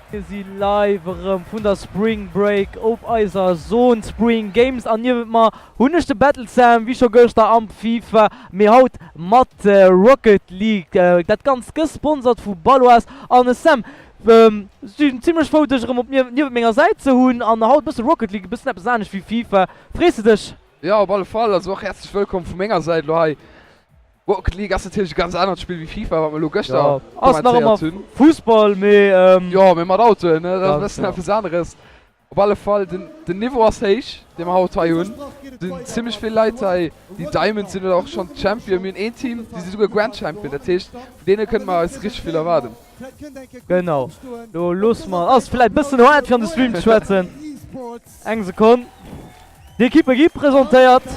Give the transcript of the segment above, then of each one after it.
Mir si live erëm vun der Spring Break op eiser Zone Spring Games an niewent mer hunn ech de Battle Sam, wéi scho gëschter am FIFA, mee haut mat Rocket League. Dat Ganzt gesponsert vu Baloise. An Sam, sinn zimlech frou dech erëm op niewent menger Säit ze hunn an haut bësse Rocket League, e bëssen eppes anescht wéi FIFA. Frees de dech? Jo, op alle Fall. Also och häerzlech wëllkomm vu menger Säit elo hei. Rocket League ass natierlech e ganz anert Spill wéi FIFA, wat mer elo gëschter Jo, ass nach kommentéiert ëmmer hunn. Fussball, mee. Jo, mee mat Autoen, ne? Dat ass e Ganz bëssen genau. eppes aneres. Op alle Fall, den, den Niveau ass héich, dee mer haut hei hunn. Et sinn zimmlech vill Leit hei, déi Diamond sinn oder och schonn Champion. Mir hunn een Team, déi si souguer Grand Champion. Dat heescht, vun deene kënne mer eis richteg vill erwaarden. Genau, lo loosse mer, ass vläit bëssen haart fir an de Stream ze schwätzen. Eng Sekonn. D'Ekippe gi presentéiert.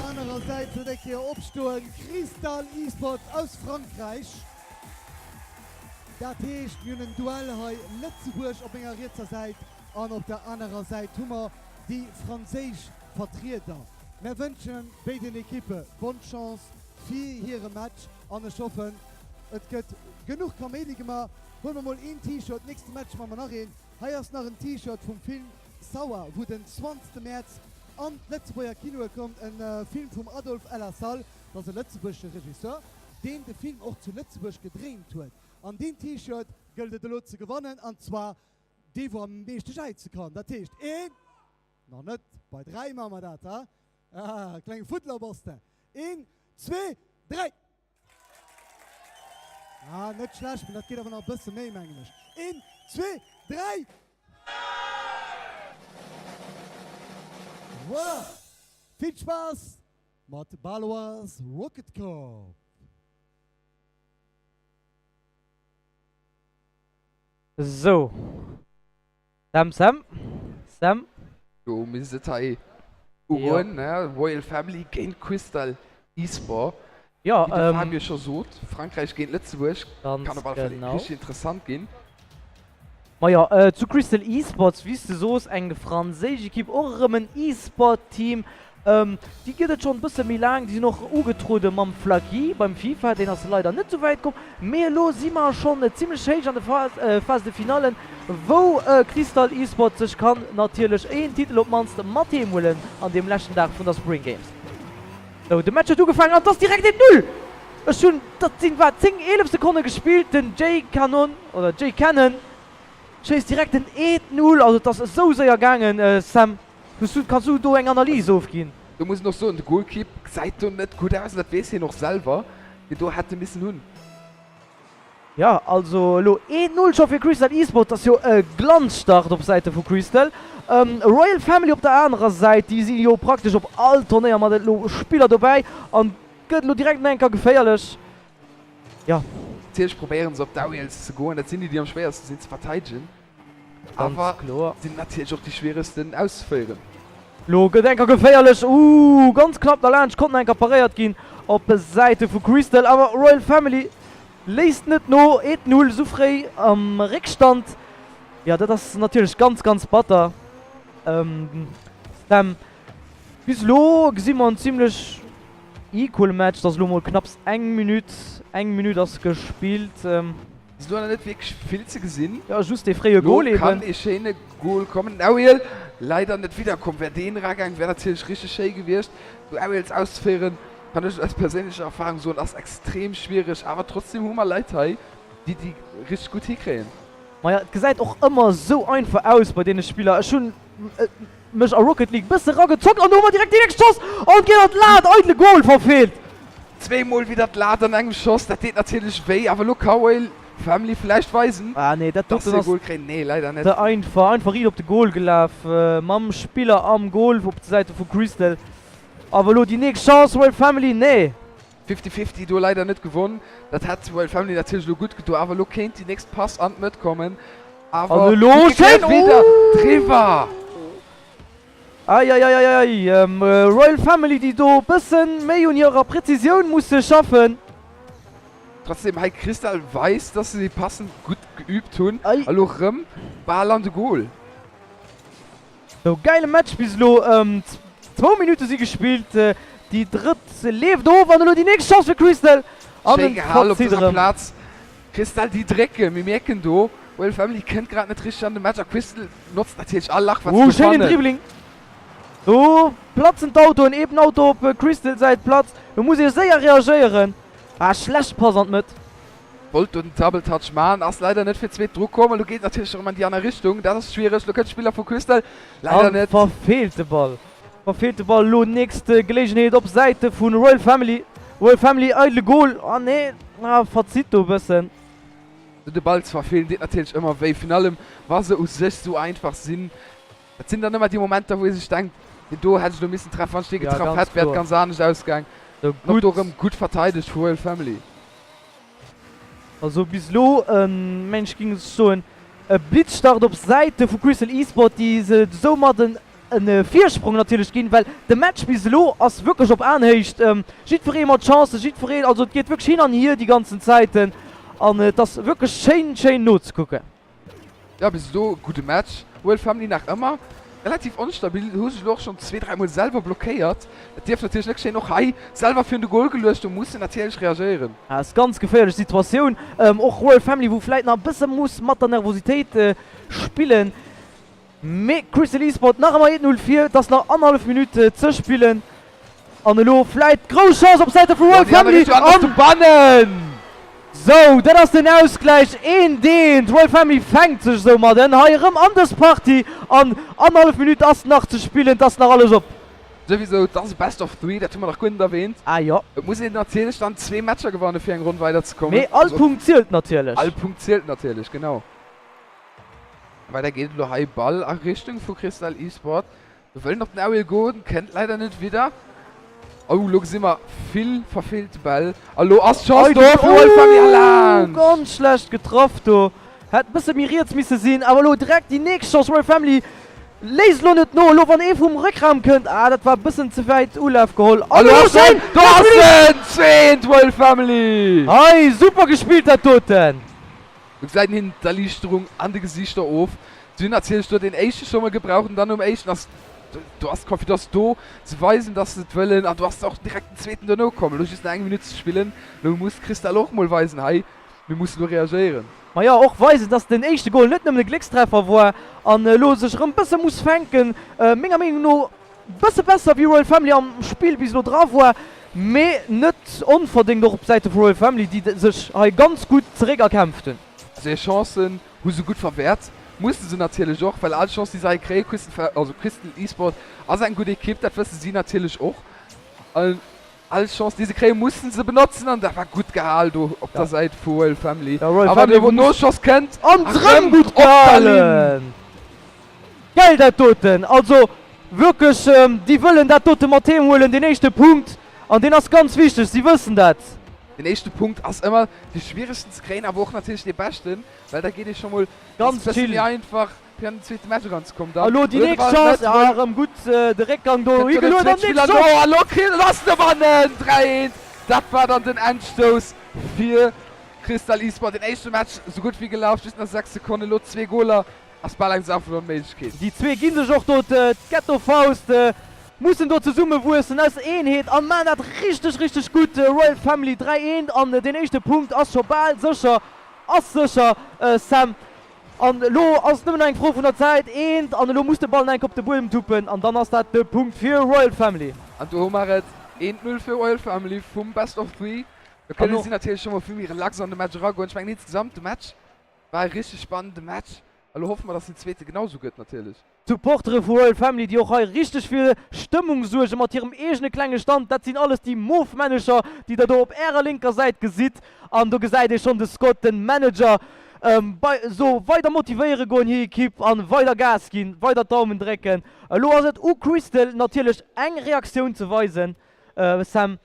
Sauer, wou den 20 Mäerz an d'Lëtzebuerger Kinoe kommt, e Film vum Adolphe El Assal, dat ass e lëtzebuergesche Regisseur, deen de Film och zu Lëtzebuerg gedréint huet. An deen T-Shirt gëllt et elo ze gewannen, an zwar dee wou am meeschte jäize kann. Dat heescht een, nach net, bei 3 maache mer dat, ha? Ah, klenge Fuddler bass de. Een, zwee, dräi! Ah, net schlecht, mee dat geet awer nach e bësse méi, mengen ech. Een, zwee, dräi! Voilà! Vill Spaass mat Baloise Rocket Cup! Sou. Sam, Sam, Sam. Do misst et hei ugoen, ne? Royal Family géint Crystal Esport. Jo, Wéi de Fabio scho sot, Frankräich géint Lëtzebuerg ganz kann op alle Fall genau. richteg interessant ginn. Majo, zu Crystal Esports, wéi s de soos, eng franséisch Ekipp, och erëm en E-Sport-Team. Déi gëtt et schonn e bësse méi laang. Déi sinn och ugetruede mam Flaky beim FIFA. Deen ass leider net sou wäit komm. Mee elo si mer schonn zimmlech héich an de Phase de Finallen, wou Crystal Esports sech kann natierlech een Titel op d'mannst mat heem huelen an deem leschten Dag vun der Spring Games. Sou, de Match huet ugefaangen an et ass direkt een Null! Ech hunn, dat sinn wat, 10, 11 Sekonne gespillt. Den Jay Cannon oder Jay Cannon schéisst direkt den eent Null. Also et ass esou séier gaangen, Sam. Hues du, kanns du do eng Analys ofginn? Do muss een och soen, de Golkipp gesäit do net gutt aus an dat weess hien och selwer, deen do hätte missen hunn. Jo, also elo 1, 0 scho fir Crystal Esports, ass jo e Glanzstart op Säite vu Crystal. Royal Family op der anerer Säit, déi si jo praktesch op all Turnéier mat elo Spiller dobäi an gëtt elo direkt nach eng Kéier geféierlech. Jo. Natierlech probéieren se op d'Aerials ze goen, dat sinn déi, déi am schwéierste sinn ze verteidegen. Awer sinn natierlech och déi schwieregsten auszeféieren. Lo gëtt enker geféierlech, ooh ganz knapp derlaanscht, konnt nach enker paréiert ginn op Säite vu Crystal, awer Royal Family léisst net no, 1, 0 sou fréi am Réckstand, jo dat ass natierlech ganz ganz batter. Sam, bis elo gesi mer en zimlech equal Match, et ass elo mol knapps eng Minutt, eng Minutt ass gespillt. Ass do nach net wierklech vill ze gesinn. Jo, just dee fréie Goal Lo kann eben. ee schéine Goal kommen. Den Auriel leider net widderkomm. Wär deen eragaang, wär natierlech richteg schéi gewiescht. Sou Aerials auszeféieren, kann ech aus perséinlecher Erfahrung soen, ass extrem schwiereg. Awer trotzdem hu mer Leit hei, déi déi richteg gutt hikréien. Maja, et gesäit och ëmmer sou einfach aus bei deene Spiller. Ech hunn mech a Rocket League bësse ragezockt an do hu mer direkt déi nächst Chance an et geet an d'Lat, eidele Goal verfeelt. Zweemol widder d'Lat an engem Schoss, dat deet natierlech wéi, awer elo ka Royal Family vläicht weisen, Ah nee, dat dass doten se e ass Goal kréien. Nee, leider net. ze einfach. Einfach riit op de Goal gelaf mam Spiller am Goal op de Säite vu Crystal. Awer elo déi nächst Chance, Royal Family, nee. Fifty Fifty do leider net gewonn, dat hätt Royal Family natierlech elo gutt gedo, awer elo kéint déi nächst Pass an d'Mëtt kommen, An awer elo gutt schéin, gekläert, wieder driwwer. Eieieiei, Royal Family déi do bëssen méi un hirer Präzisioun musse schaffen. Trotzdem hei Crystal weist dass se déi Passen gutt geübt hunn a lo rëm bal an de Goal. Sou, gäile Match bis elo. Zwou Minutte si gespillt, déi drëtt leeft of an elo déi nächst Chance fir Crystal an Schéi en gehal op verzitt dëser erëm. Plaz. Crystal déi drécken, mir mierken do. Royal Family kënnt grad net richteg an de Match a Crystal notzt natierlech all Lach wat se do fannen. Schéinen Dribbling. Do platzen d'Autoen, eben Auto op Crystal Säit platzt. Do muss ee séier reagéieren. Ah schlecht Pass an d'Mëtt. Wollt do den Double Touch man, ass leider net fir zweet dru komm. Elo geet natierlech erëm an déi aner Richtung, dat ass schwiereg. Elo kënnt Spiller vu Crystal leider An net. verfeelt de Ball. Verfeelt de Ball. Elo nächst Geleegenheet op Säite vu Royal Family. Royal Family eidele Goal. Ah nee, ah verzitt do e bëssen. De Ball ze verfeelen deet natierlech ëmmer wéi, virun allem wa se u sech sou einfach sinn. Dat sinn dann ëmmer déi Momenter, wou ee sech denkt, deen do hätt ech elo missen treffen, wann ech dee getraff hätt, wär et ganz anescht ausgaang. An och do erëm gutt verteidegt vu Royal Family. Also bis elo, mengen ech, géing ech soen, e Blitzstart op Säite vu Crystal Esport, déi se soumadden e Virsprong natierlech ginn, well de Match bis elo ass wierklech op Aenhéicht. Jiddweree mat Chancen, jiddweree, also et geet wierklech hin an hier déi ganzen Zäiten an et ass wierklech schéin, schéin nozekucken. Jo, bis elo e gudde Match. Royal Family nach ëmmer relativ onstabil, hu sech elo och schonn zwee, dräi Mol selwer blockéiert. Dat dierf natierlech net geschéien. Och hei selwer virun de Gol geluecht, do muss en natierlech reagéieren. Ass ganz geféierlech Situatioun. Och Royal Family wou vläit nach e bësse muss mat der Nervositéit spillen. Mee Crystal Esport nach ëmmer 1, 0 vir. Et ass nach annerhallef Minutt ze spillen. An elo vläit grouss Chance op Säite vu Royal Family an bannen! Sou, dat ass den Ausgläich, een deen. D'Royal Family fänkt sech soumadden hei erëm an dës Partie an annerhallef Minutt ass nach ze spillen, et ass nach alles op. Souwisou, et ass e Best of Three, dat hu mer nach guer net erwähnt. Ah jo. Et muss een natierlech dann zwee Matcher gewanne fir eng Ronn weiderzekommen. Mee all Punkt zielt natierlech. All Punkt zielt natierlech, genau. Weider geet et elo hei, Ball a Richtung vu Crystal Esport. Mir wëllen op den Aerial goen, kennt leider net widder. Oh, lo gesi mer vill verfeelte Bäll. A lo ass d'Chance do fir Royal Family a laanscht. Ganz schlecht getraff do. Hätt e bësse méi riets misse sinn. Awer elo direkt déi nächst Chance. Royal Family léisst elo net no. Elo wann ee vum Réckraum kënnt. Ah, dat war e bëssen ze wäit Ulaf geholl. An elo schéin! Do ass en! Zweent Royal Family! Hei, super gespillt dat doten. Do gesäit een hinnen d'Erliichterung an de Gesiichter of. Si hunn natierlech do deen éischte scho mol gebraucht an dann nom éischten ass do ass d'Confidence do. Se weisen, dass se et wëllen an do ass och direkt den zweeten dono komm. Elo just nach eng Minutt ze spillen. Elo muss Crystal och mol weisen, hei mir mussen elo reagéieren. Ma jo, och weisen, dass den éischte Gol net nëmmen e Gléckstreffer war an elo sech erëm bësse muss fänken. Menger Meenung no Bësse besser wéi Royal Family am Spill bis elo dra war, mee net onverdéngt och op Säite vu Royal Family, déi sech hei ganz gutt zeréck erkämpft hunn. Also hir Chancen hu se gutt verwäert, musse se natierlech och, well all Chance déi se hei kréien, Crystal, also Crystal Esport ass eng gutt Ekipp, dat wësse si natierlech och. An all Chance déi se kréien, musse se benotzen an dat war gutt gehal do op der Säit vu Royal Family. A wann de Noschoss kënnt, An erëm gutt op der Linn. gehalen! Geil dat doten! Also wierklech, déi wëllen dat dote mat heem huelen, deen éischte Punkt, an deen ass ganz wichteg, si wëssen dat. Den éischte Punkt ass ëmmer dee schwieregsten ze kréien, awer och natierlech dee beschten, well da geet ee scho mol ganz e bësse méi einfach fir an den zweete Match eranzekommen. Dann elo déi nächst Chance, ah erëm gutt de Réckgang do higeluet an nächst Chance. Oh a lo kritt en ass de bannen, 3, 1, dat war dann den Endstouss fir Crystal Esport. Den éischte Match sou gutt wéi gelaf, just nach 6 Sekonnen, elo zwee Goler. Ass bal eng Saach vun Onméiglechkeet. Déi zwee gi sech och do d'Ghettofaust, mussen do zesummewuessen aus Eenheet an maan dat richteg richteg gutt. Royal Family 3 eent an deen éischte Punkt ass scho bal sécher, ass sécher Sam. An elo ass et nëmmen nach eng Fro vun der Zäit, eent an elo muss de Ball nach eng Kéier op de Buedem tuppen an dann ass dat de Punkt fir Royal Family. An do hu mer et, eent Null fir Royal Family vum Best of Three. Do kënne si natierlech scho mol vill méi relax an de Match eragoen. Ech mengen insgesamt de Match War e richteg spannende Match a lo hoffe mer dass den zweete genau sou gëtt natierlech. D'Supportere vu Royal Family, déi och hei richteg fir Stëmmung suerge mat hirem eegene klenge Stand. Dat sinn alles déi Moof-Männecher, déi der do op ärer lénker Säit gesitt. An do gesäit ee schonn de Scott, den Manager, bei so weider motivéiere goen hir Ekipp an weider Gas ginn, weider d'Daumen drécken. Elo ass et u Crystal natierlech eng Reaktioun ze weisen. Sam,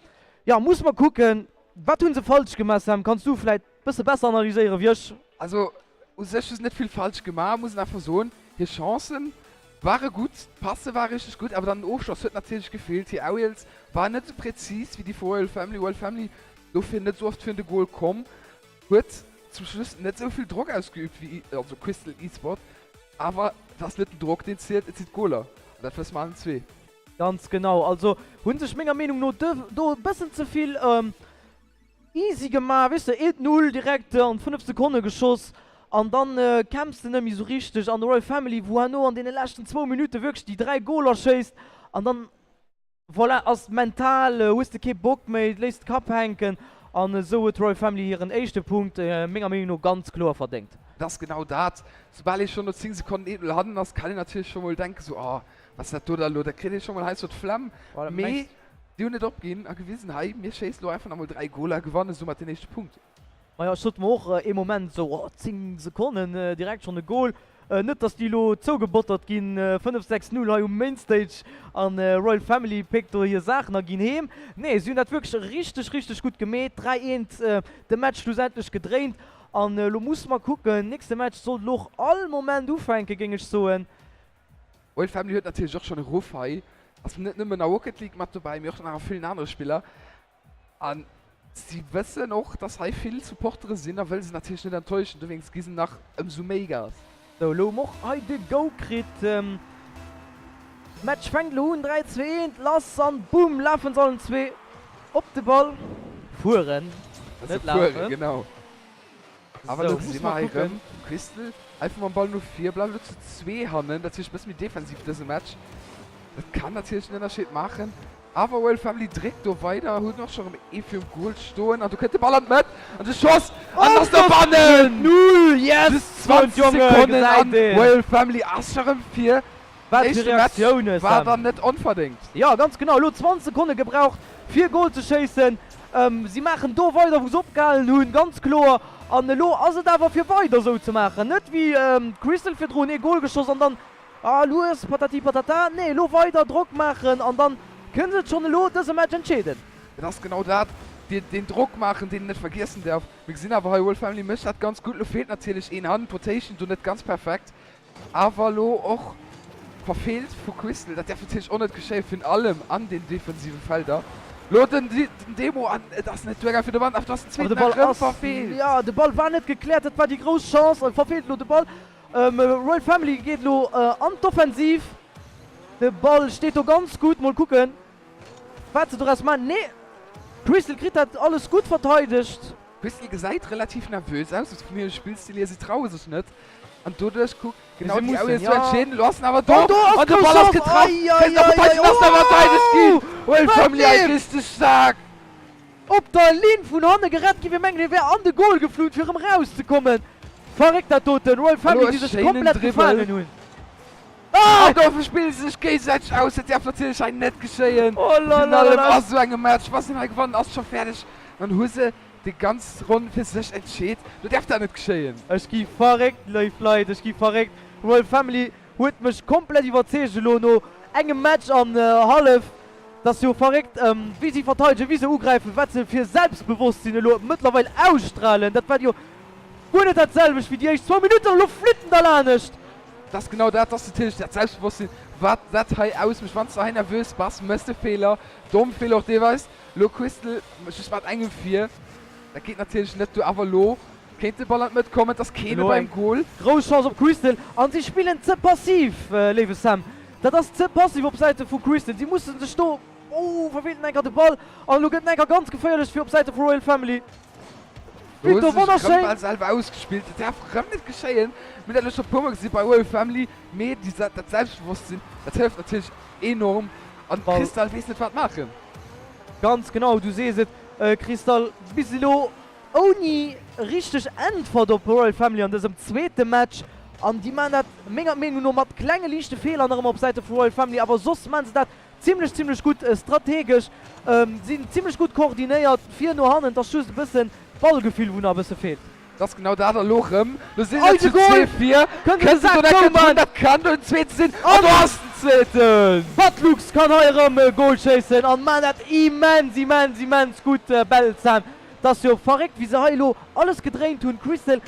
jo muss mer kucken, wat hunn se falsch gemaach? Sam, kanns du vläit Bësse besser analyséiere wéi ech. Also u sech hu se net vill falsch gemaach, muss een einfach soen. Hir Chancen ware gutt, d'Passe ware richteg gutt, awer dann den Ofschloss huet natierlech gefeelt. Hir Aerials waren net esou präzis wéi déi vu Royal Family. Royal Family dofir net esou oft virun de Goal komm, huet zum Schluss net esou vill Drock ausgeüübt wéi also Crystal Esport. Awer et ass net den Drock deen zielt, et sinn d'Goaler an dat wësse mer allen zwee. Ganz genau, also hu sech menger Meenung no do e bëssen ze vill Easy gemaach, weess de, 1, 0 direkt an 5 Sekonne geschoss. An dann kämpfs de net méi esou richteg an de Royal Family, wou herno an deene leschten zwou Minutte wierklech déi 3 Goler schéisst an dann, voilà, ass mental, hues de kee Bock méi, léiss de Kapp hänken an esou huet d'Royal Family hiren éischte Punkt menger Meenung no ganz kloer verdéngt. Et ass genau dat, soubal ee schonn no 10 Sekonnen 1-0 hannen ass, kann een natierlech scho mol denken, sou, oh, wat ass dat do da elo, da kritt ee scho mol heiansdo d'Flemm. Mee déi hunn net opginn a gewisen, hei, mir schéissen elo einfach nach mol 3 Goler a gewanne soumat den éischte Punkt. Majo, ech sot mer och ee Moment esou, oh 10 Sekonnen, direkt schonn e Goal. Net dass déi elo zougebottert ginn, 5, 6, 0 hei um Mainstage an Royal Family péckt do hir Saachen a ginn heem. Nee, si hunn dat wierklech richteg, richteg gutt gemeet. 3, 1 de Match schlussendlech gedréint an elo musse mer kucken, nächste Match sollt elo och all Moment ufänken, géing ech soen. Royal Family huet natierlech och schonn e Ruff hei, ass net nëmmen a Rocket League mat dobäi, mee och nach a villen anere Spiller. A si wëssen och, dass hei vill Supportere sinn a wëlle se natierlech net enttäuschen. Dowéinst gi se nach ëmsou méi Gas. Sou, elo hu mer och hei de Go kritt. Match fänkt elo un, 3, 2, 1, lass an boom lafen se allen zwee op de Ball. Fueren, net lafen. Fueren, genau. Awer elo gesi mer hei erëm Crystal einfach mam Ball no vir, bleift elo zu 2 hannen. Dat heescht e bësse méi defensiv dëse Match. Dat kann natierlech en Ënnerscheed maachen. Awer Royal Family dréckt do weider, hunn och scho rëm ee virum Goal stoen an do kënnt de Ball an d'Mëtt an de Schoss an ass dobannen! Just 20 Sekonnen an Royal Family ass scho rëm vir. Wat fir Reaktioune, Sam! War dann net onverdéngt. Jo, ganz genau. Elo 20 Sekonne gebraucht, fir e Gol ze schéissen. Si maachen do weider, wou se opgehalen hunn, ganz kloer. An elo ass et awer fir weider esou ze maachen. Net wéi d'Crystal virdrun, ee Gol geschoss an dann, ah, lues, patati patata. Nee, elo weider Drock maachen an dann kënne se et schonn elo dëse Match entscheeden. Et ass genau dat, deen Drock maachen, deen een net vergiessen däerf. Mir gesinn awer hei, Royal Family mécht dat ganz gutt. Elo feelt natierlech een Hand, d'Rotation do net ganz perfekt. Awer elo och verfeelt vu Crystal. Dat däerf natierlech och net geschéien, virun allem an den defensive Felder. Elo den Demo an et ass net duergaangen fir de Ball, awer du has den zweeten nach erëm verfeelt. Jo, de Ball war net gekläert, dat war déi grouss Chance. Verfeelt elo de Ball. Royal Family geet elo an d'Offensiv. De Ball steet do ganz gutt. Mol kucken, wat se doraus maachen. Nee, Crystal kritt dat alles gutt verteidegt. Crystal gesäit relativ nervös aus, vun hirem Spillstil hier. Si traue sech net. An doduerch kuck genau déi Auer zu entscheeden. Elo ass en awer do an de Ball ass getraff. Kéint nach verteidegt, ass awer verteidegt ginn. Royal Family hei richteg staark. Op der Linn vun hanne gerett ginn. Mir mengen hie wär an de Goal geflunn fir erëm rauszekommen. Verréckt dat doten. Royal Family déi sech komplett gefaangen hunn. An dofir spille se sech géigesäiteg aus. Dat däerf natierlech hei net geschéien. Virun allem a sou engem Match. Wa se hei gewannen ass et scho fäerdeg. Dann hu se Déi ganz Ronn fir sech entscheet. Do däerf dat net geschéien. Ech gi verréckt, léif Leit, ech gi verréckt. Royal Family huet mech komplett iwwerzeegt elo no engem Match an hallef. Dat ass jo verréckt, wéi si verteidegen, wéi se ugräifen, wat se fir Selbstbewosstsinn elo mëttlerweil ausstrahlen. Dat war jo guer net dat selwecht wéi déi éischt zwou Minutten. Elo flitt en da lanescht. Dat ass genau dat, dat ass natierlech dat Selbstbewosstsinn, wat dat hei ausmécht. Wann s de hei nervös bass, méchs de Feeler, domm Feeler och deelweis. Lo Crystal just mat engem vir, dat geet natierlech net duer, awer lo kéint de Ball an d'Mëtt kommen, et ass keen Elo beim eng Goal. grouss Chance op Crystal an si spillen ze passiv, léiwe Sam. Dat ass ze passiv op Säite vu Crystal. Si musse sech do, oh verfeelt en enker de Ball an elo gëtt en enker ganz geféierlech fir op Säite vu Royal Family. Do hu Victor, se sech erëm wonnerschéin! bal selwer ausgespillt, dat däerf erëm net geschéien. Mir hunn dat elo scho puer mol gesi bei Royal Family, mee déi, dat Selbstbewosstsinn, dat hëlleft natierlech enorm an Crystal weess net wat maachen. Ganz genau, du sees et Chrystal, bis elo ouni richteg Äntwert op Royal Family an dësem zweete Match an déi maan dat menger Meenung no mat klenge liichte Feeler nach ëmmer op Säite vu Royal Family, awer soss maan se dat zimlech zimlech gutt strategesch, sinn zimlech gutt koordinéiert vir no hannen, et ass just e bëssen d'Ballgefill wou nach e bësse feelt. Dat ass genau dat. A lo rëm, lo sinn et zu zwee vir. Kënnt se do net drun? Dat kann do den zweete sinn. An do ass den zweeten! Batlux kann hei erëm e Goal schéissen an man dat immens, immens, immens gutt. Bellzam, dat ass jo verréckt wéi se hei elo alles gedréint hunn. Crystal,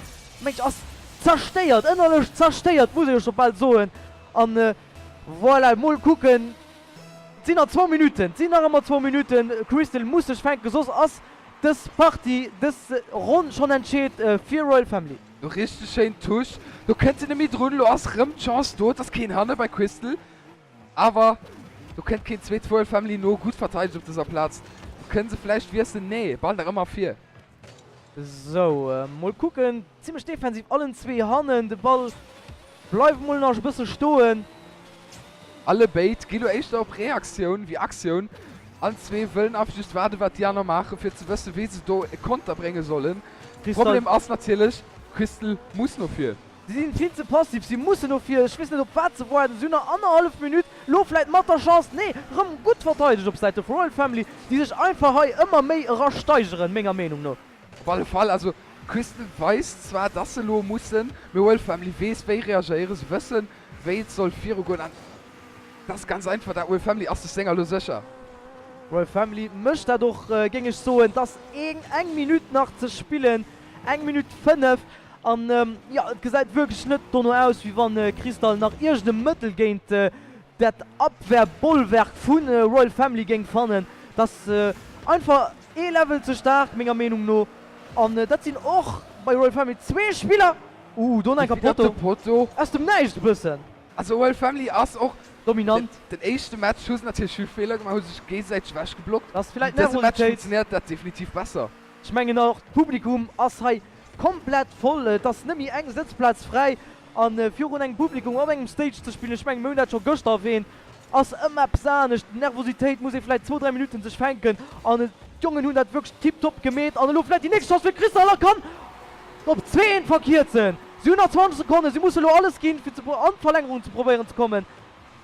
meng ech, ass zerstéiert, ënnerlech zerstéiert, muss ee jo scho bal soen. An voilà, mol kucken, et sinn nach zwou Minutten, et sinn nach ëmmer zwou Minutten. Crystal muss sech fänken, soss ass Dës Partie, dës Ronn schonn entscheet fir Royal Family. No richteg schéin Touche, do kënnt se net méi drun. Lo ass rëm d'Chance do, et ass keen hanne bei Crystal, awer do kënnt keen zweet. Royal Family no, gutt verteidegt op dëser Plaz. Do kënne se vläicht wiesselen, nee, Ball nach ëmmer vir. Sou, mol kucken. Zimlech defensiv allen zwee hannen. De Ball bleift mol nach e bësse stoen. Alle béid gi lo éischter op Reaktioun wéi Aktioun. Allen zwee wëllen einfach just waarden, wat déi aner maachen, fir ze wëssen, wéi se do e Konter brénge sollen. Problem ass natierlech, Crystal muss no vir. Si sinn vill ze passiv, si mussen no vir. Ech weess net op wat se waarden. Si hunn nach annerhallef Minutt. Lo vläit mat der Chance. Nee, rëm gutt verteidegt op Säite vu Royal Family, déi sech einfach hei ëmmer méi era steigeren, menger Meenung no. Op alle Fall, also Crystal weist zwar, dass se lo mussen, mee Royal Family weess wéi reagéieren. Se wëssen, wéi et soll virugoen an dat ass ganz einfach, dat Royal Family ass sech senger lo sécher. Royal Family mécht dat och, géing ech soen. Et ass eng Minutt nach ze spillen, eng Minutt 5. An jo, et gesäit wierklech net dono aus, wéi wann Crystal nach iergend e Mëttel géint dat Abwehrbollwerk vu Royal Family géing fannen. Et ass einfach ee Level ze staark, menger Meenung no. An dat sinn och bei Royal Family zwee Spiller. Ooh, do nach enker Potto. Aus dem Näischt e bëssen. Also Royal Family ass och dominant. Den éischte Match hu se natierlech vill Feeler gemaach, hu sech géigesäiteg ewechgeblockt. Ass villäit Dëse Match Nervositéit. funktionéiert dat definitiv besser. Ech mengen och d'Publikum ass hei komplett voll, et ass net méi eng Sëtzplaz fräi an virun engem Publikum op engem Stage ze spillen, ech mengen mir hunn dat scho gëschter erwähnt, ass ëmmer eppes anescht. D'Nervositéit muss ee vläit zwou, dräi Minutten sech fänken an d'Jongen hunn dat wierklech tiptop gemeet an elo vläit déi nächst Chance fir Crystal a kann op 2, 1 verkierzen. Si hunn nach 20 Sekonnen, si musse elo alles ginn fir an d'Verlängerung ze probéieren ze kommen.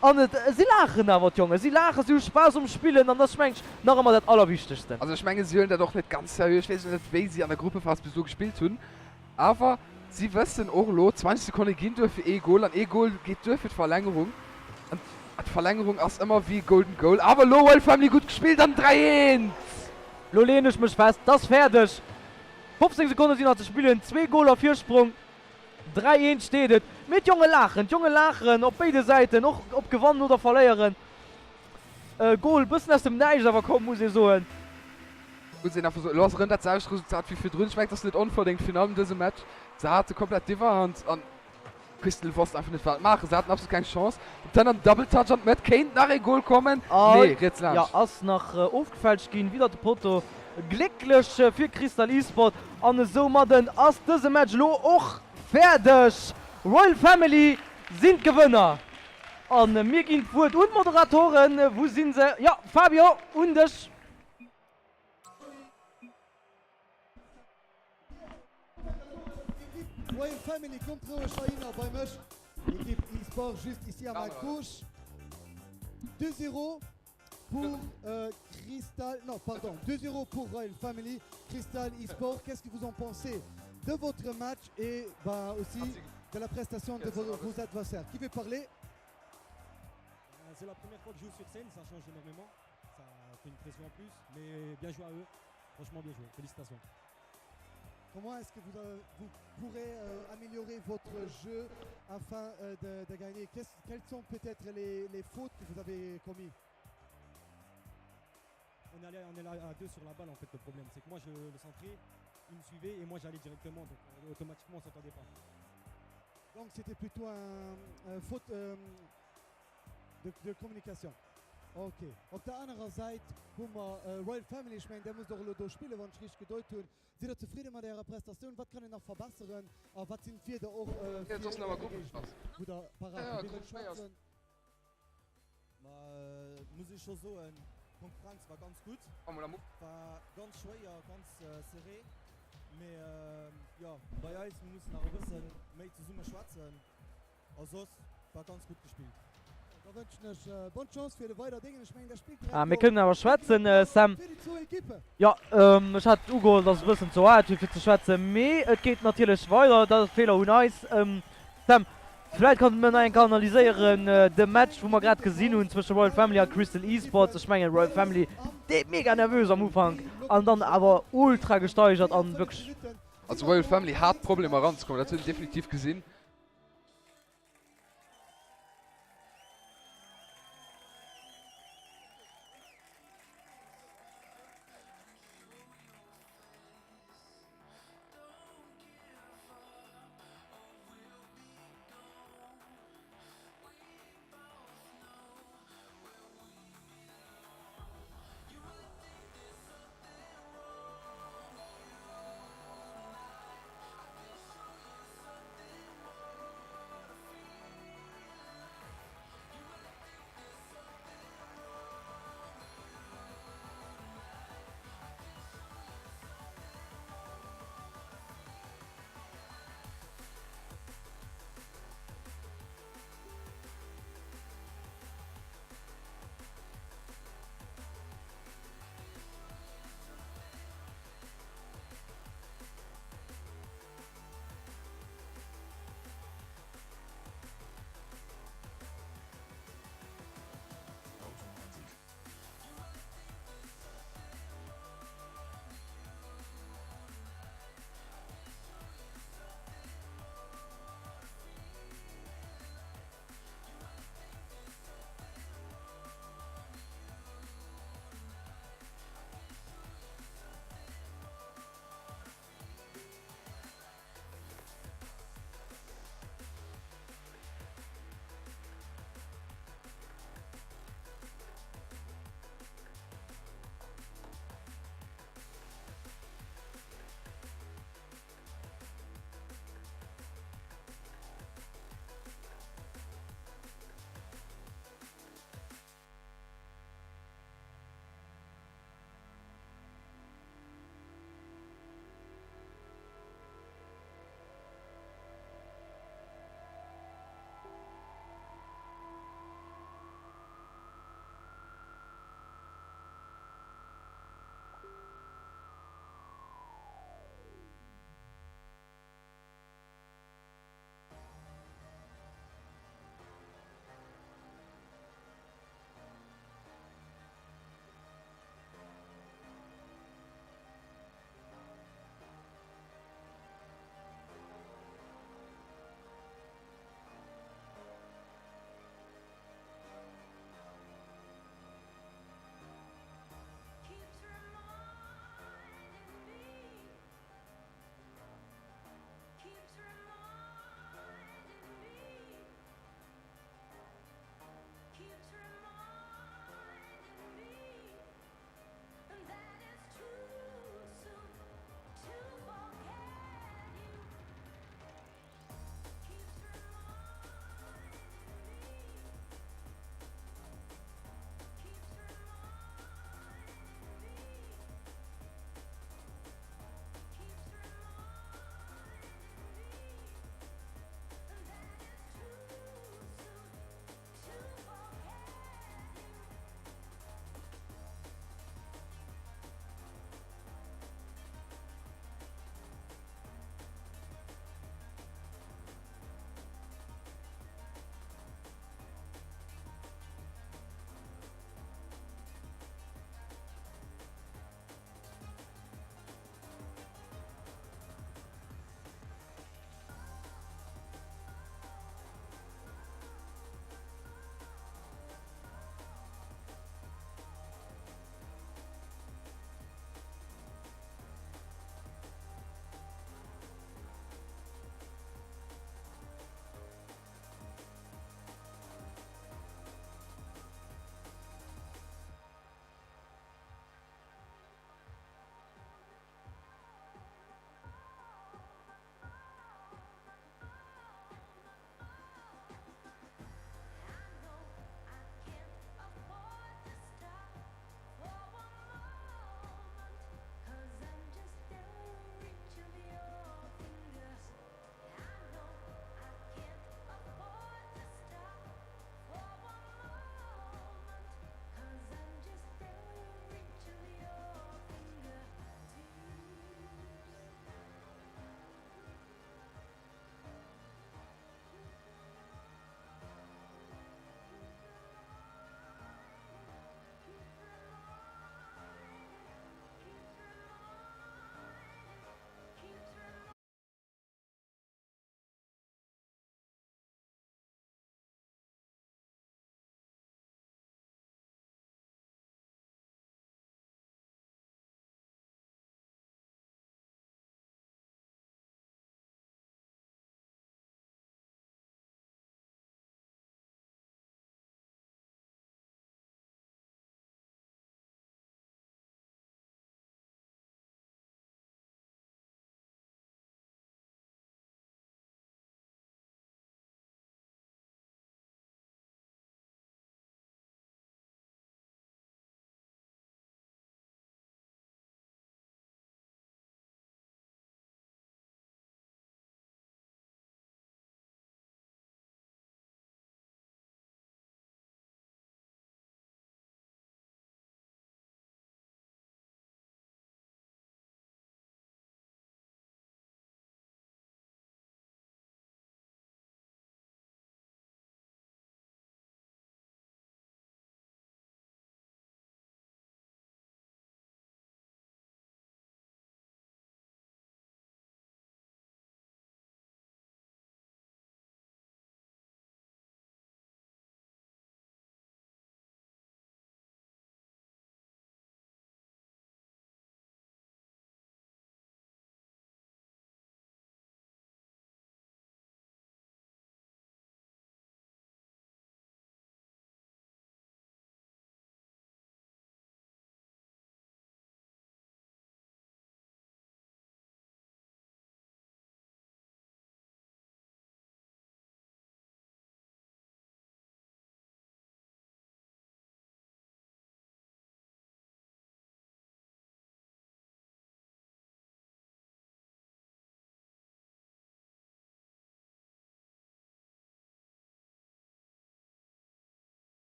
An et, si laachen awer, d'Jongen, si laachen, si hu Spaass um Spillen an dat ass, mengen ech, nach ëmmer dat Allerwichtegsten. Also ech mengen, si huelen dat och net ganz seriö. Ech weess elo net, wéi si an der Gruppephas bis elo gespillt hunn, awer si wëssen och elo, 20 Sekonne ginn duer fir ee Gol an ee Gol geet duer fir d'Verlängerung. An d'Verlängerung ass ëmmer wéi e Golden Goal. Awer elo Royal Family gutt gespillt an 3, 1! Lo leeën ech mech fest, 't ass fäerdeg. 15 Sekonne sinn nach ze spillen, zwee Goler Virsprong. 3, 1 steet et. Mee d'Jonge laachen, d'Jonge laachen op béide Säiten, och ob gewannen oder verléieren. E Gol bëssen aus dem Näischt awer komm, muss ee soen. Muss een einfach soen, elo ass erëm dat selwecht Resultat wéi virdrun. Ech mengen, et ass net onverdéngt Finall an dësem Match. Se hate komplett d'Iwwerhand an Crystal wosst einfach net wat maachen. Se haten absolut keng Chance. Dann an Double Touch an d'Mëtt, kéint nach ee Gol kommen. Nee, riets laanscht. Jo, ass nach ofgefälscht ginn, widder de Potto. Glécklech fir Crystal Esport an esoumadden ass dëse Match elo och fäerdeg. Royal Family sinn d'Gewënner an mir ginn d'Wuert un d'Moderatoren. Wou sinn se? Jo, Fabio, un dech. Royal Family kommt roueg heihinner bei mech. L'équipe e-sport juste ici à ma gauche. 2-0 pour euh, Crystal. Non, pardon. 2-0 pour Royal Family. Crystal e-sport, qu'est-ce que vous en pensez de votre match et bah, aussi de la prestation de vos, vos adversaires Qui veut parler euh, C'est la première fois que je joue sur scène, ça change énormément. Ça fait une pression en plus, mais bien joué à eux. Franchement, bien joué. Félicitations. Comment est-ce que vous, euh, vous pourrez euh, améliorer votre jeu afin euh, de, de gagner Quelles sont peut-être les, les fautes que vous avez commises on est, allé, on est là à deux sur la balle en fait le problème c'est que moi je le centrais, il me suivait et moi j'allais directement donc euh, automatiquement on s'entendait pas. Donc c'était plutôt un, un faute euh, de, de communication. Ok. Op der anerer Säit hu mer Royal Family. Ech mengen, där musst och elo do spillen, wann ech richteg gedeut hunn. Sidd Der zefridde mat Ärer Prestatioun? Wat kann een nach verbesseren a wat sinn d'Wierder och fir Äre Géigner, wou Der parat hutt? Wie wëllt schwätzen? Ma muss ech scho soen, d'Konkurrenz war ganz gutt, war ganz schwéier, ganz serré. Mee jo, bei eis, mir mussen nach e bësse méi zesumme schwätzen. A soss war ganz gutt gespillt. Da wënschen ech bonne Chance fir de weider Déngen. Ech mengen der spillt direkt Ah, mir kënnen awer schwätzen, Sam. Fir déi zwou Ekippen. Jo, ech hat ugeholl, dass e bëssen ze haart wier fir ze schwätzen, mee et geet natierlech weider. Dat ass Feeler un eis. Sam, vläit kanns de mir nach eng Kéier analyséieren de Match, wou mer grad gesinn hunn zwësche Royal Family a Crystal Esports. Ech mengen, Royal Family dee mega nervös am Ufank an dann awer ultra gesteigert an wierklech. Also Royal Family hat Problemer eranzekommen, dat huet een definitiv gesinn.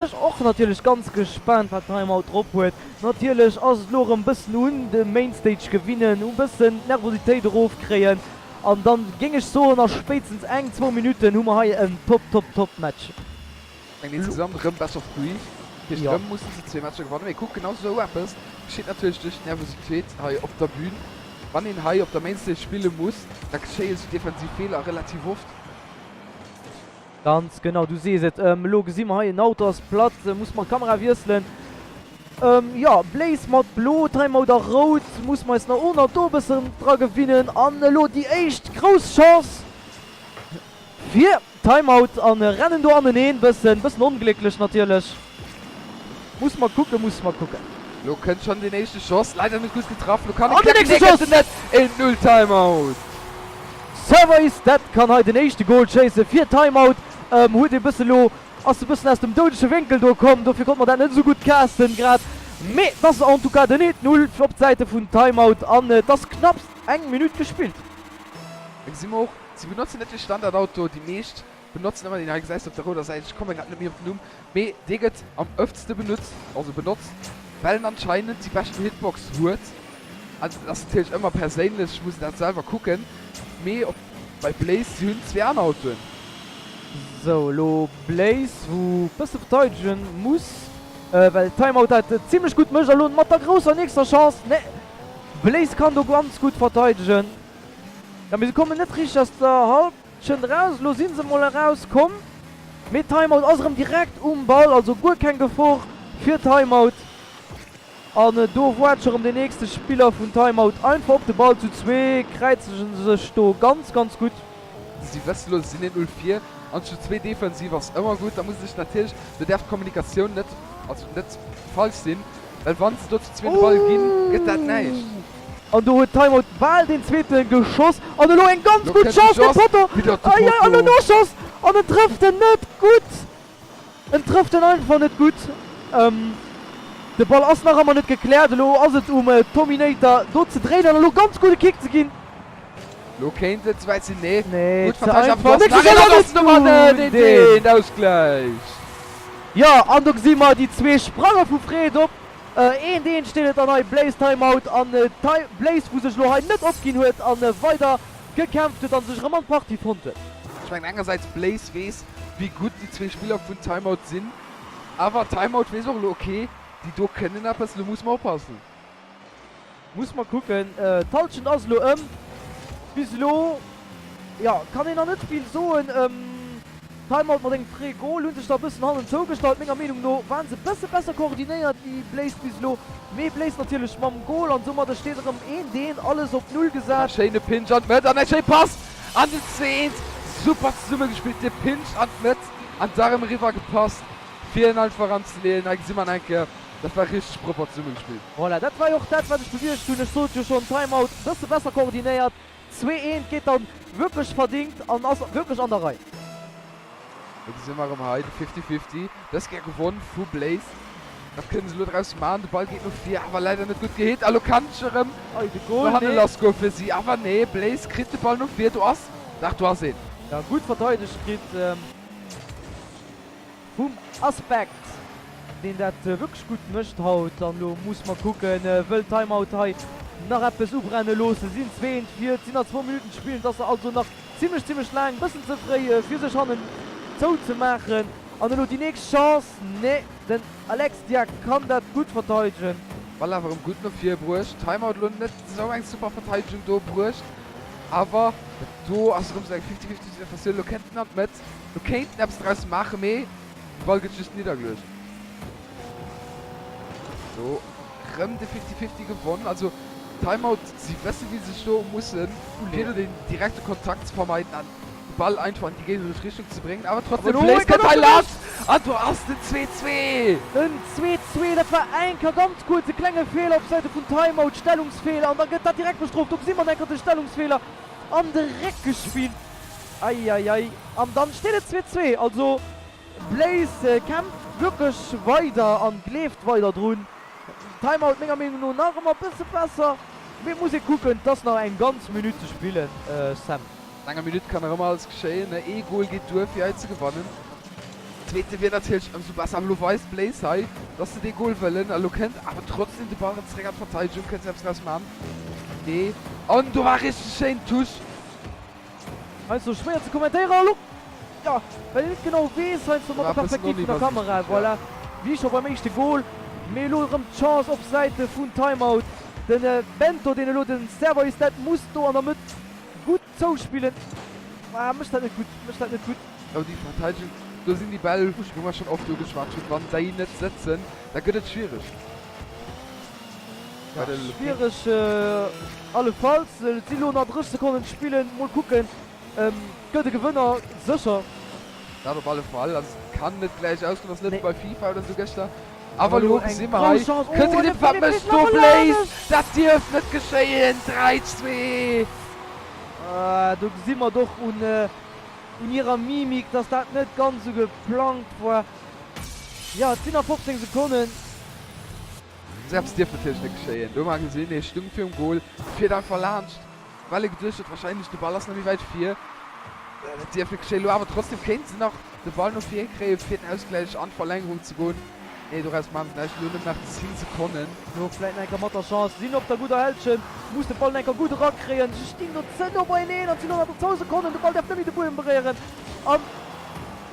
Ech och natierlech ganz gespaant wat Time Out drop huet. Natierlech ass et lo erëm bëssen un de Mainstage gewinnen, u bëssen d'Nervositéit erof kréien an dann géing ech soen a spéitstens eng, zwou Minutten hu mer hei en top top top Match. Eng insgesamt erëm best of three, dat heescht erëm mussen se zwee Matcher gewannen. Mee kuck, genau esou eppes geschitt natierlech duerch d'Nervositéit hei op der Bühn. Wann een hei op der Mainstage spille muss, da geschéie sou defensiv Feeler relativ oft. Ganz genau, du sees et. Elo gesi mer hei, en Auto ass platt, muss mer d'Kamera wiesselen. Jo, Blaze mat blo, Timeout a rout, muss mer eis nach och nach do e bëssen dra gewinnen. An elo déi éischt grouss Chance fir Timeout an rennen do aneneen, bëssen, bëssen onglécklech natierlech. Muss mer kucken, muss mer kucken. Lo kënnt schonn deen éischte Schoss, leider net gutt getraff. Lo kann e klacken, nee gëtt en net, een 0 Timeout. Server is dead kann hei den éischte Goal schéissen fir Timeout. Huet e bësse lo, ass e bëssen aus dem doudege Wénkel do komm, dofir konnt mer dat net esou gutt casten grad. Mee et ass en tout cas den 1 0 op d'Säite vun Timeout an et ass knapps eng Minutt gespillt. Da gesi mer och, si benotzen net de Standardauto, déi meescht Benotzen ëmmer deen hei, gesäis de op der rouder Säit, ech komme grad net méi op den Numm, mee dee gëtt am ëftste benutzt, also benotzt, well en anscheinend déi beschten Hitbox huet. Also dat ass natierlech ëmmer perséinlech, ech muss dat selwer kucken, mee op bei Blaze, si hunn zwee aner Autoen. Sou, elo Blaze wou bësse verteidegen muss, well Timeout dat zimlech gutt mécht a lo mat der grousser nächster Chance, nee Blaze kann do ganz gutt verteidegen, jo mee se kommen net richteg aus der Halb. Schënnt eraus, elo sinn se mol eraus komm, mee Timeout ass erëm direkt um Ball, also guer keng Gefor fir Timeout. An do woart scho rëm den nächste Spiller vun Timeout einfach op de Ball. Zu zwee kräizegen se sech do ganz ganz gutt. Si wëssen elo, se sinn 1, 0 vir an zu zwee defensiv ass ëmmer gutt. Da muss sech natierlech, do däerf d'Kommunikatioun net, also net falsch sinn, well wann se do zu zwee de Ball ginn, gëtt dat näischt. An do huet Timeout bal deen zweete geschoss. An elo eng ganz gutt Chance fir Potto. Ai ai, an en Noschoss an en trëfft en net gutt. En trëfft en einfach net gutt. De Ball ass nach ëmmer net gekläert. Elo ass et um Tominator do ze dréinen an elo ganz gudde Kick ze ginn. Elo kéint et souwäit sinn. Nee, gutt verteidegt awer du ass nach een an et ass den Ausgläich. Jo, an do gesi mer déi zwee sprange vu Freed op. Eent eent steet et an hei Blaze Timeout an Blaze wou sech elo hei net opginn huet an weider gekämpft huet an sech erëm an d'Partie fonnt huet. Ech mengen engersäits Blaze weess wéi gutt déi zwee Spiller vun Timeout sinn, awer Timeout weess och elo ok déi do kënnen eppes, elo musse mer oppassen. Muss mer kucken, d'Halschent ass elo ëm. Bis elo, jo, kann een nach net vill soen. Timeout mat engem fréie Goal, hu sech da e bëssen hannen zougestallt. Menger Meenung no waren se e bësse besser koordinéiert wéi Blaze bis elo. Mee Blaze natierlech mam Goal an soumadder steet erëm eent eent, alles op Null gesat. Schéine Pinch an d'Mëtt an eng schéi Pass an den Zweent. Super zesummegespillt, de Pinch an d'Mëtt an d'Arem eriwwer gepasst fir en einfach eranzeleeën. Hei gesi mer en eng Kéier, dat war richteg propper zesummegespillt. Voilà, dat war jo och dat wat ech befiercht hunn. Ech sot jo schonn, Timeout bësse besser koordinéiert. 2, 1 geet dann wierklech verdingt an ass wierklech an der Rei. Do gesi mer erëm hei de Fifty-Fifty, dës Kéier gewonn vu Blaze. Wat kënnen se elo draus maachen? De Ball geet no vir, awer leider net gutt gehit. A lo kann ech erëm no hanne lassgoe fir si. Awer nee, Blaze kritt de Ball no vir. Do ass, dach do ass een. Ja, gutt verteidegt kritt. Vum Aspekt, deen dat wierklech gutt mécht haut. An elo muss mer kucken, wëll Timeout hei nach eppes ubrenne loossen. Sinn zweent vir, et sinn nach zwou Minutten ze spillen, et ass also nach zimmlech, zimmlech laang. Bëssen ze fréi fir sech hannen zou ze maachen. An elo déi nächst Chance, nee, den Alex Dia kann dat gutt verteidegen. Ball awer erëm gutt no vir bruecht. Timeout elo net esou eng super Verteidegung do bruecht, awer dat do ass erëm esou eng Fifty-fifty Situatioun. Elo kënnt en an d'Mëtt. Do kéint en eppes draus maachen, mee de Ball gëtt just niddergeluecht. Do rëm de 50-50 gewonn. Also Timeout, si wëssen wéi se sech do mussen, fir do den direkte Kontakt ze vermeiden an de Ball einfach an déi géigneresch Richtung ze bréngen. Awer trotzdem, Blaise kënnt hei laanscht an do ass den 2-2! En 2-2, dat war enker ganz kuerz e klenge Feeler op Säite vun Timeout, Stellungsfeeler an da gëtt dat direkt bestrooft. Do gesi mer enker de Stellungsfeeler an de Réck gespillt. Eieiei, an dann steet et 2, 2. Also Blaze kämpft wierklech weider an gleeft weider drun. Timeout menger Meenung no nach ëmmer bësse besser, mee et muss ee kucken, et ass nach eng ganz Minutt ze spillen Sam. An enger Minutt kann nach ëmmer alles geschéien, ne? Ee Goal geet duer fir hei ze gewannen. Zweete wier natierlech ëmsou besser. Awer elo weist Blaze hei, dass se dee Gol wëllen. A lo kënnt awer trotzdem de Ball erëm zeréck an d'Verteidegung. Kënnt se eppes draus man? Nee. An do war richteg schéin Touche. Heiansdo schwéier ze kommentéieren. A lo, jo, well een net genau weess heiansdo mat der Perspektiv vun der Kamera. Voilà, wéi scho beim éischte Gol. Mee elo erëm d'Chance op Säite vun Timeout. Den Bento, deen elo den Server is Dead muss do an der Mëtt gutt zouspillen. Ah, mécht dat net gutt, mécht dat net gutt. Oh, déi Verteidegung, do sinn déi Bäll, wou mer schonn oft ugeschwat hunn, wann déi net sëtzen, da gëtt et schwiereg. Ja, schwiereg allefalls. Et sinn elo nach 30 Sekonnen ze spillen. Mol kucken, gëtt e Gewënner sécher. Dat op alle Fall. Also et kann net gläich ausgoen, ass net wéi bei FIFA oder sou gëschter. Awer elo gesi mer hei, kënnt de Knipp, wat mécht do Blaise? Dat dierf net geschéien, 3, 2. Do gesi mer et och un hirer Mimik, dass dat net ganz esou geplangt war. Jo, et sinn nach 15 Sekonnen. Esou eppes dierf natierlech net geschéien. Do hu mer gesinn, hie stung virum Gol, fiert einfach laanscht, well e geduecht huet wahrscheinlech, de Ball ass nach méi wäit vir. Dat dierf net geschéien. Elo awer trotzdem kéint se nach de Ball no vir kréien, fir den Ausgläich an d'Verlängerung ze goen. Nee, doraus maachen se näischt. Elo nëmmen nach 10 Sekonnen. Elo vläit nach eng Kéier mat der Chance. Sinn op der gudder Hälschent, muss de Ball nach eng Kéier gutt erakréien. Se stinn do ze no beieneen an et sinn elo nach zwou Sekonnen. De Ball däerf net méi de Buedem beréieren an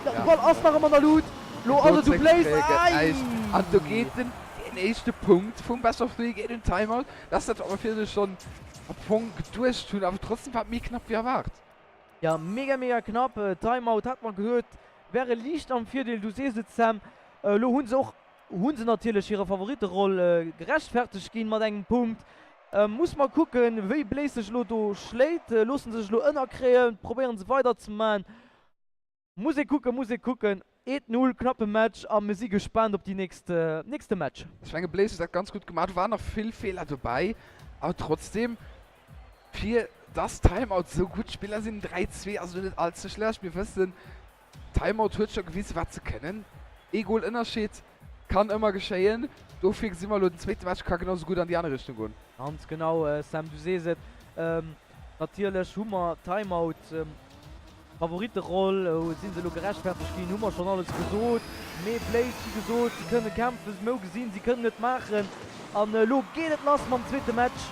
de Ball ass nach ëmmer an der Lut. Lo ass et u Blaise. Ei! An do geet den éischte Punkt vum Best of Three geet un Timeout. Dat ass dat, wat mer virdru schonn am Fong geduecht hunn, awer trotzdem war et méi knapp wéi erwaart. Jo, mega mega knapp. Timeout hat mer gesot, wäre liicht am Virdeel. Du sees et Sam, elo hu se och, hu se natierlech hirer Favoritteroll gerechtfertegt ginn mat engem Punkt. Muss mer kucken, wéi Blaise sech elo do schléit. Loosse se sech elo ënnerkréien, probéieren se weider ze man. Muss ee kucken, muss ee kucken. Eent Null, knappe Match a mir si gespaant op déi nächst, nächste Match. Ech menge Blaise huet dat ganz gutt gemaach. Do waren nach vill Feeler dobäi, awer trotzdem fir dass Timeout esou gutt Spiller sinn, 3, 2 ass elo net all ze schlecht. Mir wëssen, Timeout huet scho gewisen wat se kënnen. Ee Gol Ënnerscheed kann ëmmer geschéien, dofir gesi mer elo den zweete Match ka genau sou gutt an déi aner Richtung goen. Ganz genau Sam, du sees et. Natierlech hu mer Timeout. Favoritteroll, si se elo gerechtfertegt ginn, hu mer schonn alles gesot. Mee Blaze, wéi gesot, si kënne kämpfen, se hu gesinn, si kënnen et maachen. An elo geet et lass mam zweete Match.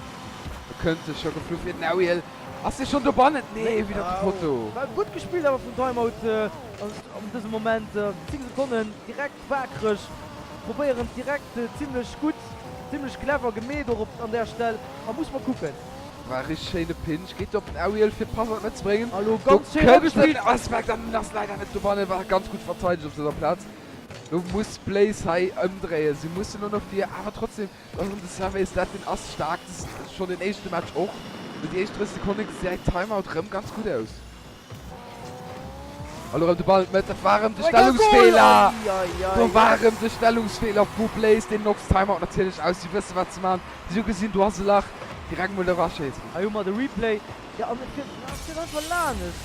Do kënnt e scho geflu fir den Ariel. Ass dee schonn dobannen? Nee, widder de Potto. War gutt gespillt awer vum Timeout an dësem Moment. 10 Sekonnen, direkt waakreg, probéieren et direkt, zimmlech gutt, zimmlech clever gemeet och op an där Stell. A muss mer kucken. War richteg schéine Pinch, geet op den Ariel fir d'Pass an d'Mëtt ze bréngen. Elo ganz schéin agespillt. Do kënnt den Aspect an ass leider net dobannen, war ganz gutt verteidegt op dëser Plaz. Lo muss Blaze hei ëmdréien, si mussen elo no vir, awer trotzdem, do ass erëm de Surveys, dat deen ass staark, dat ass schonn den éischte Match och. Lo déi éischt 30 Sekonne gesäit Timeout rëm ganz gutt aus. Elo rëm de Ball an d'Mëtt, dat war erëm de Stellungsfeeler! Do war erëm de Stellungsfeeler vu Blaze, deen notzt Timeout natierlech aus. Si wësse wat se maachen, si hu gesinn, do ass e Lach, direkt mol eraschéissen. Hei hu mer de Replay, jo an et fiert, et fiert einfach lanes,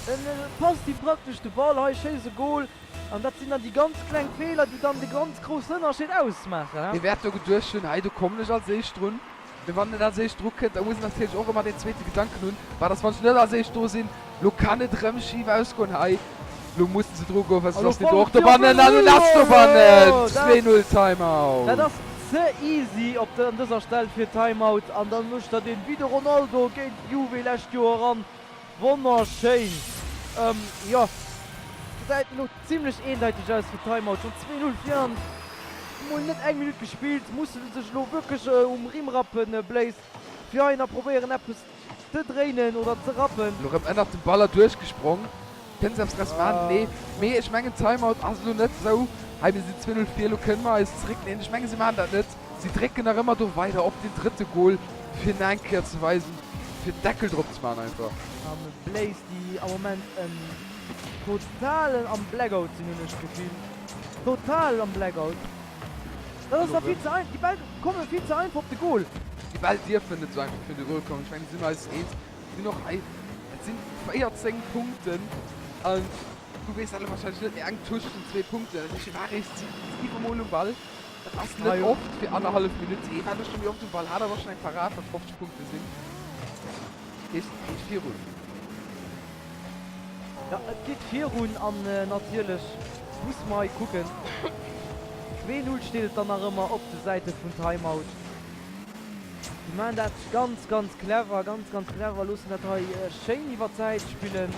en passt him praktesch de Ball, hei schéisse Gol an dat sinn dann déi ganz kleng Feeler, déi dann de ganz groussen Ënnerscheed ausmaachen. Hie wäert do geduecht hunn, hei do kommen ech als éischt drun. Mee wann en als éischt dru kënnt, da muss en natierlech och ëmmer deen zweete Gedanken hunn, Wat ass, wann ech net als éischt do sinn? Lo kann et erëm schif ausgoen hei. Lo mussen se dru goen, well soss ass den do och dobannen. An en ass dobannen! 2, 0, Timeout. Dat ass ze easy op an dëser Stell fir Timeout. An dann mécht der deen wéi de Ronaldo géint Juve lescht Joer eran. Wonnerschéin! Jo, gesäit elo zimlech eendeiteg aus fir Timeout. Schonn 2, 0 vir an mol net eng Minutt gespillt. Musse sech elo wierklech um Rimm rappen, Blaise, fir hei nach probéieren eppes ze dréinen oder ze rappen. Elo rëm ënnert dem Baller duerchgesprong. Kënnen se eppes draus maachen? Nee. Mee ech mengen Timeout ass elo net esou, hei mir sinn 2, 0 vir, elo kënne mer eis zeréckleenen. Ech mengen se maachen dat net. Si drécken nach ëmmer do weider op den drëtte Gol, fir nach eng Kéier ze weisen, fir den Deckel drop ze maachen einfach. An Blaze, déi am Moment en totalen am Blackout sinn, hunn ech d'Gefill. Total am Blackout. Dat ass da vill ze einfach. Déi Bäll komme vill ze einfach op de Gol. Déi Bäll dierfen net esou einfach virun de Gol kommen. Ech mengen, do si mer eis eens. Mir sinn och hei, et sinn 14 Punkten an du weess dat elo warscheinlech net, mee eng Touche sinn zwee Punkten. Dat heescht, hie war eréischt siwe Mol um Ball. Dat ass net oft fir annerhallef Minutt. Ee war do scho méi oft um Ball, hat awer och schonn eng Parad, wat 50 Punkte sinn. Heescht, et geet virun. Jo, et geet virun an natierlech. Musse mer hei kucken. 2, 0 steet et dann nach ëmmer op de Säite vun Timeout. Déi maachen dat ganz, ganz clever, ganz, ganz clever, loossen dat hei schéin iwwer d'Säit spillen.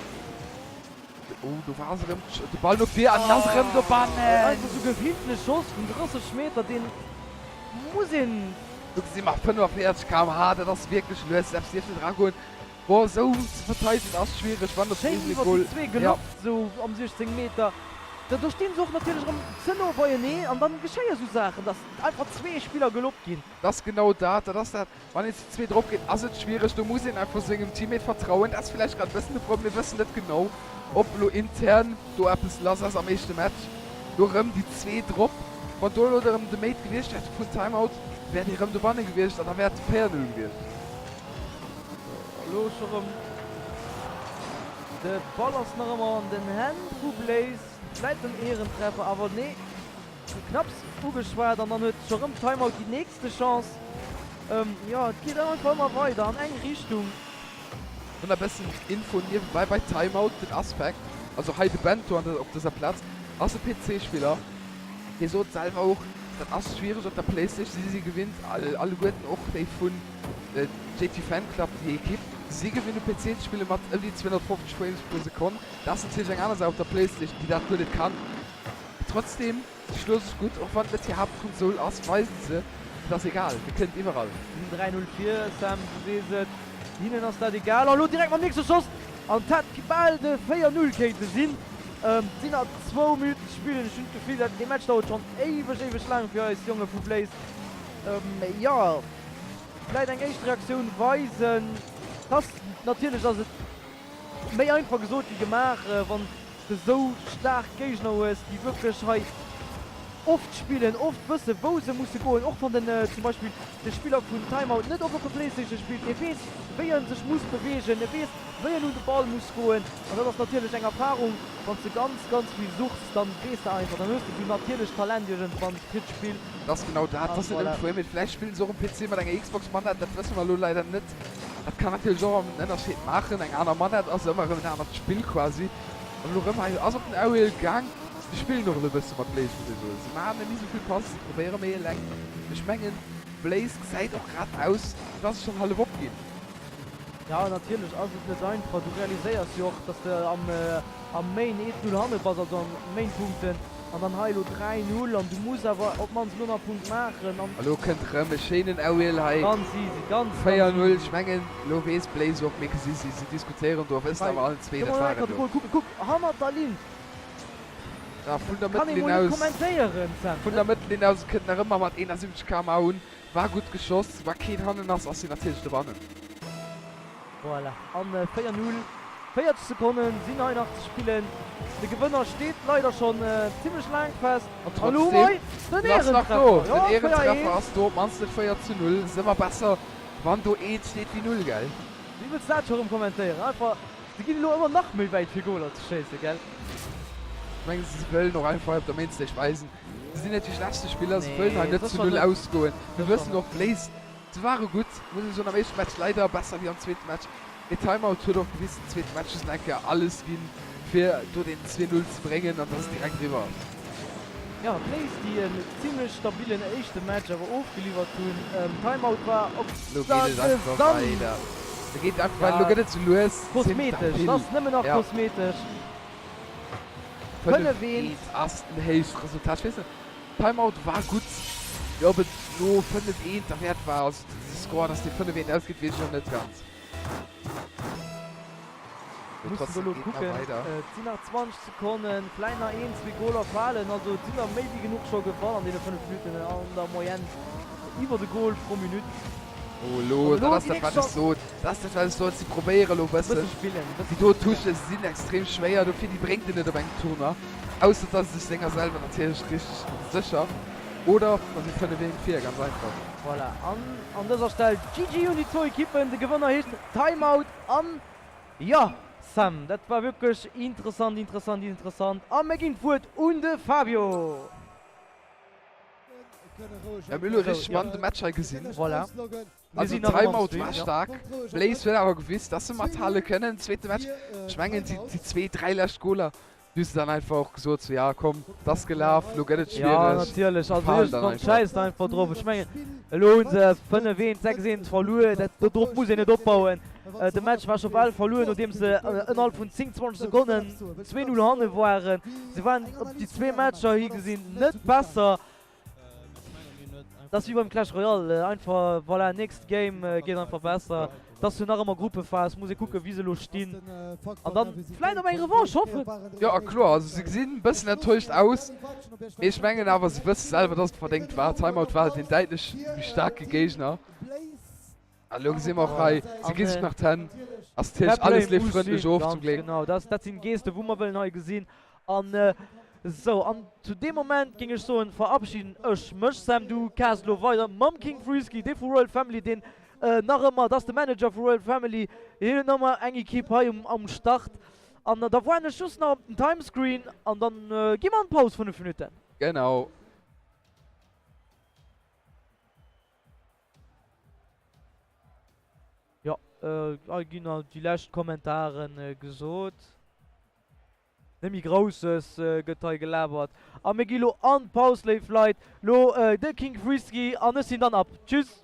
Oh, do war se erëm, de Ball no vir an ass erëm dobannen! Einfach sou gefillten e Schoss vun 30 Meter, deen muss een. Do gesi mer 45 km/h, dat ass wierklech lues, selbst dierft net eragoen. Boah, esou ze verteidegen ass schwiereg, wann op Schéin eegene iwwer Goal, déi zwee ja. geloppt, sou am 16 Meter. Da do stinn se och natierlech erëm ze no beieneen an dann geschéie sou Saachen, dass einfach zwee Spiller geloppt ginn. Dat ass genau dat, dat ass dat, wann een zu zwee drop geet, ass et schwiereg, do muss een einfach sengem Teammate vertrauen. Dat ass vläicht grad e bëssen de Problem, mir wëssen net genau, ob elo intern do eppes lass ass am éischte Match. Do erëm déi zwee drop, wann do elo erëm de Mate gewiescht wär vun Timeout, wär dee erëm dobanne gewiescht an da wär et 4, 0 gewiescht. Elo scho rëm. De Ball ass nach ëmmer an den Hänn vu Blaze. Vläit en Ehrentreffer, awer nee, knapps ugeschwat an dann huet scho rëm Timeout déi nächste Chance. Jo, et geet einfach ëmmer weider an eng Richtung. Dann e bëssen Info niewebäi bei Timeout, den Aspect, also hei de Bento an op dëser Plaz ass e PC-Spiller. Hie sot selwer och, dat ass schwiereg op der Playstation, si si gewinnt alleguerten, och déi vun JT Fan Club, déi Ekipp, si gewinnt um PC ze spille mat ëm déi 250 Frames pro Sekonn. Dat ass natierlech eng aner Saach op der Playstation, déi dat guer net kann. Trotzdem, si schloe sech gutt, och wann et net hir Haaptkonsol ass, weisen se, et ass egal, dir kënnt iwwerall. Si sinn 3, 0 vir, Sam, du sees et, hinnen ass dat egal. An elo direkt mam nächste Schoss an 't hätt bal de 4, 0 kéinte sinn. Et sinn nach zwou Minutten ze spillen. Ech hunn d'Gefill, dat dee Match dauert schonn éiweg, éiweg laang fir eis Jonge vu Blaze. Jo, vläit eng éischt Reaktioun weisen. T'ass natierlech ass et méi einfach gesot wéi gemaach, wann s de esou staark Géigner hues, déi wierklech hei oft spillen, oft wësse wou se musse goen. Och wann den zum Beispill de Spiller vun Timeout net oft op der Playstation spillt, e weess wéi en sech muss beweegen, e weess wéi en un de Ball muss goen. An dat ass natierlech eng Erfahrung, wann s de ganz, ganz vill suchs, dann weess de einfach, dann hues de sou natierlecht Talent iergendwann fir d'Spill. Dat ass genau dat, An dat ass net voilà. nëmmen Frame Rate, vläicht spillen se och um PC mat enger Xbox Manette, dat wësse mer elo leider net. Dat kann natierlech och en Ënnerscheed maachen, eng aner Manette ass ëmmer erëm en anert Spill quasi. An elo erëm hei ass op den Aerial gaang, se spillen och elo e bësse mat Blaze muss ee soen, se maachen net méi sou vill Pass, se probéiere méi eleng. Ech mengen Blaze gesäit och grad aus wéi wa se schonn hallef opginn. Jo, natierlech ass et net einfach. Du realiséiers jo och, dass de am am Main 1, 0 hanne bass, also an Main-Punkten, an dann hei elo 3, 0 an du muss awer op d'mannst elo nach e Punkt maachen an. Elo kënnt rëm e schéinen Aerial hei. Ganz easy, ganz, ganz 4, 0, easy. ech mengen elo weess Blaze och, mir gesi si, si diskutéieren do a wëssen Hei, awer allen zwee, komm dat mol war eng et Kéier de elo. Goal kucken, kuck, hannert der Linn. Ja, vun der Dat kann ee Mëttellinn mol net aus, kommentéieren, Sam. vun der Mëttellinn aus, kënnt nach ëmmer mat 71 km/h un. War gutt geschoss, wa keen hannen ass, ass hien natierlech dobannen. Voilà, an 4, 0, 40 Sekonnen sinn hei nach ze spillen. De Gewënner steet leider schonn zimmlech laang fest. An An elo hu mer trotzdem, hei den en ass nach do. Ehrentreffer. Den Jo, 4, Ehrentreffer 1. ass do, op d'mannst net 4 zu 0. Et ass ëmmer besser, wann do eent steet wéi 0, gell? Wéi wëlls de dat scho rëm kommentéieren? Einfach, se ginn elo ëmmer nach méi wäit fir Goler ze schéissen, gell? Ech mengen, se wëllen och einfach op der Mainstage weisen, Se sinn net déi schlechtste Spiller, se wëllen Nee, hei net zu sécher Null net. ausgoen. Mir Sécher wëssen net. och, Blaze, se ware gutt, muss ee soen, am éischte Match leider besser wéi am zweete Match. Mee Timeout huet och gewisen, den zweete Match mussen eng Kéier alles ginn, fir do deen 2-0 ze bréngen an dass et direkt eriwwer ass. Jo, Blaze, déi en zimlech stabillen éischte Match awer ofgeliwwert hunn. Timeout war op Lo der geet et einfach Gesamt. weider. Lo geet et einfach weider, lo Ja, gëtt et sou lues zimlech kosmetesch, et vill. ass nëmmen nach Ja. kosmetesch. 5 5 1. 1 ass den héichst Resultat. Ech weess net, Timeout war gutt, mee ob et lo 5 1 derwäert war, also de Score, dass dee 5 1 ausgeet, weess ech och net ganz. Mee Mussen trotzdem elo geet nach kucken, weider. et sinn nach 20 Sekonnen, vläit nach een, zwee Goler falen, also et sinn der méi wéi genuch scho gefall an deene 5 Minutten, an der Moyenne iwwert e Gol pro Minutt. Oh, elo, An dat elo ass déi dat nächst wat ech Chance. sot, dat ass dat wat ech sot, si probéiere elo e bëssen. Bësse spillen, bësse Déi do spillen. Touchë sinn extrem schwéier, dofir déi bréngt en net op engem Tournoi, ausser dass e sech senger selwer natierlech richteg sécher oder wa si 5 1 vir, ganz einfach. Voilà, an an dëser Stell GG un déi zwou Ekippen. De Gewënner heescht Timeout an jo, Sam, dat war wierklech interessant, interessant, interessant a mir ginn d'Wuert un de Fabio. Mir hunn elo e richteg spannende Match hei gesinn. Voilà. Also Timeout war staark. Blaze huet awer gewisen, dass se mathale kënnen. Zweete Match, ech mengen déi zwee, dräi lescht Goler. Du hues dann einfach och gesot, sou, ja komm, et ass gelaf, elo gëtt et Ja, schwiereg. natierlech. Also Falen dann iergendwann einfach. schäisst einfach drop. Ech mengen, elo hu se 5, 1, 6, 1 verluer. Dat, dodrop muss een net opbauen. De Match war scho bal verluer, nodeem se ënnerhalb vun 10, 20 Sekonnen 2, 0 hanne waren. Se waren op déi zwee Matcher hi gesinn net besser. Dat ass wéi beim Clash Royale, einfach voilà, nächst Game geet einfach besser. Et ass jo nach ëmmer Gruppephas, muss ee kucken, wéi se elo stinn an dann vläit op eng Revanche hoffen. Jo, a kloer, also se gesinn e bëssen enttäuscht aus, mee ech mengen awer, se wësse selwer, dass et verdéngt war. Timeout war deen däitlech méi staarke Géigner. A lo gesi mer och hei, se gi sech nach d'Hänn. Ass natierlech alles leeft frëndlech of zum Gléck. Genau, dat sinn Gesten, wou mer wëllen hei gesinn. An esou, an zu deem Moment géing ech soen, verabschiden ech mech. Sam, du kaas elo weider mam King Freeski, dee vu Royal Family, deen nach ëmmer, dat ass de Manager vu Royal Family, hien huet nach ëmmer eng Equipe hei um Start. An da waarden ech just nach op den Timescreen an dann gi mer an d'Paus, 5 Minutten. Genau. Jo, hei ginn nach déi lescht Kommentaren gesot. Net méi Grousses gëtt hei gelabert. A mir gi lo an d'Paus, léif Leit. Lo de King Frisky an ech sinn dann ab. Tschüss!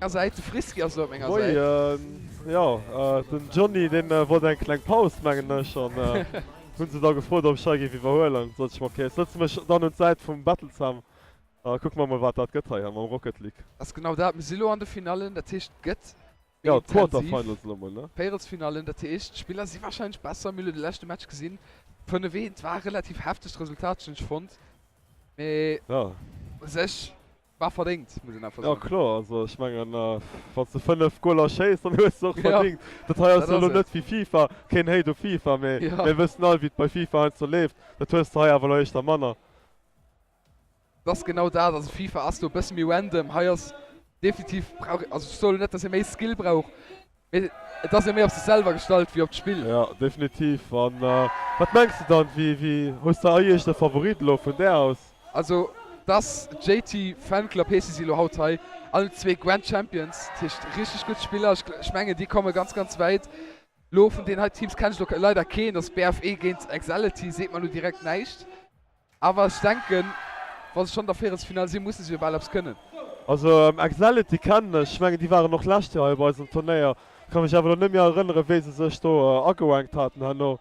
Säit, de Frisky ass elo op menger Säit. Moien, jo den Johny deen wollt eng kleng Paus mengen ech an hunn se da gefrot ob ech hei géif iwwerhuelen. Sot ech mer ok, ech sëtze mech dann un d'Säit vum Battlesam a kucke mer mol wat dat gëtt hei mam Rocket League. Ass genau dat, mir si lo an de Finallen, dat heescht et gëtt méi Jo, intensiv. d'Quarterfinals elo mol ne? Véierelsfinallen, dat heescht d'Spiller si warscheinlech besser. Mir hu lo de leschte Match gesinn, 5, 1 war e relativ heftegt Resultat hunn ech fonnt, mee u sech War verdéngt, muss een einfach Jo soen. kloer, also ech mengen wann s de 5 Goaler schéiss, dann hues de och Ja, verdéngt. Dat hei ass dat jo ass elo et. net wéi FIFA, keen Hate u FIFA, mee Ja. mir wëssen all wéi et bei FIFA heiansdo leeft. Dat hues de hei awer elo éischter manner. Et ass genau dat, also FIFA ass do e bësse méi random, hei ass definitiv brauch, also ech soen net dass ee méi Skill brauch, Mee et ass jo méi op sech selwer gestallt wéi op d'Spill. Jo, definitiv. An wat mengs de dann, wéi, wéi hues de eierlech de Favorit elo vun där aus? Also dass JT Fanclub heeschen si elo haut hei, allen zwee Grand Champions, dat heescht richteg gutt Spiller. Ech ech mengen déi komme ganz ganz wäit. Lo vun deenen hei Teams kennen ech lo leider keen, dass BFE géint Exality seet mer lo direkt näischt. Awer ech denken, wa se schonn an der Véierelsfinall sinn, musse se jo bal eppes kënnen. Also Exality kennen ech, ech mengen déi waren och lescht Joer hei bei eis um Turnéier, ka mech awer elo net méi erënneren wéi se sech do agewankt haten herno,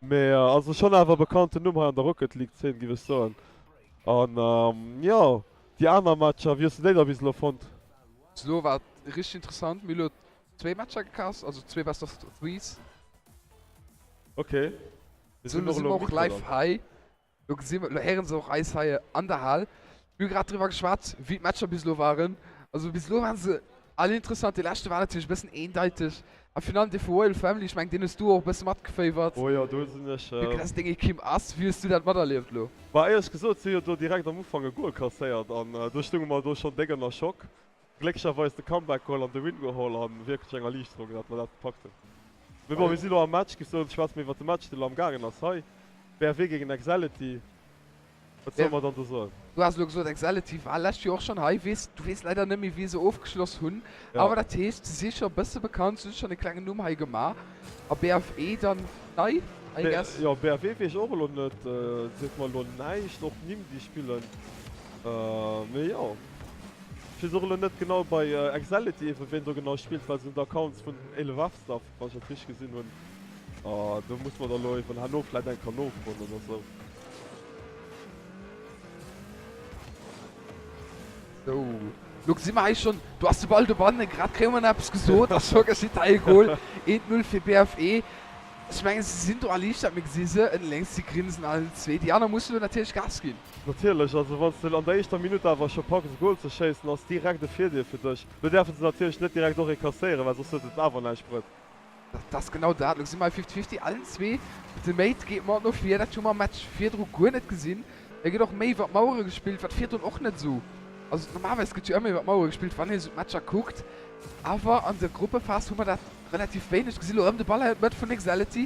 mee also schonn awer e bekannten Numm hei an der Rocket League Zeen giff ech soen. An jo déi aner Matcher, wéi hues de déi da bis elo fonnt? Bis elo war et richteg interessant, mir hu elo zwéi Matcher gecast, also zwee Best of Threes. Ok, mir Sou, sinn elo och si elo mer um och Mikro live dann. hei. Lo gesi mer, lo héiere se och eis hei an der Hal. Mir hu grad driwwer geschwat, wéi d'Matcher bis elo waren. Also bis elo waren se all interessant. Dee leschte war natierlech e bëssen eendeiteg. A virun allem dee vu Royal Family, ech mengen, deen hues du och e bësse matgeféiwert. Oh jo, do sinn ech. Vu que dass et deng Equipe ass, wéi hues du dat materlieft elo? Bah, éierlech gesot, si hu jo do direkt am Ufank e Gol kasséiert an do stounge mer do schonn déck ënner Schock. Glécklecherweis de Comeback geholl an de Win geholl an wierklech eng Erliichterung, dat mer dat gepackt hunn. Mee bon, mir si lo am Match, giff soen, schwätze mir iwwert de Match, dee lo am gaangen ass hei. BFW géingen Exality, wat solle mer dann do soen? Du has elo gesot, Exality war lescht Joer och schonn hei. Weess, du weess leider net méi wéi se ofgeschloss hunn, awer dat heescht, se si scho e bësse bekannt, se hu schonn e klengen Numm hei gemaach. A BFE dann nei, I guess? Jo, BFE weess ech och elo net, seet mer elo näischt, och d'Nimm déi spillen, mee jo. Ech weess och elo net genau bei Exality eben ween do genau spillt, well se hunn d'Accounts vun den 11 F-Staff, wann ech dat richteg gesinn hunn. Do muss mer da lo eben herno vläit eng Kéier nofroen oder sou. Sou, lo gesi mer hei schonn, do ass de Ball dobannen, grad kréie mer nach eppes gesot, a scho geschitt hei e Gol, 1, 0 fir BFE. Ech mengen se sinn do erliichtert, mir gesi se ënnen lénks, si grinsen allen zwee, déi aner musse lo natierlech Gas ginn. Natierlech, also wann s de an der éischter Minutt awer scho packs e Gol ze schéissen, ass direkt e Virdeel fir dech. Lo däerfe se natierlech net direkt och ee kasséieren, well soss huet et awer näischt bruet. Dat ass genau dat, lo gesi mer hei Fifty-Fifty, allen zwee, de Mate geet mat no vir, dat hu mer am Match virdru guer net gesinn. Et gëtt och méi iwwer d'Mauere gespillt, wat virdrun och net esou, also normalerweis gëtt jo ëmmer iwwer d'Mauere gespillt, wann een esou d'Matcher kuckt, awer an der Gruppephas hu mer dat relativ wéineg gesinn. Elo erëm de Ball hei an d'Mëtt vun Exality,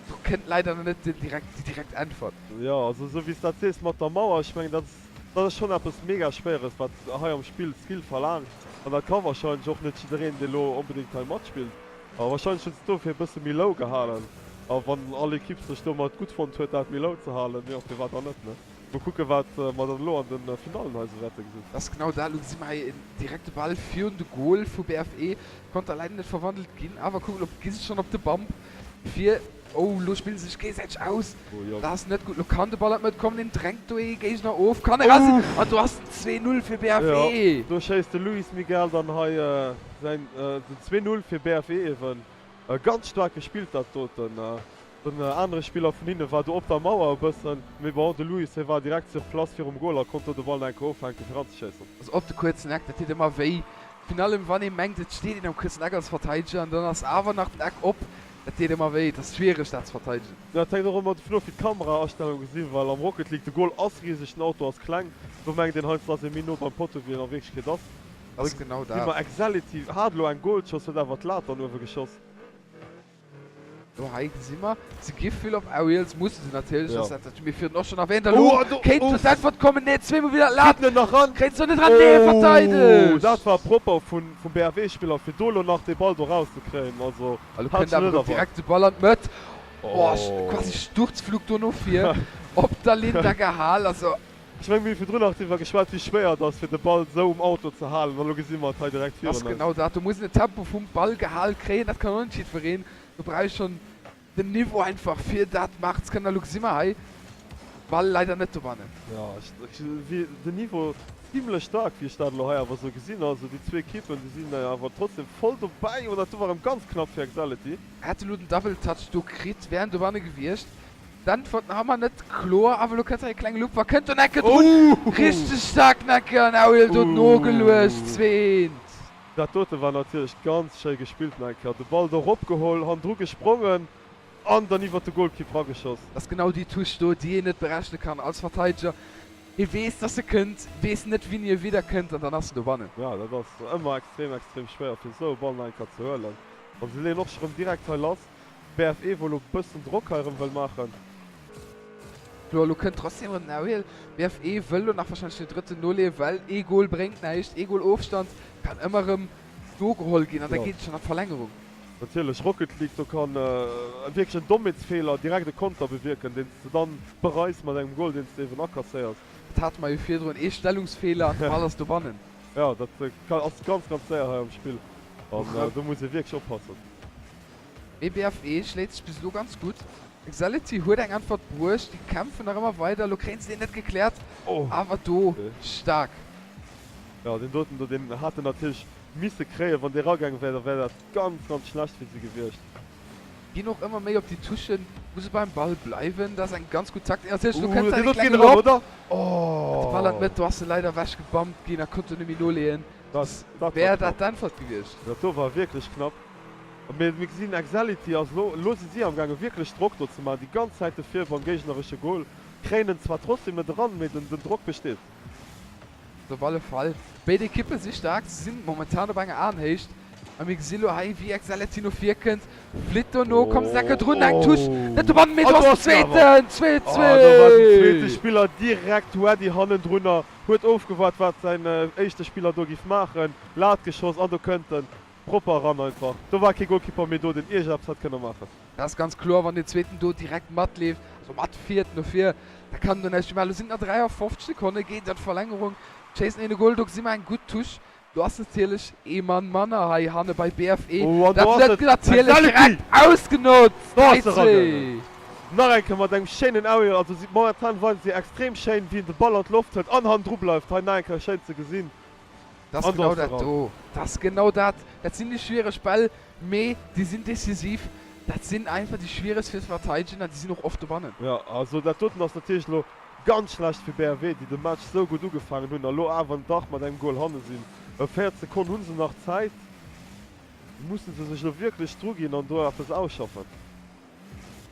do kënnt leider nach net den direkt, déi direkt Äntwert. Jo, also esou wéi s dat sees mat der Mauer, ech mengen dat ass, dat ass schonn eppes mega Schwéieres, wat hei am Spill Skill verlaangt an dat ka warscheinlech och net jiddereen, dee lo onbedéngt hei matspillt. A warscheinlech hunn se dofir e bësse méi low gehalen. A wann all Ekipp sech domat gutt fonnt huet, dat méi low ze halen, jo, firwat dann net, ne? Mol kucken, wat mer dann elo an de Finallen hei esou wäerte gesinn. Dat ass genau dat. Elo gesi mer hei en direkte Ball virun de Gol vu BFE. Konnt da leider net verwandelt ginn. Awer kuck, elo gi se schonn op de Bump fir. Oh, elo spille se sech géigesäiteg aus. Dat ass net gutt. Elo kann de Ball an d'Mëtt kommen. Deen drängt do ee Géigner of. Kann era sinn. An do ass den 2, 0 fir BFE. Jo, do schéisst de Luis Miguel dann hei säin den 2, 0 fir BFE ewen. Ganz staark gespillt dat doten. Den anere Spiller vun hinne war do op der Mauer e bëssen, mee bon, de Luis hie war direkt sur place virum Gol a konnt do de Ball nach eng Kéier offänken fir eranzeschéissen. Also op de kuerzen Eck, dat deet ëmmer wéi. Virun allem wann ee mengt et steet een am kuerzen Eck als Verteideger an dann ass awer nach den Eck op, dat deet ëmmer wéi. Et ass schwiereg dat ze verteidegen. Jo, et hänkt och ëmmer dovun of wéi d'Kameraaststellunge sinn, well am Rocket League de Goal ass riseg, den Auto ass kleng, do mengt een heiansdo ass ee méi no beim Potto wéi een a Wierklechkeet ass. Ass genau Gesi mer dat. Exality hat elo eng Goalchance, huet awer d'Lat dann uewe geschoss. Lo hei gesi mer, se gi vill op Aerials, musse se natierlech, Ja. ass dat, dat hu mir virun och schonn erwähnt. A lo Oh, an do, kéint uff. d'Äntwert kommen, nee, zweemol widder d'Lat, Kritt en nach ran? kréint se net ran, nee, Oh, verteidegt! dat war propper vun, vum BFW-Spiller, fir do lo nach dee Ball do rauszekréien, also A lo hat kënnt ech net awer erëm erwaart. direkt de Ball an d'Mëtt, oh, Oh. quasi Sturzflug do no vir, op der Linn da gehal, also. Ech mengen, mir hu virdrun nach driwwer geschwat, wéi schwéier et ass, fir de Ball esou um Auto ze halen. An elo gesi mer et hei direkt Ass virun eis. genau dat. Do muss een den Tempo vum Ball gehal kréien. Dat kann och net jiddwereen. Do brauch ee schonn den Niveau einfach, fir dat maachen ze kënnen. A lo gesi mer hei, Ball leider net dobannen. Jo, ech, wéi den Niveau zimlech staark, wéi ech dat elo hei awer esou gesinn. Also déi zwee Ekippen, déi sinn awer trotzdem voll dobäi. Oder do war erëm ganz knapp fir Excelity. Hätt elo den Double Touch do kritt, wär en dobanne gewiescht. D'Äntwert nach ëmmer net kloer, awer elo kënnt hei e klenge Lupfer, kënnt do Necke drun, richteg staark Necke an Auriel do nogeluecht, 2, 1. Dat dote war natierlech ganz schéi gespillt nach eng Kéier, de Ball do eropgeholl, hannendru gesprongen an dann iwwert de Golkipp rageschoss. Dat ass genau déi Touche do, déi een net berechne kann als Verteideger. Hie weess, dass e kënnt, weess net wéini e widder kënnt an dann ass en dobannen. Jo, dat ass ëmmer extrem, extrem schwéier fir esou e Ball nach eng Kéier ze huelen. An se leeën och scho rëm direkt hei lass. BFE wou lo bëssen Drock hei erëm wëll maachen. Jo lo kënnt trotzdem erëm den Auriel. BFE wëll lo nach wahrscheinlech den drëtten noleeën, well ee Goal bréngt näischt. Ee Goal Ofstand kann ëmmer erëm nogeholl ginn an da geet et schonn an d'Verlängerung. Natierlech, Rocket League, do kann wierklech en Dommheetsfeeler direkt e Konter bewierken, deen s de dann bereis mat engem Goal, deen s de eben akasséiers. Dat hate mer jo virdrun, ee Stellungsfeeler an de Ball ass dobannen. Jo, dat ass ganz, ganz séier hei am Spill an do muss ee wierklech oppassen. Mee BFE schléit sech bis elo ganz gutt. Exality huet eng Äntwert bruecht, déi kämpfen nach ëmmer weider. Elo kréien se deen net gekläert, awer do staark. Jo, deen doten do, deen hat en natierlech misse kréien. Wann dee ragaange wär, da wär dat ganz, ganz schlecht fir si gewiescht. Ginn och ëmmer méi op déi Touchen, musse beim Ball bleiwen. Dat ass eng ganz gutt Taktik. Natierlech, elo Ooh, kënnt deen hei dote de geet klenge eran, Lob. oder? De Ball an Oh! d'Mëtt, do ass e leider ewechgebammt ginn a konnt do net méi noleeën. Dat, dat war Wär knapp. dat d'Äntwert gewiescht? Dat do war wierklech knapp. Mee mir gesinn, Excelity ass elo, elo si si amgaangen wierklech Drock do ze maachen, déi ganz Zäit dofir beim géigneresche Goal, kréien en zwar trotzdem net eran, mee den Drock besteet. Op alle Fall, béid Ekippe si staark, se sinn momentan op enger Aenhéicht a mir gesi lo hei wéi Excelity no vir kënnt, flitt dono, kommt se enke drun, eng Touche, net dobannen, mee do ass den zweeten, 2, 2! Oh, do war den zweete Spiller direkt ready hannendrunner, huet ofgewaart wat säin éischte Spiller do giff maachen, Lat geschoss an do kënnt en. Propper eran einfach. Do war kee Golkipper méi do deen iergendeppes hätt kënne maachen. Dat ass ganz kloer, wann deen zweeten do direkt matleeft, also matfiert no vir, da kann en do näischt méi maachen. Lo sinn et nach 53 Sekonne, geet an d'Verlängerung, chasen een e Goal, do gesi mer eng gutt Touche. Do ass natierlech ee Mann manner hei hanne bei BFE. Oh an Dat do ass gëtt et! natierlech Exality! direkt ausgenotzt! Do ass 3, e ragaangen! 2. Nach eng Kéier mat engem schéinen Aerial, also si momentan weisen si extrem schéin wéi en de Ball an d'Loft hëlt an hannendru bleift. Hei nach eng Kéier schéin ze gesinn. Dat ass genau dat do. Dat ass genau dat. Dat sinn déi schwiereg Bäll, mee déi sinn decisiv. Dat sinn einfach déi schwieregst fir ze verteidegen an déi sinn och oft dobannen. Jo, also dat doten ass natierlech elo ganz schlecht fir BRW, déi de Match esou gutt ugefaangen hunn a lo awer dach mat engem Goal hanne sinn. 40 Sekonnen hu se nach Zäit. Musse se sech elo wierklech druginn an do eppes ausschaffen.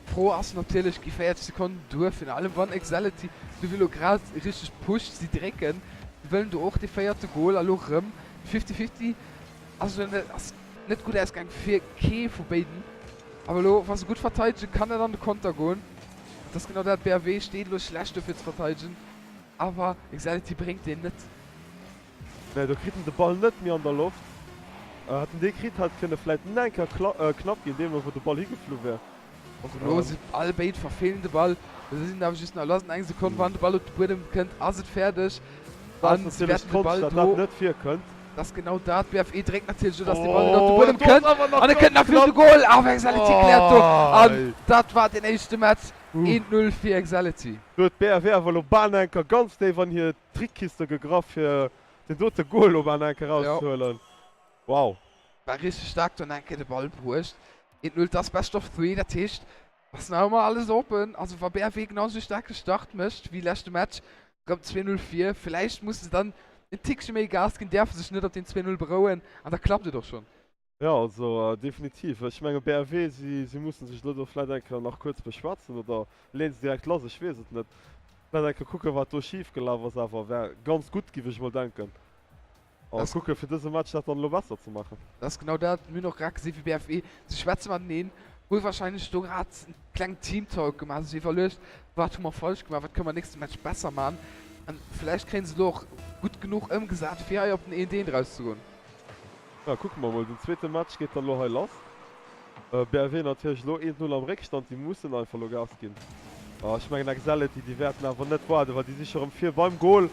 D'Fro ass natierlech, gi 40 Sekonnen duer, virun allem wann Excelity sou wéi elo grad richteg pusht, si drécken, si wëllen do och dee véierte Goal a lo rëm Fifty Fifty ass elo net ass net gutt ausgaang fir kee vu béiden, awer elo wa se gutt verteidegen, kann dat an de Konter goen. Dat ass genau dat, BRW steet elo schlecht do fir ze verteidegen, awer Excelity bréngt deen net. Nee, do kritt en de Ball net méi an der Loft. Hätt en dee kritt, hätt kënne vläit nach eng Kéier knapp ginn, deemno wou de Ball higeflu wär. Och elo si all béid verfeelen de Ball. Do sinn awer just nach lass eng Sekonn. Wann de Ball op de Buedem kënnt, ass et fäerdeg. An si wäerten de Ball do. Dat net virkënnt. Dat ass genau dat. BFE dréckt natierlech do, dass de Ball net op de Buedem kënnt. An e kënnt nach virun de Goal. Awer Exality kläert do. An dat war den éischte Match. 1, 0 fir Exality. Do huet BFE awer elo bal nach eng Kéier ganz déif an hir Trickkiste gegraff fir den dote Goal op an enke rauszehuelen. Wow. War richteg staark do enke de Ball bruecht. 1, 0, et ass Best of Three, dat heescht ass nach ëmmer alles open. Also wa BFW genau esou staarke Start mécht wéi leschte Match, rëm 2, 0 vir, villäicht musse se dann en Tickche méi Gas ginn, däerfe sech net op deen 2, 0 berouen an da klappt et och schonn. Jo, also definitiv. Ech menge BRW, si si musse sech elo do vläit eng Kéier nach kuerz beschwätzen oder leeën se direkt lass, ech weess et net. Vläit eng Kéier kucken, wat do schif gelaf ass, awer wär ganz gutt, giff ech mol denken. A kucke fir dëse Match dat dann elo besser ze maachen. Dat ass genau dat. Mir hunn och grad gesi wéi BFE, si schwätze mateneen, hu warscheinlech do grad en klengen Teamtalk gemaach, sech iwwerluecht, wat hu mer falsch gemaach, wat kënne mer nächste Match besser maachen. An vläicht kréie se elo och gutt genuch ëmgesat, fir hei op den 1, 1 erauszegoen. Ja, kucke mer mol. Den zweete Match geet dann elo hei lass. BRW natierlech elo 1, 0 am Réckstand. Déi mussen einfach elo Gas ginn. Oh, ech mengen Excelity, déi wäerten awer net waarden, well déi si scho rëm vir beim Goal.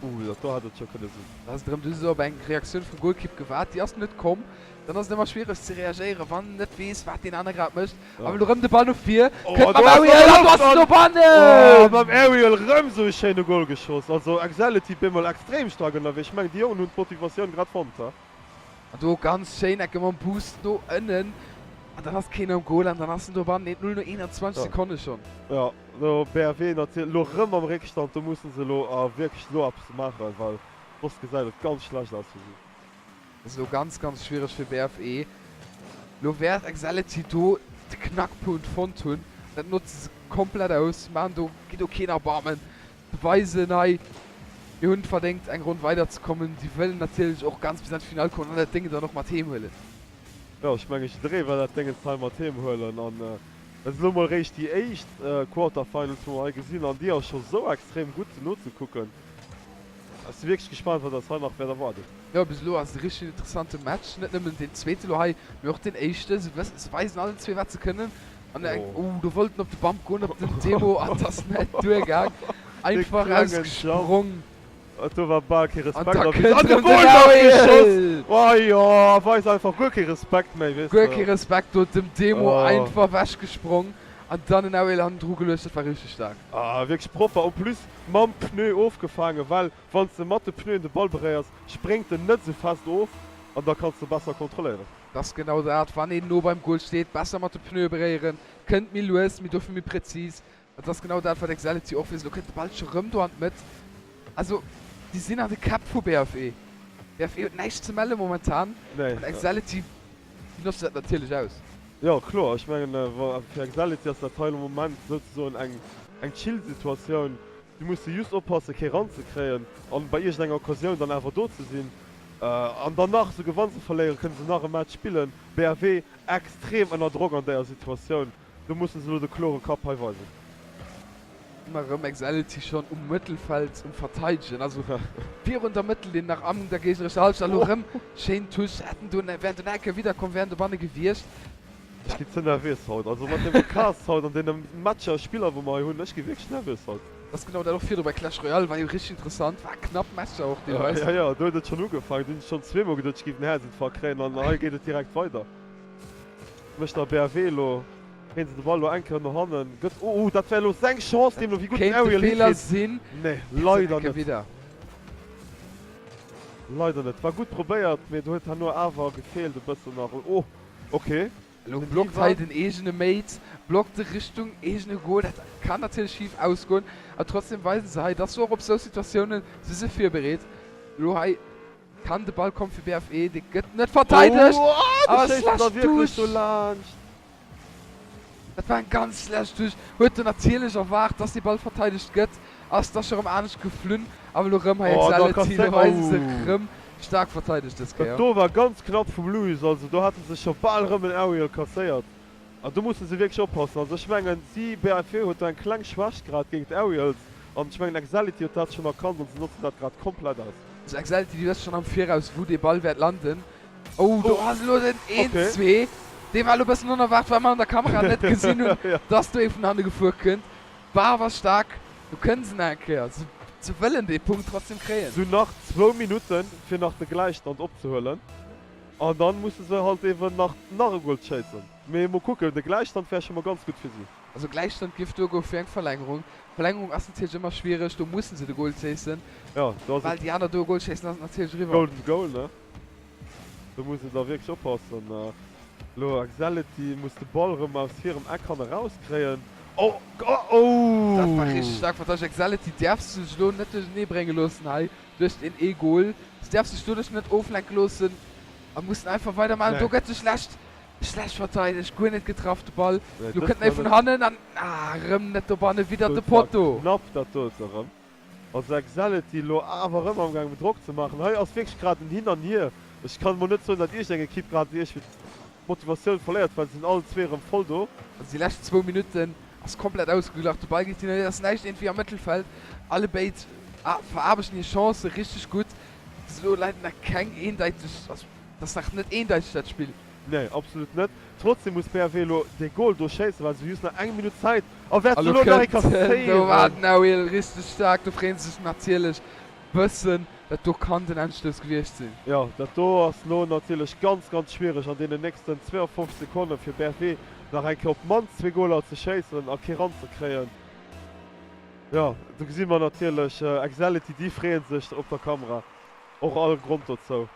Ouh, dat do hätt et scho kënne sinn. Da ass et erëm, du hues op eng Reaktioun vum Golkipp gewaart, déi ass net komm. Dann ass et ëmmer schwiereg ze reagéieren, wann en net weess, wat deen anere grad mécht. Awer elo rëm de Ball no vir, kënnt mam Ariel an du ass en dobannen! Oh, mam Ariel rëm esou e schéine Goal geschoss. Also Excelity bemol extrem staark ënnerwee. Ech mengen, déi Jongen hunn d'Motivatioun grad fonnt, he? An do ganz schéin Ecke mam Boost no ënnen an dann ass keen am Goal an dann ass en dobannen. 1, 0 no 21 Sekonne schonn. Jo, do BFW natierlech elo rëm am Réckstand. Do musse se elo wierklech elo eppes maachen, well soss gesäit et ganz schlecht aus fir si. Dat ass elo ganz, ganz schwiereg fir BFE. Elo wäert Excelity do de Knackpunkt fonnt hunn. Dat notze se komplett aus, maachen do, ginn do keen Erbarmen. Beweisen hei, mir hunn et verdéngt eng Ronn weider ze kommen. Si wëllen natierlech och ganz bis an d'Finall kommen an dat Déngen dann och mat heem huelen. Jo, ech menge jidderee well dat Déngens hei mat heem huelen an et ass elo mol réischt déi éischt Quarterfinals wou mer hei gesinn an déi ass scho sou extrem gutt nozekucken. Ech si wierklech gespaant wat eis hei nach wäert erwaarden. Jo, bis elo ass et e richteg interessante Match, net nëmmen deen zweete lo hei, mee och deen éischte. Se weisen allen zwee wat se kënnen. An eng, oh, do wollt en op de Bump goen, op den Demo, an 't ass net duergaang. Einfach ausgesprong. Do war bal kee Respekt. An da kënnt erëm den Ariel! Oh jo, a weist einfach guer kee Respekt méi, weess de. Guer kee Respekt, do dem Demo einfach ewechgesprong an dann den Ariel hannendru geluecht, dat war richteg staark. Ah, wierklech propper, en plus mam Pneu ofgefaangen, well wann s de mat de Pneuen de Ball beréiers, spréngt en net esou fest of an da kanns de besser kontrolléieren. Et ass genau dat, wann een no beim Goal steet, besser mat de Pneue beréieren, kënnt méi lues, mee dofir méi präzis. Et ass genau dat, wat Excelity och weess. Elo kënnt de Ball scho rëm do an d'Mëtt. Also, déi sinn an de Käpp vu BFE. BFE huet näischt ze melle momentan an Excelity, déi notzen dat natierlech aus. Jo, kloer. Ech mengen, fir Excelity ass dat hei elo Moment souzesoen eng eng chill Situatioun. Si musse just oppassen, kee ranzekréien an bei iergendenger Occasioun dann awer do ze sinn. An dann nach, souguer wa se verléieren, kënne se nach e Match spillen. BAW extrem ënner Drock an däer Situatioun. Do musse se elo de klore Kapp hei weisen. Ëmmer erëm Excelity schonn um Mëttelfeld um Verteidegen, also virun der Mëttellinn nach an der géignerescher Halschent. Elo erëm schéin Touche, hätten do, wären do nach eng Kéier widderkomm, wären dobanne gewiescht. Ech ginn ze nervös haut, also mat deem Cast haut an deene Matcher, Spiller wou mer hei hunn, ech gi wierklech nervös haut. Ass genau dat och virdru bei Clash Royale, war jo richteg interessant, war knapp Matcher och deelweis. Jo jo, do huet et schonn ugefaangen, do hunn ech schonn zweemol geduet ech géif en Häerzinfarkt kréien an hei geet et direkt weider. Mécht der BAW elo, kréien se de Ball elo eng Kéier no hannen, gëtt, oh oh dat wär elo seng Chance deemno wéi gutt den Kéint de Ariel Feeler hikritt. sinn, Nee, kritt se leider eng Kéier net. widder. Leider net, war gutt probéiert, mee do huet herno awer gefeelt e bëssen nach, oh ok. Elo blockt hei den eegene Mate, blockt e Richtung eegene Goal. Dat kann natierlech schif ausgoen, awer trotzdem weisen se hei, dass se och op sou Situatiounen si se virbereet. Elo hei kann de Ball kommen fir BFE, dee gëtt net verteidegt a schlecht Touche. Dat war eng ganz schlecht Touche. Huet en natierlech erwaart, dass dee Ball verteidegt gëtt, ass da scho rëm anescht geflunn. Awer elo rëm hei Excelity, elo weise se rëm Staark verteidegt dës Kéier. Dat do war ganz knapp vum Luis, also do hate se scho bal rëm en Aerial kasséiert an do musse se wierklech oppassen. Also ech mengen si, BFW huet do eng kleng Schwächt grad géint Aerials an ech mengen Excelity huet dat schonn erkannt an se notzen dat grad komplett aus. Also Excelity déi wësse schonn am Viraus wou dee Ball wäert landen. Oh do ass elo den 1, 2, dee war elo e bëssen onerwaart well mer an der Kamera net gesinn hunn dass do ee vun hanne gefuer kënnt. War awer staark, do kënnen se nach eng Kéier, se wëllen dee Punkt trotzdem kréien. Se hunn nach zwou Minutten fir nach de Gläichstand opzehuelen an dann musse se halt eben nach nach e Goal schéissen. Mee mol kucken, de Gläichstand wär scho mol ganz gutt fir si. Also Gläichstand giff duergoe fir eng Verlängerung. Verlängerung ass natierlech ëmmer schwiereg, do mussen se de Goal schéissen. Jo, do ass et. Well déi aner do e Goal schéissen, ass et natierlech eriwwer. Golden Goal, ne? Do muss een da wierklech oppassen. Elo Excelity muss de Ball rëm aus hirem Eck kann erauskréien. Oh oh! Dat war richteg staark verteidegt. Excelity däerf sech elo net duerchernee brénge loossen hei duerch deen ee Goal. Se däerf sech doduerch net oflenke loossen a mussen einfach weidermaachen. Do gëtt se schlecht, schlecht verteidegt, guer net getraff de Ball. Elo kënnt en vun hannen an ah rëm net dobanne, widder de Potto. Knapp dat dote rëm. Ass Excelity elo awer erëm am gaangen Drock ze maachen. Hei ass wierklech grad en Hin an Hier. Ech kann mol net soen dat iergend eng Ekipp grad iergendwéi d'Motivatioun verléiert, well se sinn allen zwee erëm voll do. Also déi lescht zwou Minutten ass komplett ausgeglach. De Ball geet hin an hier, et ass näischt iergendwéi am Mëttelfeld. Allebéid veraarbechten hir Chancë richteg gutt. Bis elo leider nach keng eendeiteg, also et ass nach net eendeiteg dat Spill. Nee, absolut net. Trotzdem muss BFE elo dee Goal do schéissen, well se hu just nach eng Minutt Zäit a wäerte A se lo elo nach ee kënnt en, do war kasséieren. den Ariel richteg staark. Do freeën se sech natierlech bëssen. Dat do kann den Endstouss gewiescht sinn. Jo, dat do ass elo natierlech ganz, ganz schwiereg an deenen nächsten 52 Sekonne fir BFE nach eng Kéier op d'mannst zwee Goaler ze schéissen a kee ranzekréien. Jo, do gesi mer natierlech Excelity, déi freeë sech op der Kamera. Och all Grond dozou.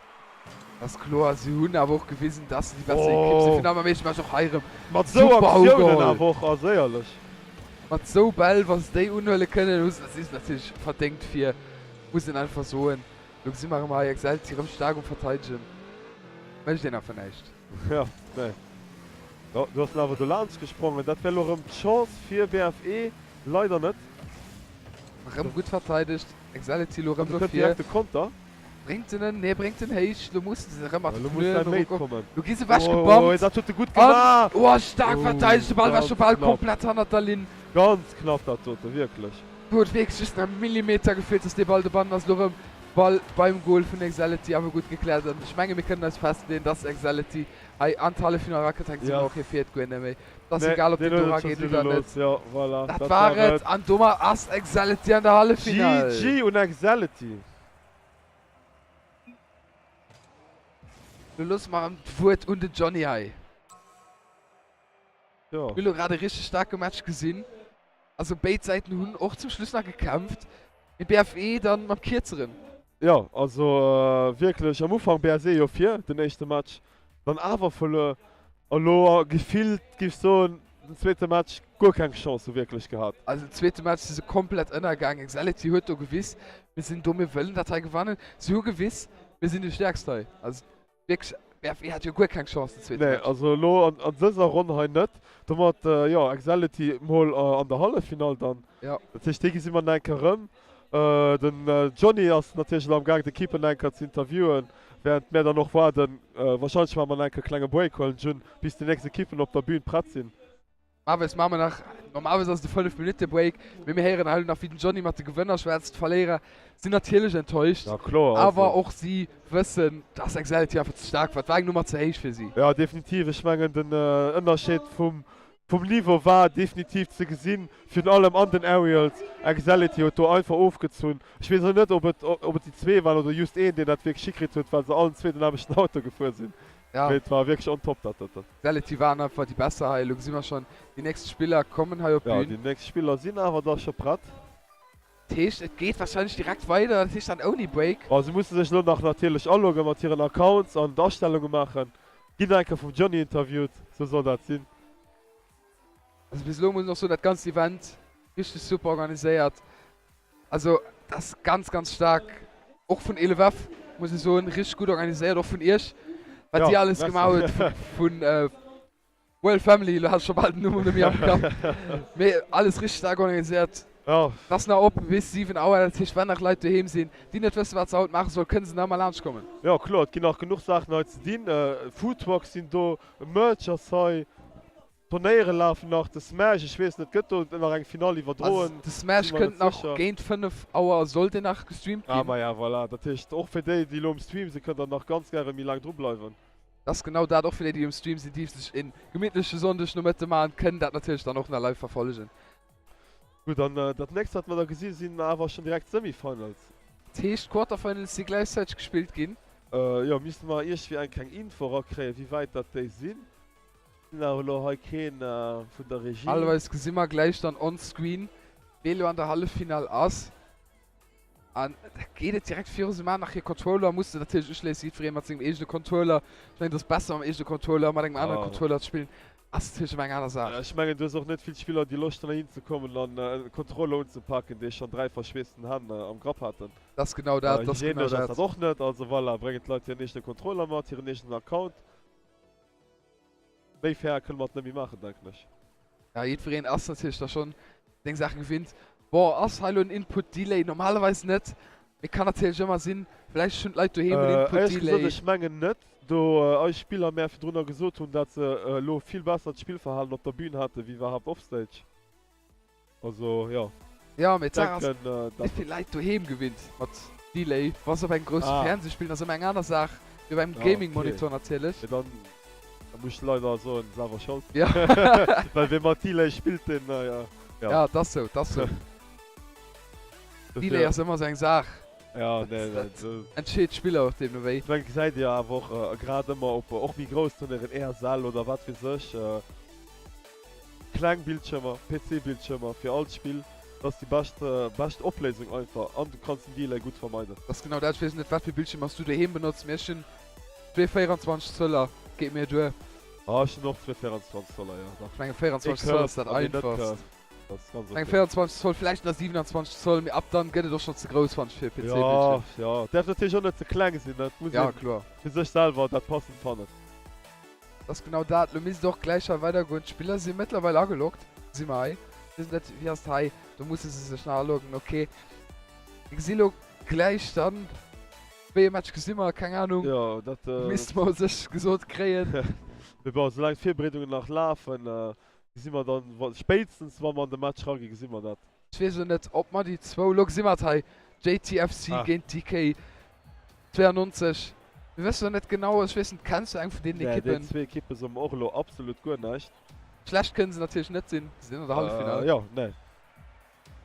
Dat ass kloer. Si hunn awer och gewisen, dass se déi besser Ekipp sinn. Oh. Virun allem am éischte Match och hei erëm Mat esou super Aktiounen ugeholl. awer och, also éierlech. Mat esou Bäll, wa se déi unhuele kënnen, hu se, si se natierlech verdéngt vir, muss een einfach soen. Elo gesi mer erëm hei Excelti erëm staark um Verteidegen. Mécht een einfach näischt. Jo, nee. Jo, du ass en awer do laanscht gesprongen. Dat wär elo erëm d'Chance fir BFE. Leider net. Erëm gutt verteidegt. Excelti elo An erëm do do kënnt vir. direkt de Konter. Bréngt en en? Nee, bréngt en héich. Lo mussen se erëm mat Elo muss säi Pneuen Mate erukommen. kommen. Lo gi se Oh, ewechgebammt. dat huet e gutt An, gemaach! oh, staark Oh, verteidegt. De Ball war scho ganz bal knapp. komplett hannert der Linn. Ganz knapp dat dote, wierklech. Do huet wierklech just nach e Millimeter gefeelt, dass dee Ball dobannen ass. Lo erëm Ball beim Goal vun Excelity, awer gutt gekläert. An ech menge mir kënnen eis festleeën, dass Excelity hei an d'Halleffinall erakënnt. Hei gesi mer och Yes. hie fiert guer net méi. Et ass Nee, egal, ob deen deen do huet et scho erageet si oder net. gelooss. Jo, voilà, Dat dat war war et. et. An domat ass Excelity an der Halleffinall. GG un Excelity. Lo loosse mer erëm d'Wuert un den Johnny hei. Jo. Mir hu lo grad e richteg staarke Match gesinn. Also béid Säiten hunn och zum Schluss nach gekämpft. Mee BFE dann mam Kierzeren. Jo, also wierklech am Ufank BSE jo vir, den éischte Match dann awer verluer. A lo gefillt, géif soen, den zweete Match guer keng Chance sou wierklech gehat. Also den zweete Match si se komplett ënnergaangen. Excelity huet do gewiss, mir sinn do, mir wëllen dat hei gewannen. Si hu gewiss, mir sinn déi Stäerkst hei. Also wierklech, BFE hat jo guer keng Chance den zweete Nee, Match. also elo an dëser Ronn hei net. Domat, jo, Excelity mol an der Halleffinall dann. Jo. Dat heescht, déi gesi mer nach eng Kéier erëm. Den Johnny ass natierlech elo am Gaang d'Ekippen eng Kéier ze interviewen, während mär dann och waarden. Wahrscheinlech maache mer nach eng Kéier e klenge Break huelen, Jun, bis déi nächst Ekippen op der Bühn prett sinn. Normalerweis maache mer nach, normalerweis ass et e 5 Minutte Break, mee mir héieren hei elo nach wéi den Johnny mat de Gewënner schwätzt. D'Verléierer sinn natierlech enttäuscht, Ja kloer, also. awer och si wëssen, dass Excelity einfach ze staark war. Et war eng Nummer ze héich fir si. Jo, definitiv. Ech mengen den Ënnerscheed vum Vum Niveau war definitiv ze gesinn, virun allem an den Aerials. Excelity huet do einfach ofgezunn. Ech weess och net ob et ob et déi zwee waren oder just een deen dat wierklech hikritt huet, well se allen zwee den nämmlechten Auto gefuer sinn. Ja. Mee et war wierklech on top dat doten. Excelity waren einfach déi besser hei. Elo gesi mer schonn déi nächst Spiller kommen hei op Ja, d'Bün. déi nächst Spiller sinn awer da scho prett. Dat heescht et geet warscheinlech direkt weider, dat heescht dann ouni Break. Bon, se musse sech elo nach natierlech alogge mat hiren Accounts an d'Astellunge maachen. Ginn nach eng Kéier vum Johnny interviewt, sou soll dat sinn. Also bis elo muss een och soen, dat ganzt Event richteg super organiséiert. Also dat ass ganz ganz staark, och vun 11F muss ech soen, richteg gutt organiséiert, och vun iech, wat Ja, dir alles merci. gemaach hutt vun Royal Family, elo hat ech scho bal den Numm net méi am Kapp. Mee alles richteg staark organiséiert. Ja. Et ass nach op bis 7 Auer, dat heescht wann nach Leit doheem sinn, déi net wëssen wat se haut maache soll, kënne se nach ëmmer laanscht kommen. Jo kloer, et ginn nach genuch Saachen hei ze dinn. Foodtrucks sinn do, Merch ass hei, Turnéiere lafen nach, de Smash, ech weess net, gëtt do nach eng Finall Also iwwerdroen? de Smash Si mer kënnt net nach sécher. géint 5 Auer sollt deen nach gestreamt Ah ginn. maja voilà, dat heescht och fir déi déi elo um Stream sinn, kënnt der nach ganz gäre méi laang dru bleiwen. Dat ass genau dat, och fir déi déi um Stream sinn, déi sech een gemittleche Sonndeg Nomëtte maachen, kënnen dat natierlech dann och nach live verfollegen. Gutt, an dat nächst wat mer da gesi sinn awer schonn direkt d'Semifinals. Dat heescht d'Quarterfinals si gläichzäiteg gespillt ginn. Jo, misste mer iergwéi eng kleng Info erakréien, wéi wäit dat déi sinn. Sinn awer elo hei keen vun der Regie. Normalerweis gesi mer gläich dann on screen, wee elo an der Halleffinall ass. An da geet et direkt viru. Se maachen nach hir Controller, musse natierlech uschléissen, jiddweree mat sengem eegene Controller. Ech mengen, et ass besser mam eegene Controller, mat engem anere Controller ze spillen ass natierlech ëmmer eng aner Saach. Ech mengen, du hues och net vill Spiller, déi Loscht hunn heihin ze kommen an e Controller unzepaken, dee schonn 3 verschweessten Hänn am Grapp haten. Dat ass genau dat, dat ass genau Hygienesch ass dat. dat och net. Also voilà, bréngen d'Leit hiren eegene Controller mat, hiren eegenen Account. Méi fair kënne mer et net méi maachen, denken ech. Ja, jiddwereen ass natierlech da schonn seng Saache gewinnt. Bon, ass hei elo en Input Delay? Normalerweis net, mee kann natierlech ëmmer sinn. Vläicht hunn d'Leit doheem en Input Éierlech gesot, Delay. ech mengen net, do eis Spiller mär virdrunner gesot hunn, dat se elo vill bessert Spillverhalen op der Bühn hate wéi iwwerhaapt offstage. Also jo. Jo, mee d'Saach ass, Denken, wéi vill Leit doheem gewinnt mat Delay, wa se op engem grousse Ah. Fernseh spillen, ass ëmmer eng aner Saach wéi op engem Ah, okay. Gaming-Monitor natierlech. Mee dann. Da muss ech leider soen, selwer Schold. Ja. Well wee mat Delay spillt, deen, ja. Ja, et ass sou, et ass sou. Delay ass ëmmer sou eng Saach. Ja, nee, nee. Dat entscheet d'Spiller och deemno wéi. Ech mengen, gesäit Dir awer och grad ëmmer op och méi grouss Turnéieren, ESL oder wat weess ech, kleng Bildschirmer, PC-Bildschirmer fir all Spill, dat ass déi bescht, bescht Opléisung einfach an du kanns den Delay gutt vermeiden. Dat ass genau dat. Ech weess net, wat fir Bildschirmer s du doheem benotz, mee ech hunn zwee 24 Zöller, geet mir duer. Ah, ech hunn och zwee 24 Zoller, jo, dach. Ech menge 24 Zoll ass dat einfachst. Eng 24 Zoll, vläicht nach 27 Zoll, mee ab dann gëtt et och schonn ze grouss fannen ech fir e PC-Bildschierm. Jo, jo, däerf natierlech och net ze kleng sinn, et muss een fir sech selwer dat passend fannen. Dat ass genau dat. Lo misst et och gläich hei weider goen. D'Spiller si mëttlerweil ageloggt, gesi mer hei. Weess net, wéi ass et hei? Do musse se sech nach aloggen, ok. Mir gesi lo gläich dann, wéi e Match gesi mer, keng Anung. Jo, dat. Misste mer u sech gesot kréien. Mee bon, soulaang d'Virbereedungen nach lafen, Gesi mer dann, wa, spéitstens wa mer an de Match raginn, gesi mer dat. Ech weess elo net, ob mer déi zwou, elo gesi mer et hei, JTFC Ah. géint DK 92. Mir wëssen elo net genau, ech weess net, kenns du eng vun deenen Nee, déi Ekippen? zwee Ekippe soe mer och elo absolut guer näischt. Schlecht kënne se natierlech net sinn, se sinn an der Halleffinall. Jo, nee.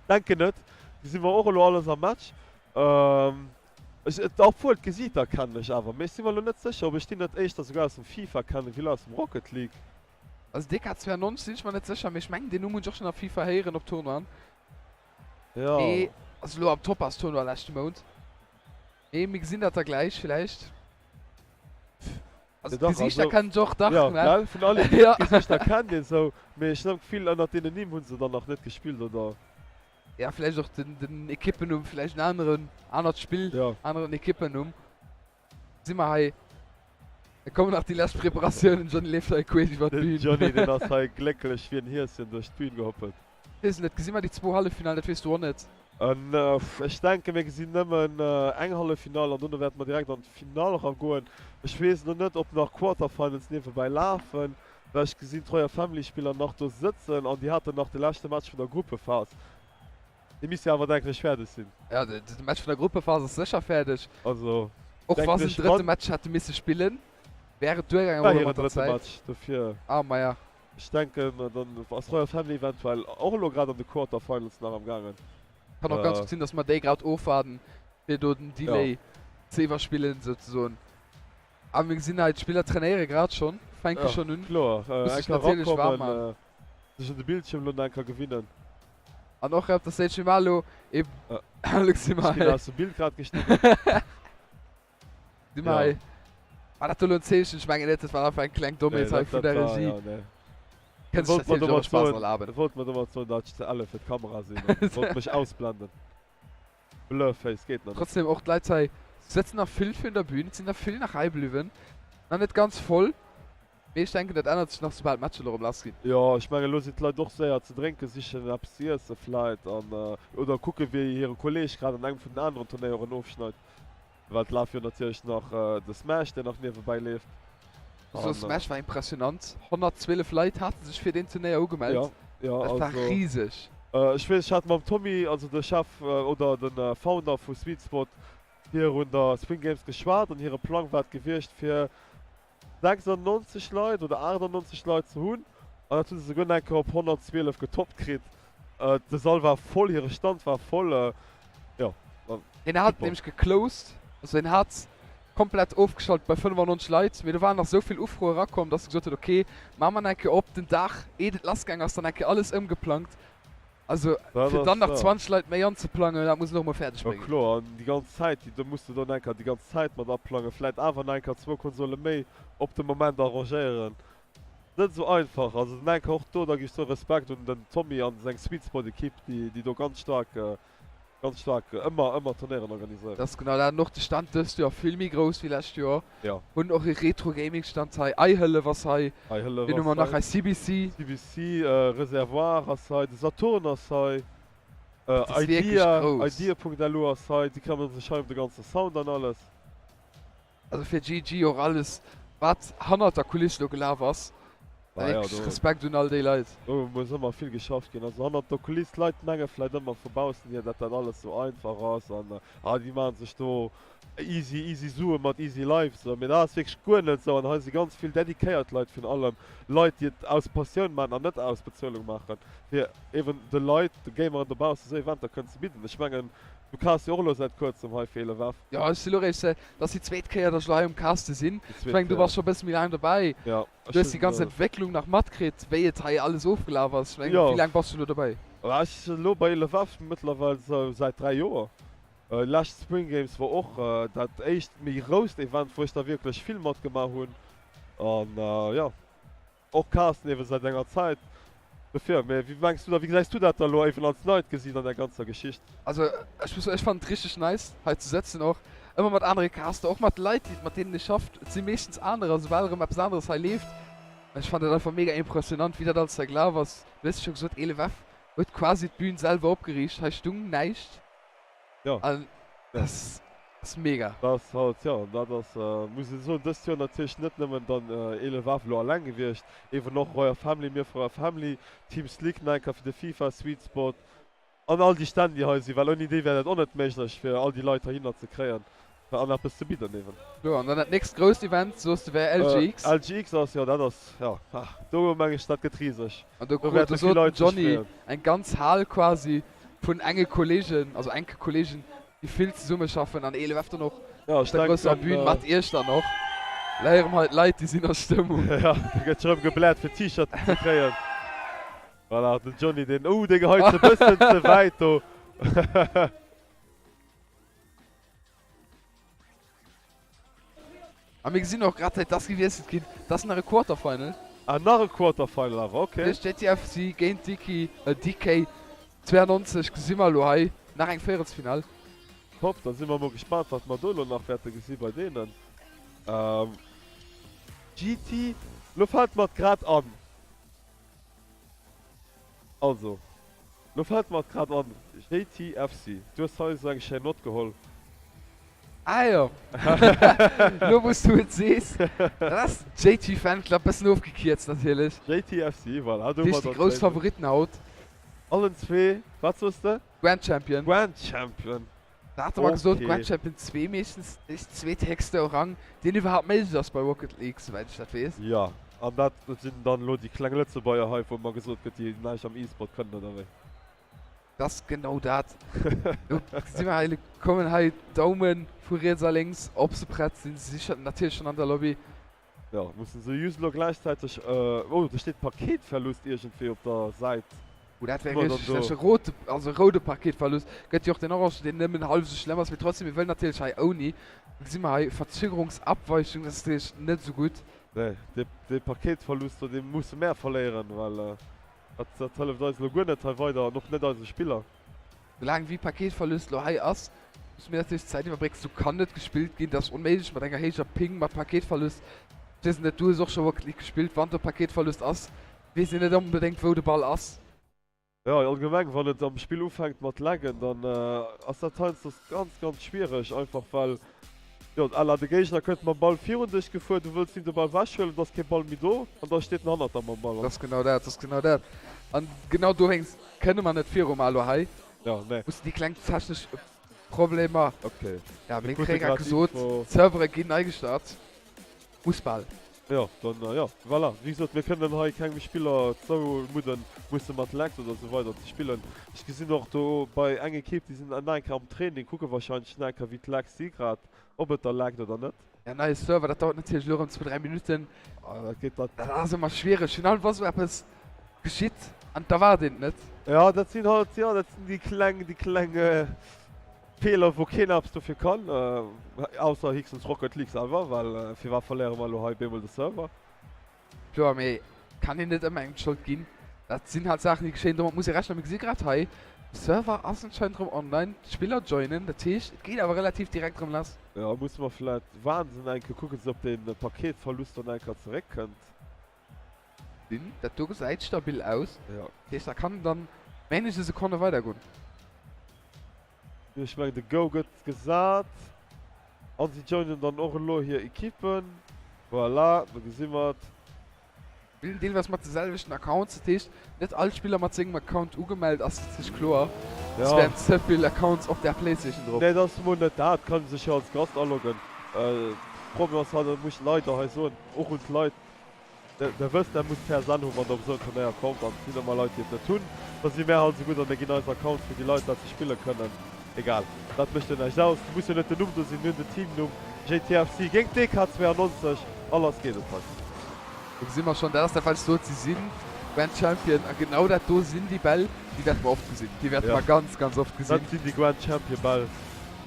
Denken net. Gesi mer och elo alles am Match. Ech, obwuel, d'Gesiiter kennen ech awer, mee ech si mer elo net sécher, ob ech déi net éischter souguer aus dem FIFA kennen, wéi elo aus dem Rocket League. Also DK92 sinn ech mer net sécher, mee ech mengen deen Numm hunn ech och schonn a FIFA héieren op Tournoien. Jo. Mee, also elo am Topaz Tournoi leschte Mount. Mee mir gesinn dat da gläich villäicht. Also Jo dach, d'Gesiichter also, kennen ech och, dach, jo, mä. gell, vun all Ekipp Jo. d'Gesiichter kennt een sou, mee ech hunn am Gefill ënnert deenen Nimm hu se dann nach net gespillt, oder? Ja, villäicht och den, den Ekippennumm, villäicht en aneren, anert Spill, Jo. aneren Ekippennumm. Si mer hei. Da kommen nach déi lescht Preparatiounen. Johnny leeft hei queesch iwwer Den d'Bün. Johnny, deen ass hei glécklech wéi en Hieschen duerch d'Bün gehoppelt. Weess net, gesi mer déi zwou Halleffinallen? Dat weess du och net. Ech denken, mir gesinn nëmmen eng Halleffinall an dono wäerte mer direkt an d'Finall eragoen. Ech weess elo net, ob nach Quarterfinals niewebäi lafen, well ech gesinn d'Royal Family Spiller nach do sëtzen an déi haten nach de leschte Match vun der Gruppephas. Dee misst jo awer denken ech fäerdeg sinn. Jo, de Match vun der Gruppephas ass sécher fäerdeg. Also Och wa denken se en ech drëtte wann. Match hätte misse spillen, wär et duergaangen War elo hiren mat der drëtte Zäit. Match, dofir. Ah, maja. Ech denken dann ass Royal Family eventuell och elo grad an de Quarterfinals nach am gaangen. Kann och ganz gutt sinn, dass mer déi grad ofwaarden, fir do den Delay ze iwwerspillen souzesoen. A mir gesinn hei, d'Spiller trainéiere grad schonn, fänke schonn un, Kloer, musse eng sech Kéier natierlech waarm erakommen, maachen. sech un de Bildschierm elo nach eng Kéier gewinnen. An och op der Stage mir elo e Alex Ech ginn aus dem Bild grad geschnidden. Si mer hei. War dat do elo en Zeechen? Ech mengen net, dat war einfach eng kleng Dommheet hei vun der Regie. Kënnt sech natierlech och e Spaass erlaben. E wollt mer domat soen, datt ech ze elle fir d'Kamera sinn an wollt mech ausblenden. Blurface geet nach net. Trotzdem och d'Leit hei sëtzen nach vill virun der Bühn, et sinn der vill nach hei bliwwen, nach net ganz voll. Mee ech denken dat ännert sech nach soubal d'Matcher erëm lass ginn. Jo, ech mengen elo sinn d'Leit och séier ze drénke sichen, eppes ze iesse vläit an oder kucke wéi hire Kolleeg grad an engem vun den aneren Turnéieren ofschneit, well et laf jo natierlech nach de Smash deen nach niewebäi leeft. Also Smash war impressionant, 112 Leit hate sech fir deen Turnéier ugemellt, Jo, jo, dat war also riseg. ech weess ech hat mam Tommy, also de Chef oder de Founder vu Sweet Spot virun der Spring Games geschwat an hire Plang war et gewiescht fir 96 Leit oder 98 Leit ze hunn an dat hu se souguer nach eng Kéier op 112 getoppt kritt. De Sall war voll, hire Stand war voll, jo, Hien hat super. nämlech geclosed, also hien hat komplett ofgeschalt bei 95 Leit, mee do waren nach esou vill Ufroe erakomm, dass e gesot huet, ok, maache mer nach eng Kéier op. Den Dag eet et lassgaang ass, dann eng Kéier alles ëmgeplangt. Also Dat fir dann ass, nach ja. 20 Leit méi anzeplangen, dat muss en och emol fäerdeg Jo bréngen. kloer, an déi ganz Zäit, déi do muss de dann enker déi ganz Zäit mat aplangen, vläit awer nach enker zwou Konsole méi op de Moment arrangéieren. Net esou einfach. Also den enker och do, da gi ech soen, Respekt un den Tommy an seng Sweet Spot Equipe, déi déi do ganz staark, ganz staark ëmmer, ëmmer Turnéieren organiséieren. Dat ass genau dat. An och de Stand dëst Joer vill méi grouss wéi lescht Joer. Jo. Hunn och ee Retro Gaming Stand hei. Eihëllef ass hei. Eihëllef Wien hu ass mer nach hei. hei? CBC. CBC, Reservoir ass hei, de Saturn ass hei, Dat ass wierklech Idea, grouss. Idea.lu ass hei, déi këmmere sech hei ëm de ganze Sound an alles. Also fir GG och alles wat hannert der Kuliss lo gelaf ass. Ah ja, Wierklech Respekt un all déi Leit. Do muss ëmmer vill geschafft ginn. Also hannert der Kuliss, d'Leit menge vläit ëmmer vu baussen hier, datt dat alles sou einfach ass an ah déi maache sech do easy easy Sue mat easy life sou. Mee dat ass wierklech guer net sou an hei si ganz vill dedikéiert Leit, virun allem Leit déi et aus Passioun maachen an net aus Bezuelung maachen, fir eben de Leit, de Gameren dobausse sou Eventer kënnen ze bidden. Ech mengen du caste jo och elo säit kuerzem hei fir 11F. Jo, ech si lo réischt säit, dat ass déi zweet Kéier, datt ech lo hei um Caste sinn. Ech mengen du bass scho e bësse méi laang dobäi. Jo. Du hues déi ganz Entwécklung nach matkritt, wéi et hei alles ofgelaf ass. Ech mengen, wéi laang bass du elo dobäi? Ech sinn elo bei Elevaf mëttlerweil sou säit 3 Joer. Lescht Spring Games war och dat éischt méi grousst Event, wou ech da wierklech vill matgemaach hunn. An jo, och casten eeben säit enger Zäit. Dofir, mee wéi mengs du da, wéi gesäis du dat da elo eeben als neit Gesiit an där ganzer Geschicht? Also ech muss soen, ech fannen et richteg nice hei ze sëtzen, och ëmmer mat anere Caster, och mat Leit déi mat deenen ee schafft. Et si meeschtens anerer, soubal erëm eppes aneres hei leeft. Ech fannen dat einfach mega impressionant wéi dat alles hei gelaf ass. Du hues et scho gesot, 11F huet quasi d'Bühn selwer opgeriicht, hei stung näischt. Jo. An dat ass mega. Dat ass halt, jo, dat ass, muss een soen, dëst Joer natierlech net nëmmen dann 11 Af elo alleng gewiescht, eeben och Royal Family, mir vu Royal Family, Team Slick nach eng Kéier fir de FIFA Sweet Spot an all déi Stänn, déi hei sinn, well ouni déi wär dat och net méiglech, fir all déi Leit heihinner ze kréien an eppes ze bidden eeben. Jo, an dann dat nächst grousst Event, soos de, wär LGX. LGX ass, jo, dat ass, jo, do meng ech, dat gëtt riseg. An do krut, do sot den Johny, eng ganz Hal quasi vun enge Kollegen, also enke Kollegen, déi vill zesummeschaffen an 11 dann och op der grousser Bühn mat iech dann och. Léieren hei d'Leit, déi sinn a Stëmmung. Jo, do gëtt scho rëm gebläert fir T-Shirten ze kréien. Voilà, den Johny, deen, oh, dee geheit se e bëssen ze wäit do. A mir gesinn och grad, et ass gewiesselt ginn, et ass nach e Quarterfinal. Ah, nach e Quarterfinal awer, ok. Duerch JTFC géint DK, DK 92 gesi mer elo hei nach eng Véierelsfinall. Top, da si mer mol gespaant, wat mer do elo nach wäerte gesi bei deenen. GT, lo fält mer et grad an. Also, lo fällt mer et grad an, JTFC, du hues hei esou eng schéin Nott geholl. Ah jo, lo wou s du et sees, dat ass JT Fan Club, bëssen ofgekierzt natierlech. JTFC, voilà, do hu mer Dat heescht déi grouss Favoritten haut. Allen zwee, wat soos de? Grand Champion. Grand Champion. Da hate mer gesot, Grand Champion 2 meeschtens dee zweethéchste Rang, deen iwwerhaapt méiglech ass bei Rocket League, souwäit ech dat weess. Jo, an dat sinn dann elo déi kleng Lëtzebuerger hei, wou ëmmer gesot gëtt, déi näischt am E-Sport kënnen, oder wéi? Dat ass genau dat. Elo gesi mer hei, elo kommen hei d'Daume vu riets a lénks, ob se prett sinn. Se si scho natierlech schonn an der Lobby. Jo, mussen se just elo gläichzäiteg, oh do steet Paketverlust iergendwéi op der Säit. Oh dat wär richteg schlecht, e rote, also e roude Paketverlust gëtt jo och deen orangen deen nëmmen hallef esou schlëmm ass, mee trotzdem, mir wëllen natierlech hei ouni, do gesi mer hei Verzögerungsabweichung, dat ass natierlech net esou gutt. Nee, dee Paketverlust do, dee musse mär verléieren, well dat hëlleft eis elo guer net hei weider an och net eise Spiller. Soulaang wéi Paketverlust lo hei ass, musse mir natierlech d'Zäit iwwerbrécken. Sou kann net gespillt ginn, dat ass onméiglech mat enger héijer Ping, mat Paketverlust. Ech weess net, du hues och scho Rocket League gespillt, wann do Paketverlust ass, weess een net onbedéngt wou de Ball ass. Jo, allgemeng wann et am Spill ufänkt mat laggen, dann ass dat heiansdo ganz ganz schwiereg, einfach well jo à la de Géigner kënnt mam Ball virun dech gefuer, du wëlls him de Ball wechhuelen, et ass kee Ball méi do an da steet en hannert der mam Ball. Dat ass genau dat, dat ass genau dat. An genau dowéinst Kënne mer net viru ma elo hei Ja, nee. mussen déi kleng technesch Problemer. Okay. Ja, Mir mir krute kréie grad grad gesot, Info. d'Servere ginn nei gestart. Muss bal. Jo, dann, jo, voilà. Wéi gesot, mir kënnen hei kengem Spiller zoumudden, musse mat Lags oder esou weider ze spillen. Ech gesinn och do bei eng Ekipp, déi sinn nach eng Kéier am Training, kucke wahrscheinlech nach eng Kéier, wéi d'Lags si grad, ob et da laggt oder net. Ja, neie Server, dat dauert natierlech elo erëm zwou, dräi Minutten. Ah, dat geet dat. Dat ass ëmmer schwiereg, virun allem wa sou eppes geschitt an et erwaart een et net. Ja, dat sinn halt, jo, dat sinn déi kleng, déi kleng Feeler, wou keen eppes dofir kann, ausser héchstens Rocket League selwer, well firwat verléiere mer elo hei op eemol de Server? Kloer, mee kann een net ëmmer engem d'Schold ginn. Dat sinn halt Saachen déi geschéien, domat muss ee rechnen. Mir gesi grad hei, de Server ass anscheinend erëm online, d'Spiller joinen, dat heescht et geet awer relativ direkt erëm lass. Jo, musse mer vläit waarden eng Kéier, kucken se op dee Paketverlust dann eng Kéier zeréckkënnt. Sinn, dat do gesäit stabil aus, Jo. dat heescht da kann dann wéinege Sekonne weidergoen. Ech mengen de Go gëtt gesat an si joinen dann och elo hir Equippen. Voilà, do gesi mer et. Spillen deelweis mat de selwechten Accounts, dat heescht net all Spiller mat sengem Account ugemellt ass natierlech kloer, et wären ze vill Accounts op där Playstation drop. Nee, dat ass mol net dat, kann sech jo als Gast aloggen. Problem ass halt, dat muss ech leider hei soen, och un d'Leit, Der wësst, der musst PSN hunn, wann der op esou en Turnéier kommt, an et sinn ëmmer Leit, déi et net hunn. Da si mär halt esou gutt a mir ginn eis Accounts fir déi Leit, dat se spille kënnen. Egal, dat mécht jo näischt aus. Muss jo net den Numm do sinn, mir hunn den Teamnumm, JTFC géint DK92 a lass geet et hei. Do gesi mer schonn, dat ass dat wat ech sot, si si Grand Champion a genau dat do sinn déi Bäll, déi wäerte mer oft gesinn, déi wäerte mer ganz, ganz oft gesinn. Dat sinn déi Grand Champion Bäll,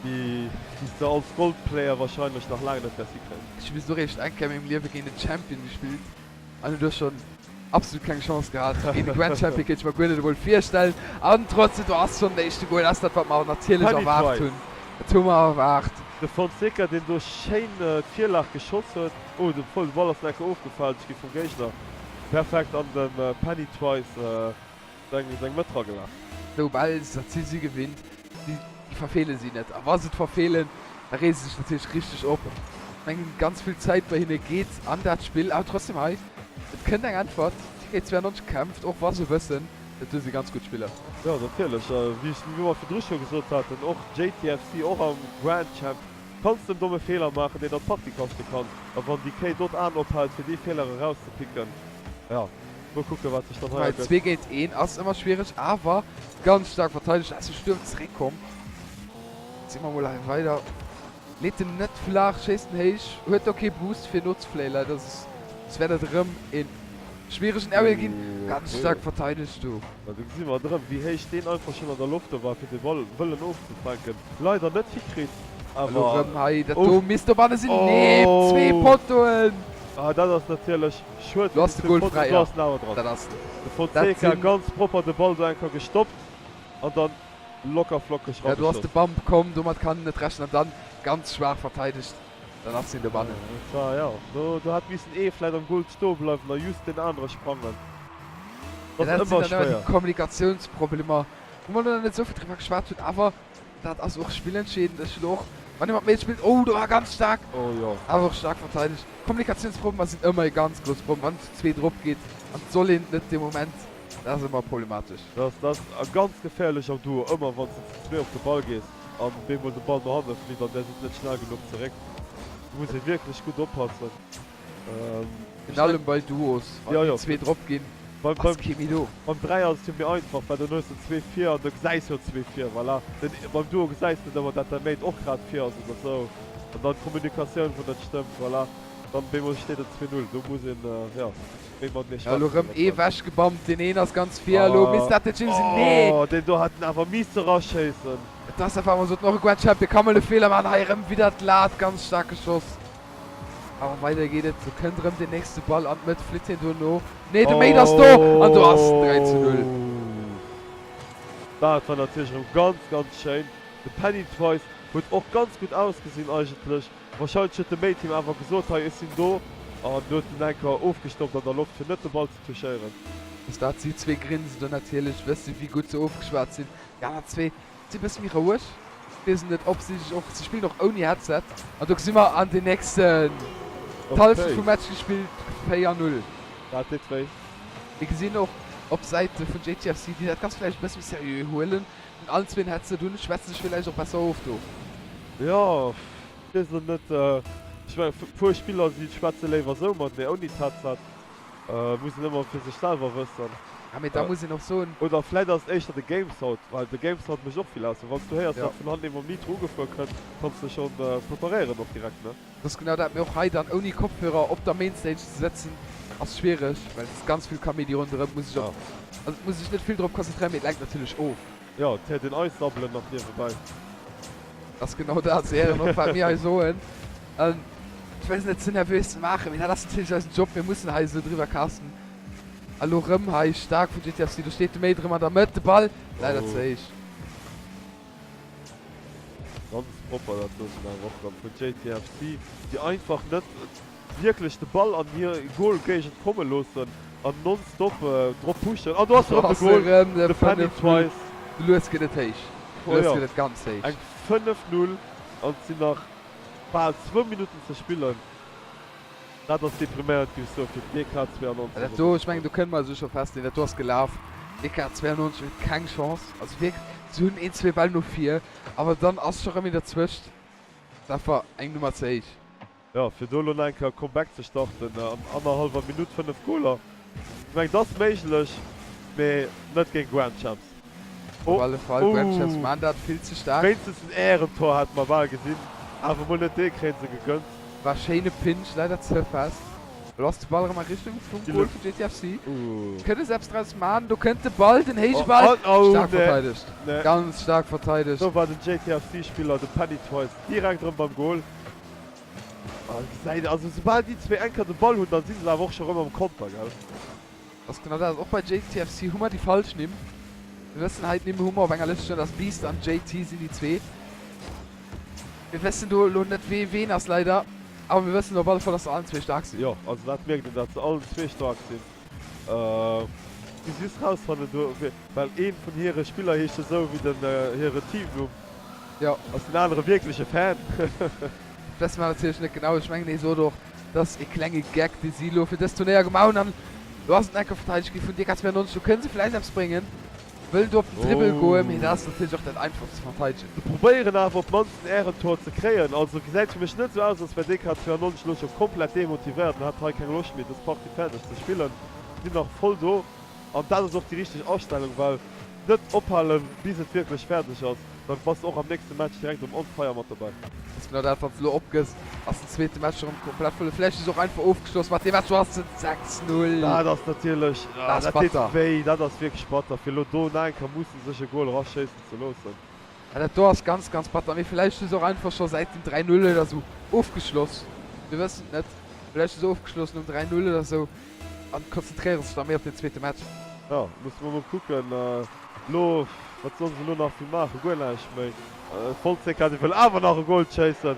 déi s de als Gold Player wahrscheinlech nach laang net wäers hikréien. Ech hu bis elo réischt eng Kéier a mengem Liewe géint en Champion gespillt an hunn do schonn absolut keng Chance gehat. Géint e Grand Champion kéint ech mer guer net emol virstellen. An trotzdem, do ass schonn den éischte Goal, ass dat wat mer natierlech Penny erwaart twice. hunn. Dat hu mer erwaart. De Fonseca deen do schéin d'Virlag geschoss huet. Oh de Ball ass lecker ofgefälscht gi vum Géigner. Perfekt an dem Penny Twice seng Mëtt ragelaf. Soubal se dat si si gewinnt, déi verfeele si net. A wa se et verfeelen, da reege se sech natierlech richteg op. Ech mengen, ganz vill Zäit bei hinne geet an dat Spill. Awer trotzdem hei, et kënnt eng Äntwert. TK92 kämpft, och wa se wëssen, dat do si ganz gutt Spiller. Jo, natierlech. Wéi ech wéi mer virdru scho gesot haten, och JTFC, och am Grand Champ kanns de en domme Feeler maachen, deen der d'Partie kaschte kann. A wann DK do d'Aen ophält, fir dee Feeler erauszepicken, jo. Mol kucken wat sech dann hei Bei ergëtt. 2 géint 1 ass ëmmer schwiereg, awer ganz staark verteidegt, ass de Stuerm zeréckkomm. Si mer mol hei weider. Leet en net flaach, schéisst en héich, huet do kee Boost fir nozefléien leider, soss soss wär dat erëm e schwieregen Aerial ginn. Ganz staark verteidegt do. Ma do gesi mer erëm wéi héich deen einfach schonn an der Loft do war fir de Ball wëllen ofzefänken. Leider net hikritt, Elo awer erëm hei, dat of. do misst dobanne sinn. Nee, zwee Pottoen! Ah dat ass natierlech Schued Do ass de Goal fräi, jo. Dat ass en. De Fonseca ganz propper de Ball do eng Kéier gestoppt an dann locker flockeg Ja, do ass de rageschoss. Bump komm, domat kann en net rechnen an dann ganz schwaach verteidegt, dann ass hien dobannen. Et war, jo, do do hätt missen ee vläit am Goal stoe bleiwen a just deen anere sprangen. Ja, Dat dat ass sinn ëmmer dann ëmmer déi schwéier. Kommunikatiounsproblemer, wou mer elo nach net esou vill driwwer geschwat hunn, awer Dat ass och spillentscheedend. Ech hunn och, wann ee mat Mates spillt, oh do war ganz staark, Oh jo. awer och staark verteidegt. Kommunikatiounsproblemer sinn ëmmer e ganz grousst Problem, wann zu zweet drop geet an et soll een et net dee Moment, dat ass ëmmer problematesch. Dat ass dat ganz geféierlech am Duo, ëmmer wann s de zu zwee op de Ball gees an bemol de Ball no hanne flitt an där sidd net schnell genuch zeréck. Do muss ee wierklech gutt oppassen. Virun allem bei Duos, wann déi zwee drop ginn, ass kee méi do. Beim Dräier ass et jo méi einfach, well dann hues de zwee vir an du gesäis jo zwee vir, voilà. Den, beim Duo gesäis de net ëmmer, dat däi Mate och grad vir ass oder sou. An dann d'Kommunikatioun, wou net stëmmt, voilà. Dann bemol steet et 2, 0. Do muss een, jo, méi matenee Ja, elo schwätzen rëm ee iwwer d'Ball. wechgebammt, deen een ass ganz vir, elo misst dat den Jim sinn, nee! Oh, deen do hätt en awer misse raschéissen. Et ass einfach emol sou, den Uruguay Champion ka mol e Feeler maachen, hei erëm widder d'Lat, ganz staark geschoss. Awer weider geet et, do kënnt erëm den nächste Ball an d'Mëtt, flitt hien do no, nee de Mate ass do an do ass den 3 zu 0. Dat war natierlech erëm ganz ganz schéin. De Penny Twice huet och ganz gutt ausgesinn eigentlech. Wahrscheinlech huet de Mate him awer gesot, hei ech sinn do an huet en eng Kéier ofgestoppt an der Loft fir net de Ball ze touchéieren. Ass dat, si zwee grinsen do natierlech, wësse wéi gutt se ofgeschwat sinn. Déi aner zwee Si bësse méi roueg, weess net ob si sech och, si spillen och ouni Headset an do gesi mer an den nächsten d'Hallschent vum Match gespillt, 4, 0. Dat deet wéi. Mir gesinn och op Säite vun JTFC, déi dat Ganzt vläicht e bësse méi seriö huelen, hunn allen zwee en Headset un, schwätze sech villäicht och besser of do. Jo, weess elo net, ech mengen puer Spiller si schwätze léiwer esou matenee ouni d'Headset. Muss een ëmmer fir sech selwer wëssen. Ja, mee da muss een och soen. Oder vläit ass et éischter de Game Sound, well de Game Sound mécht och vill aus. Wann s du héiers, Ja. wat vun hannen ee mam Nitro ugefuer kënnt, kanns de schonn preparéieren och direkt, ne? Dat ass genau dat. Mee och hei dann ouni Kopfhörer op der Mainstage ze sëtzen ass schwiereg, well et ass ganz vill Kaméidi ronderëm. Muss ech Ja. op, also et muss ee sech net vill drop konzentréieren, mee et lenkt natierlech of. Jo, et héiert een eis sabbelen nach niewebäi. Dat ass genau dat, se héieren och wat mir hei soen. Ech wëll se net ze nervös ze maachen, mee dat ass natierlech eisen Job, mir mussen hei esou driwwer casten. A lo rëm hei staark vun GTFC, do steet de Mate rëm an der Mëtt, de Ball leider ze héich. Ganz propper dat doten awer och rëm vun JTFC, déi einfach net wierklech de Ball an hir Goalgéigend komme loossen an nonstop drop pushen. An do ass erëm de Goal, de Penny Twice. Lues gëtt et héich, lues gëtt et ganz héich. Eng 5, 0 an et sinn nach bal zwou Minutten ze spillen. Dat ass depriméierend, géif ech soen, fir d'DK 92. Dat do, ech mengen, do kënne mer esou scho festleeën, dat do ass gelaf. DK 92 huet keng Chance. Also wierklech, se hunn een, zwee Bäll no vir, awer dann ass scho rëm een derzwëscht. Dat war eng Nummer ze héich. Jo, fir do elo nach eng Kéier e Comeback ze starten an annerhallwer Minutt 5 Goler, ech mengen, et ass méiglech, mee net géint Grand Champs. Op alle Fall, Grand Champs maan dat vill ze staark. Wéinstens en Ärentor hate mer bal gesinn, awer mol net dee kréien se gegönnt. War schéine Pinch, leider ze fest. Elo ass de Ball erëm a Richtung vum Goal vun JTFC. Kënne se eppes draus maan? Do kënnt de Ball, den héije Ball. Staark verteidegt, ganz staark verteidegt. Do war den JTFC Spiller, de Penny Twice, direkt erëm beim Goal. Also soubal déi zwee eng Kéier de Ball hunn, dann si se awer och scho rëm am Konter, gell? Ass genau dat. Och bei JTFC hu mer déi falsch Nimm. Mir wëssen hei, d'Nimm hu mer op enger Lëscht stoen, dass Beast an JT sinn déi zwee. Mir wëssen do elo net wee ween ass leider, awer mir wëssen op alle Fall, dass se allen zwee staark sinn. Jo, also dat mierkt een, dat se allen zwee staark sinn. Muss just rausfannen do, well een vun hire Spiller heescht esou wéi den hire Teamnumm. Jo. Ass den anere wierklech e Fan? Dat wësse mer natierlech net genau. Ech mengen, hie sot och, Dat ass e klenge Geck dee si elo fir dëst Turnéier gemaach hunn an elo ass et enke verteidegt gi vun DK 92. Do kënne se vläicht eppes bréngen, wëllen do op den Dribbel goen, mee dat ass natierlech och dat einfachst ze verteidegen. Se probéieren awer op d'mannst en Ärentor ze kréien. Also gesäit fir mech net esou aus als wär DK 92 elo scho komplett demotivéiert an hätt hei keng Loscht méi dës Partie fäerdeg ze spillen. Sinn nach voll do an dat ass och déi richteg Astellung, well net ophalen bis et wierklech fäerdeg ass. Dann bass de och am nächste Match direkt erëm on fire mat dobäi. Ass genau dat, wanns de elo opgëss, ass den zweete Match erëm komplett verluer. Vläicht hu se och einfach ofgeschloss mat deem Match, do ass et 6, 0. Dat ass natierlech, Dat ass dat deet batter. wéi, dat ass wierklech batter, fir elo do nach eng Kéier mussen sech e Goal eraschéissen ze loossen. Ja, dat do ass ganz, ganz batter. Mee vläicht hu se och einfach scho säit dem 3, 0 oder sou ofgeschloss. Mir wëssen et net. Vläicht hu se ofgeschloss nom 3, 0 oder sou an konzentréiere sech da méi op den zweete Match. Jo, musse mer mol kucken. Lo, wat solle se lo nach vill maachen? Guer näischt méi. Fonseca, dee wëll awer nach e Goal schéissen.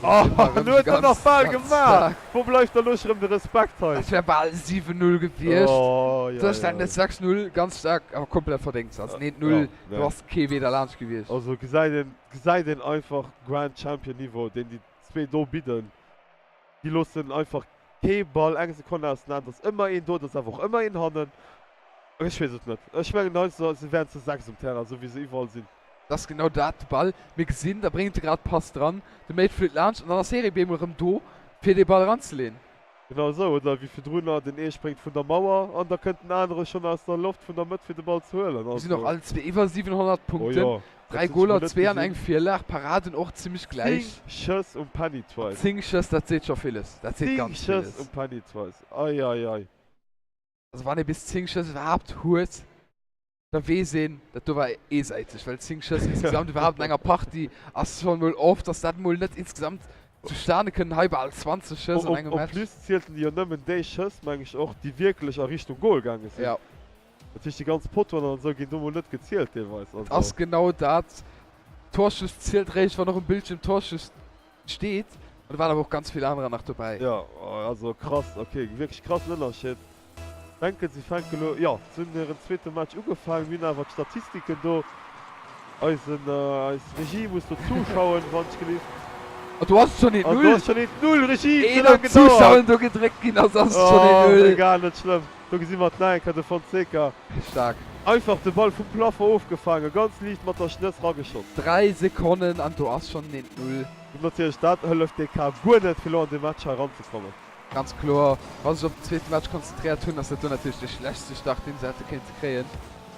Oh, en huet en nach bal gemaach! Wou bleift da lo scho rëm de Respekt hei? Dat wär bal 7, 0 gewiescht. Duerch 6, 0, ganz staark, awer komplett verdéngt. Also 9, 0, do ass kee Wee derlaanscht gewiescht. Also gesäit een, gesäit een einfach Grand Champion Niveau, deen déi zwee do bidden. Déi loossen einfach kee Ball eng Sekonn aus den Aen. Et ass ëmmer een do, et ass awer och ëmmer een hannen. Ech weess et net. Ech mengen heiansdo, se wären zu 6 um Terrain, esou wéi se iwwerall sinn. Dat ass genau dat, de Ball, mir gesinn, da bréngt e grad d'Pass dran, de Mate flitt laanscht an dann ass Heri bemol erëm do, fir dee Ball eranzeleeën. Genau esou, oder wéi virdrunner, den ee spréngt vun der Mauer an da kënnt den anere schonn aus der Loft vun der Mëtt fir de Ball ze huelen. Mir sinn och allen zwee iwwer 700 Punkten, 3 Goler, zwee an eng Virlag, Paraden och zimmlech gläich. 10 Schëss um Penny Twice. 10 Schëss, dat seet scho villes, dat seet ganz villes. 10 Schëss um Penny Twice, ei ei ei. Also wann ee bis 10 Schëss iwwerhaapt huet, da weess een, dat do war eesäiteg, well 10 Schëss insgesamt iwwerhaapt an enger Partie ass schonn mol oft, dass dat mol net insgesamt zustane kënnt. Hei bal 20 Schëss an engem Match. En plus zielten déi jo nëmmen déi Schëss, meng ech och, déi wierklech a Richtung Goal gaange sinn. Jo. Dat heescht déi ganz Pottoen an esou ginn do mol net gezielt deelweis. Et ass genau dat, Torschuss zielt réischt wann och um Bildschierm Torschuss steet. An do waren awer och ganz vill anerer nach dobäi. Jo, also krass, ok, wierklech krassen Ënnerscheed. Denken si fänken elo, jo, si hunn hiren zweete Match ugefaangen. Mir hunn awer d'Statistiken do, eisen, eis Regie muss do zuschauen, wann ech gelift. An do ass et schonn 1, An do 0. ass schonn 1, 0, Regie, Ehe ze dann laang gedauert. d'Zuschauen do gedréckt ginn ass, ass et schonn 1, Oh, 0. egal, net schlëmm. Do gesi mer d'Nike de Fonseca. Staark. Einfach de Ball vum Plafond ofgefaangen, ganz liicht mat der Schnëss rageschoss. 3 Sekonnen an do ass schonn 1, 0. Natierlech, dat hëlleft DK guer net fir elo an dee Match hei eranzekommen. Ganz kloer, wa se sech op den zweete Match konzentréiert hunn, ass dat do natierlech dee schlechtste Start, deen se hätte kéinte kréien.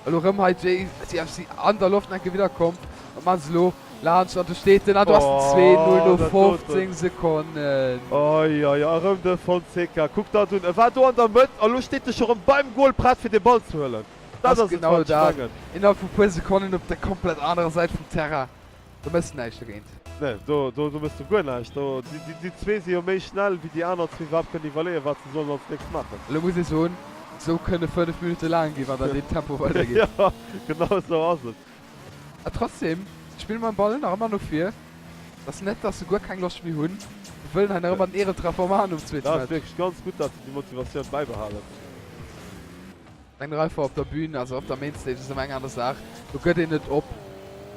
Elo rëm hei JCFC an der Loft enke widderkomm. Wat maachen se elo? Laanscht an do steet en an do ass den 2, 0 no 15 Sekonnen. Oi oi oi, erëm de Fonseca. Kuck dat un, e war do an der Mëtt a lo steet e scho rëm beim Goal prett fir de Ball ze huelen. Dat ass et, wat ech mengen. Innerhalb vu puer Sekonnen op der komplett anerer Säit vum Terrain. Do méchs de näischt dogéint. Nee, do, do, do méchs de guer näischt. Do, déi, déi, déi zwee si jo méi schnell wéi déi aner zwee iwwerhaapt kënnen iwwerleeën, wat se sollen als nächst maachen. Elo muss ee soen, esou kënne 5 Minutte laang ginn, wann dat deem Tempo weidergeet. Jo, genau esou ass et. A trotzdem, se spille mam Ball nach ëmmer no vir. Et ass net, dass se guer keng Loscht méi hunn. Se wëllen hei nach ëmmer den Ehrentreffer maachen um zweete Dat ass Match. wierklech ganz gutt, dass se déi Motivatioun bäibehalen. Eng Reifer op der Bühn, also op der Mainstage ass ëmmer eng aner Saach. Do gëtt een net op.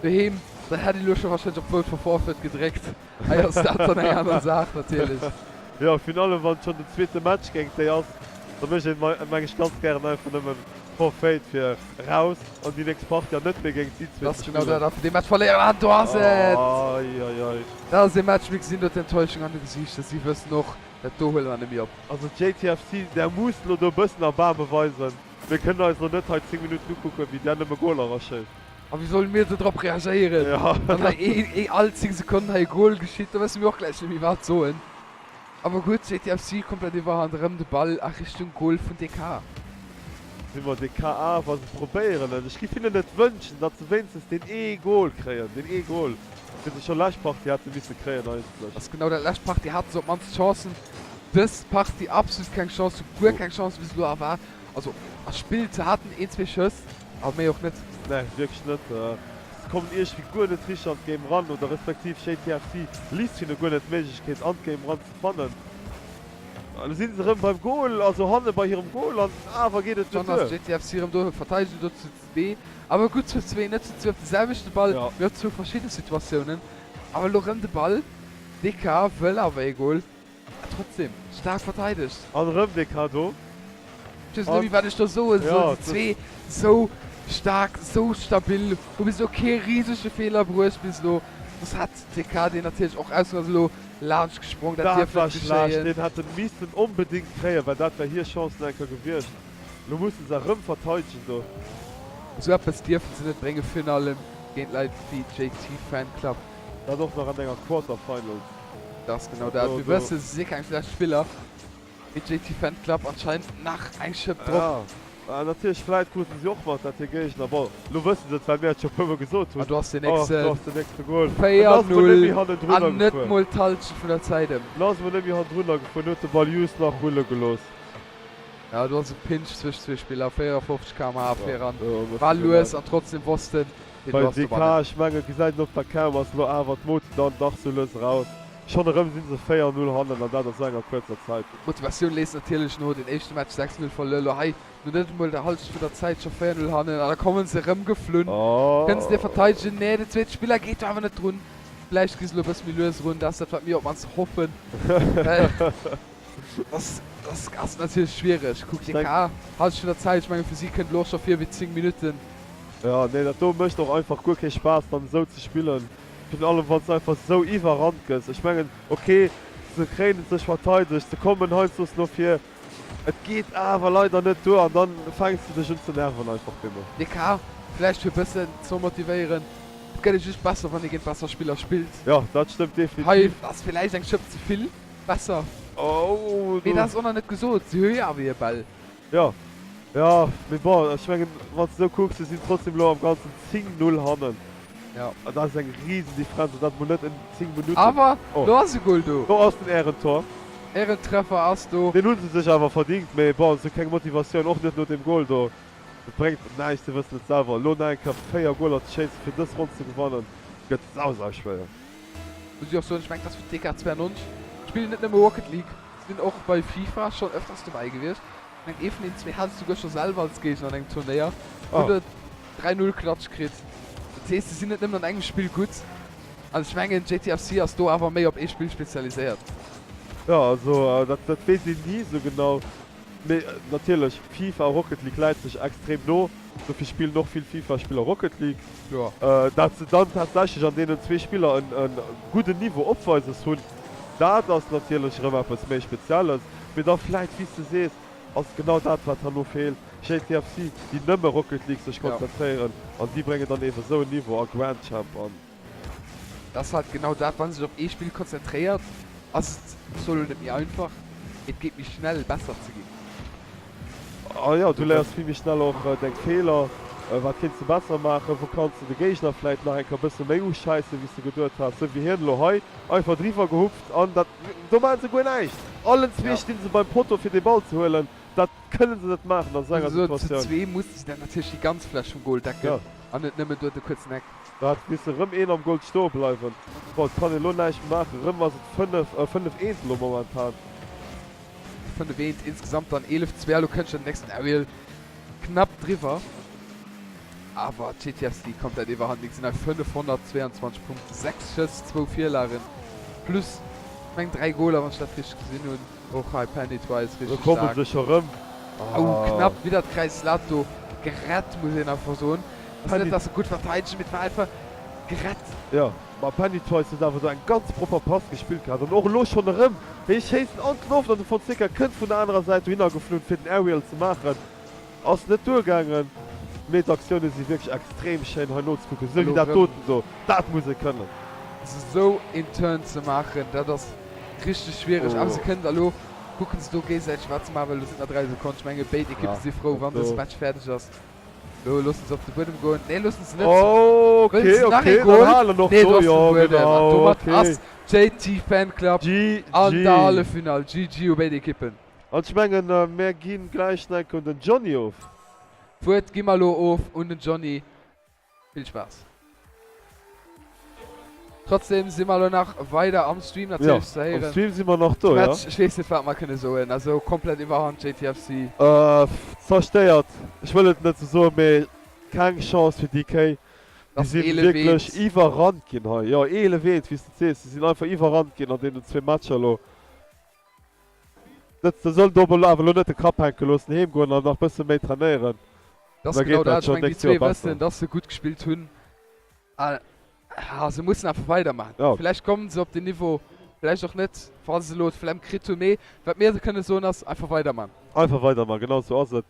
Doheem, da hätt een elo scho warscheinlech op Vote for Forfeit gedréckt. Hei ass dat dann eng aner Saach natierlech. Jo, virun allem wann et schonn den zweete Match géint déi ass, da mécht een meng ech ganz gären einfach nëmmen Forfait fir raus an déi nächst Partie an net méi géint si zwee ze spillen. Genau dat, a fir dee Match verléieren, an do ass et! Ai ai ai. Dat ass ee Match, mir gesinn do d'Enttäuschung an de Gesiichter, si wëssen och, dat do huele mer net méi op. Also JTFC, där musst lo do e bëssen Erbaarme weisen. Mir kënnen eis lo net hei 10 Minutten ukucken, wéi där nëmme Goler eraschéisst. A wéi solle mir do drop reagéieren, wann hei ee all 10 Sekonnen hei e Gol geschitt? Do wësse mir och gläich net méi wat soen. Awer gutt, JTFC komplett iwwerhand, erëm de Ball a Richtung Gol vun DK. Si mer DK awer, se probéieren et. Ech giff hinnen et wënschen, datt se wéinstens deen ee Gol kréien, deen ee Gol, deen se scho lescht Partie hätte misse kréien eigentlech. Ass genau dat, lescht Partie hate se op d'mannst Chancen, dës Partie absolut keng Chance, sou guer keng Chance bis elo a war, also erspillt, se haten een, zwee Schëss, awer méi och net. Nee, wierklech net. Se kommen iergendwéi guer net richteg an d'Game ran, oder respektiv JTFC liisst hinne guer net d'Méiglechkeet an d'Game ran ze fannen. Elo si se erëm beim Goal, also hanne bei hirem Goal, an awer geet et net Schonn ass duer. JTFC erëm do, verteidegen do zu zwee, awer gutt zu zwee, net zu zwee op de selwechte Ball, mee op zwou verschidde Situatiounen. Awer elo erëm de Ball, DK wëll awer ee Goal. A trotzdem, staark verteidegt. An erëm dee Cadeau. Ech weess net méi wat ech do soe soll. Déi zwee sou staark, sou stabil, hu bis elo kee risege Feeler bruecht bis elo. Soss hätt d'TK deen natierlech och ausgenotzt. Elo laanscht gesprong, dat Dat dierf war net schlecht, geschéien. deen hätt en missten onbedingt kréien, well dat wär hir Chance nach eng Kéier gewiescht. Elo mussen se erëm verteidegen do. Esou eppes dierfen se net bréngen, virun allem géint Leit wéi JT Fan Club. Dat och nach an enger Quarterfinals. Dat ass genau dat. Mir wëssen, se si keng schlecht Spiller, mee JT Fan Club anscheinend nach eng Schëpp drop. Jo, natierlech, vläit kruten si och mat, dat hir Géigner, bon, lo wësse se et, well mir et scho e puermol gesot hunn. An do ass deen nächste. Oh, do ass den nächste Gol. En ass mol net méi 4, 0 hannendrunner an net gefuer. mol d'Hallschent vun der Zäit ëm. En ass mol net méi hannendrunner gefuer, en huet de Ball just nach rulle gelooss. Jo, do ass e Pinch zwëscht zwee Spiller, 54 km/h viran, war lues an trotzdem wosst en, Deen Bei DK, ech mengen gesäit een op der Cam, ass elo awer d'Moti dann dach sou lues eraus. Schonn erëm sinn se 4, 0 hannen an dat a sou enger kuerzer Zäit. D'Motivatioun léisst natierlech no, den éischte Match 6, 0 verluer, elo hei no net emol der Hallschent vun der Zäit scho 4, 0 hannen an da kommen se erëm geflunn. Kënnen se dee verteidegen? Nee, den zweete Spiller geet do awer net drun. Vläicht gi se elo e bësse méi lues erun, dat ass dat wat mir op d'mannst hoffen, well dass ass natierlech schwiereg. Kuck, DK, Hallschent vun der Zäit, ech mengen fir si kënnt elo och scho vir wéi 10 Minutten. Jo, nee, dat do mécht och einfach guer kee Spaass dann esou ze spillen, virun allem wanns de einfach esou iwwerrannt gëss. Ech mengen, ok, se kréien et sech verteidegt, se kommen heiansdo no vir, et geet awer leider net duer an dann fänks de dech un ze nerven einfach bemol. DK, vläicht fir bëssen ze motivéieren, et gëtt ee just besser wann ee géint besser Spiller spillt. Jo, dat stëmmt definitiv. Hei ass villäicht eng Schëpp ze vill besser, mee dat ass och nach net gesot, si hu jo awer hir Bäll. Jo, jo, mee bon, ech mengen, wann s de esou kucks, se sinn trotzdem elo am Ganzen 10, 0 hannen. Jo. An dat ass eng risen Differenz, an dat mol net en 10 Minutten. Awer Oh. do ass e Goal do. Do ass den Ehrentor. Ehrentreffer ass do. Deen hu se sech awer verdingt, mee bon, se hu keng Motivatioun, och net no deem Goal do. Et bréngt näischt, se wëssen et selwer. Elo nach eng Kéier 4 Goaler ze schéissen, fir dës Ronn ze gewannen, gëtt sau, sau schwéier. Muss ech och soen, ech mengen, et ass fir d'DK 92. Spillen net nëmme Rocket League. Sinn och bei FIFA schonn öfters dobäi gewiescht. Ech mengen ee vun den zwee hat et souguer scho selwer als Géigner an engem Turnéier. Hunn e 3, 0 Klatsch kritt. Dat heescht se sinn net nëmmen an engem Spill gutt. An ech mengen JTFC ass do awer méi op ee Spill spezialiséiert. Jo also dat dat weess een ni esou genau. Mee natierlech FIFA a Rocket League läit sech extrem no. Dofir spillen och vill FIFA-Spiller Rocket League. Dat se dann tatsächlech an deenen zwee Spiller en gudden Niveau opweises hunn, dat ass natierlech erëm eppes méi Spezielles. Mee da vläit, wéi s de sees, ass genau dat, wat herno feelt, JTFC, déi nëmme Rocket League sech konzentréieren an déi bréngen dann eebe sou en Niveau a Grand Champ an. Dat ass halt genau dat, wann ee sech op ee Spill konzentréiert, ass et, ech soe lo net méi einfach, mee et geet méi schnell besser ze ginn. A jo, du léiers vill méi schnell och deng Feeler, wat kéints de besser maachen, wou kanns de de Géigner vläit nach eng Kéier e bësse méi uschäissen, wéi s de geduet has, sou wéi hien elo hei, einfach driwwer gehupft an dat, do maachen se guer näischt, allen zwee sti se beim Potto fir dee Ball ze huelen, dat kënne se net maachen an esou enger Zu Situatioun. zwee musse se dann natierlech déi ganz Fläch vum Gol decken an net nëmmen do de kuerzen Eck. Da hat misse rëm een am Goal stoe bleiwen. Bon, et kann een elo näischt méi maachen, rëm ass et 5, 5, 1 elo momentan. 5 1 insgesamt dann 11 2 elo kënnt schon den nächsten Aerial knapp driwwer awer d'GTFC komplett iwwerhand mir gesinn hei 522 Punkte 6 Schëss zwou Virlagen plus. Ech mengen 3 Goler, wann ech dat richteg gesinn hunn. Och hei Penny Twice Lo richteg komme staark. se scho rëm. Oh, Ah. knapp widder d'Kräiz Lat do gerett, muss een einfach soen. Ass net, Penny. dass se gutt verteidegen, mee et war einfach gerett. Jo, ma Penny Twice huet awer do eng ganz propper Pass gespillt gehat an och elo schonn erëm. Hie schéisst an d'Loft an de Fonseca kënnt vun der anerer Säit dohinner geflunn fir den Aerial ze maachen. Ass net duergaangen, mee d'Aktioune si wierklech extrem schéin hei nozekucken. Esou wéi dat doten do, dat muss ee kënnen. Esou een Turn ze maachen, dat ass richteg schwiereg, awer se kënnen et. Elo kucken se do géigesäiteg wat se maachen, well elo sinn nach 3 Sekonnen. Ech menge béid Ekippe si frou wann dëse Match fäerdeg ass. Elo loossen se op de Buedem goen. Nee, loossen se net. Wëllen se nach ee Goal? Nee, do ass de Buedem an domat ass JT Fanclub an der Halleffinall. GG u béid Ekippen. An ech mengen, mär gi gläich nach eng Kéier un den Johny of. D'Wuert gi mer elo of un den Johny. Vill Spaass. Trotzdem si mer elo nach weider am Stream natierlech ze Jo, am héieren. Stream si mer nach do, jo. Match, ech weess net wat mer kënne soen, also komplett Iwwerhand JTFC. Zerstéiert, ech wëll et net esou soen, mee keng Chance fir DK. Déi Ass si 11 wierklech eent. iwwerrannt ginn hei. Jo, 11 eent, wéi s de et sees. Se sinn einfach iwwerrannt ginn an deenen zwee Matcher elo. Dat se soll do awer elo net de Kapp hänke loossen, heem goen an nach bësse méi trainéieren. Dat ass Da genau geet dat dat. Ech schonn mengen, déi d'nächst Joer zwee besser. wëssen, dass se gutt gespillt hunn. A se mussen einfach weidermaachen. Ja. Vläicht kommen se op den Niveau, vläicht och net, wa se elo d'Flemm kritt hunn. Mee wat mir kënne soen ass, einfach weiderman. Einfach weiderman, genau esou ass et.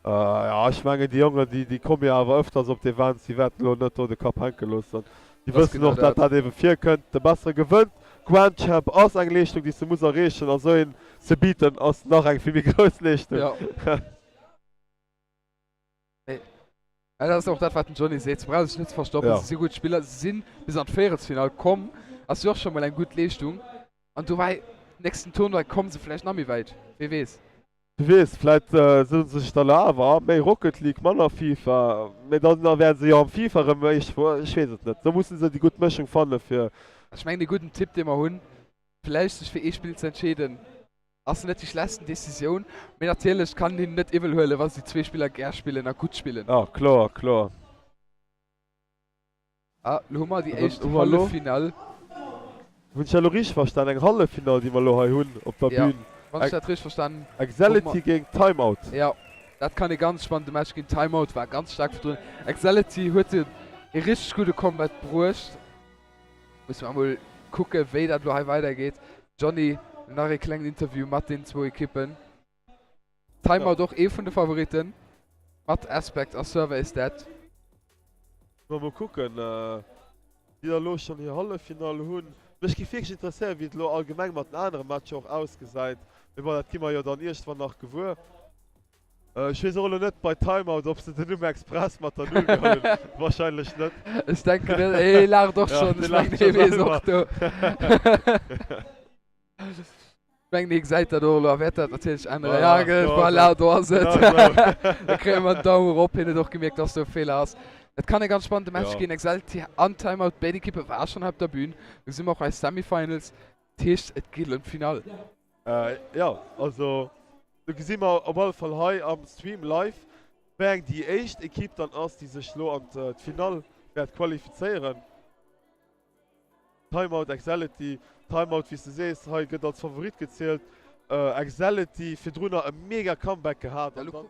Jo, ech mengen déi Jongen, déi, déi komme jo awer ëfters op d'Events, déi wäerten elo net do de Kapp hänke loossen. Déi Dat ass wëssen genau och, dat dat. dat ebe virkënnt. De Bessere gewënnt. Grand Champ ass eng Leeschtung, déi s de muss erreechen, a sou een ze beaten ass nach eng vill méi grouss Leeschtung. Jo. Nee. Dat ass och dat, wat den Johny seet, se brauche sech net ze verstoppen, Ja. se si gutt Spiller, se si bis an d'Véierelsfinall komm, ass jo och scho mol eng gutt Leeschtung. An dobäi, nächsten Tournoi komme se vläicht nach méi wäit, wee weess. Wie weess, vläit soen se sech dann awer, méi Rocket League, manner FIFA, mee dann wären se jo am FIFA erëm éischt, ech weess et net. Do musse se déi gutt Mëschung fanne fir. Ech mengen, dee gudden Tipp, dee mer hunn, vläicht sech fir ee Spill ze entscheeden, ass net déi schlechtsten Decisioun. Mee natierlech kann een hinnen net iwwel huelen, wa se déi zwee Spiller gär spillen a gutt spillen. Jo, kloer, kloer. Ah, lo hu mer déi Dann éischt hu mer elo, Halleffinall. hunn ech dat elo richteg verstan, eng Halleffinall, déi mer elo hei hunn op der Ja, Bühn. wann ech dat richteg verstan hunn mer. Excelity géint Timeout. Ja, dat kann e ganz spannende Match ginn. Timeout war ganz staark virdrun. Excelity huet e richteg gudde Comeback bruecht. Musse mer emol kucke wéi dat elo hei weidergeet. Johny, nach e klengen Interview mat den zwou Ekippen. Timeout och ee vun de Favoritten mat Aspect a Server is Dead. Mä mol kucken, déi da elo schonn hir Halleffinall hunn. Mech géif wierklech interesséieren, wéi et elo allgemeng mat den anere Matcher och ausgesäit. Mee bon, dat gi mer jo dann iergendwann nach gewuer. Ech weess och elo net bei Timeout, ob se den Numm express mat der Null geholl hunn. Warscheinlech net. Ech denken net. Hee laacht och schonn. Dee Ech mengen, laacht scho hee weess och selwer. do. Ech mengen, hie gesäit dat och elo a wäert dat natierlech änneren. Ja, Voilà, do ass voilà, et. do ass et. Genau esou. Da kréie mer en Daum erop. Hien huet och gemierkt, dass do e Feeler ass. Et kann e ganz spannende Match Ja. ginn. Exalti an Timeout, béid Ekippe ware schonn hei op der Bün. Lo si mer och eis Semifinals. Dat heescht, et geet elo ëm d'Finall. Jo, also do gesi mer op alle Fall hei am Stream live, wéi eng déi éischt Ekipp dann ass, déi sech elo an d'Finall wäert qualifizéieren. Timeout Excelity, Timeout wéi s de sees, hei gëtt als Favorit gezielt. Excelity virdrunner e mega Comeback gehat an dann.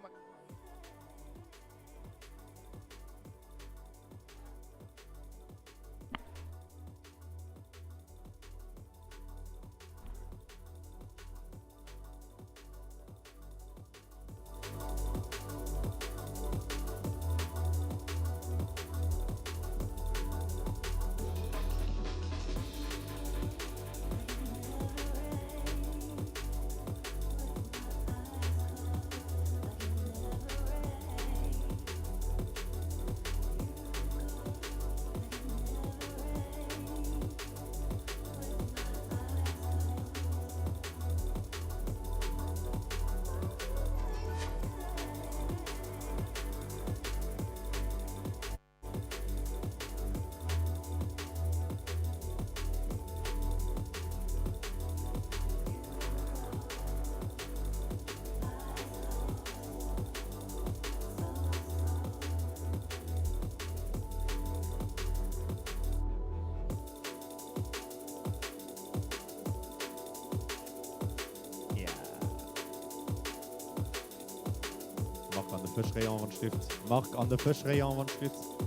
An de Fëschrayon wann d'Stift. Marc, an de Fëschrayon wann d'Stift.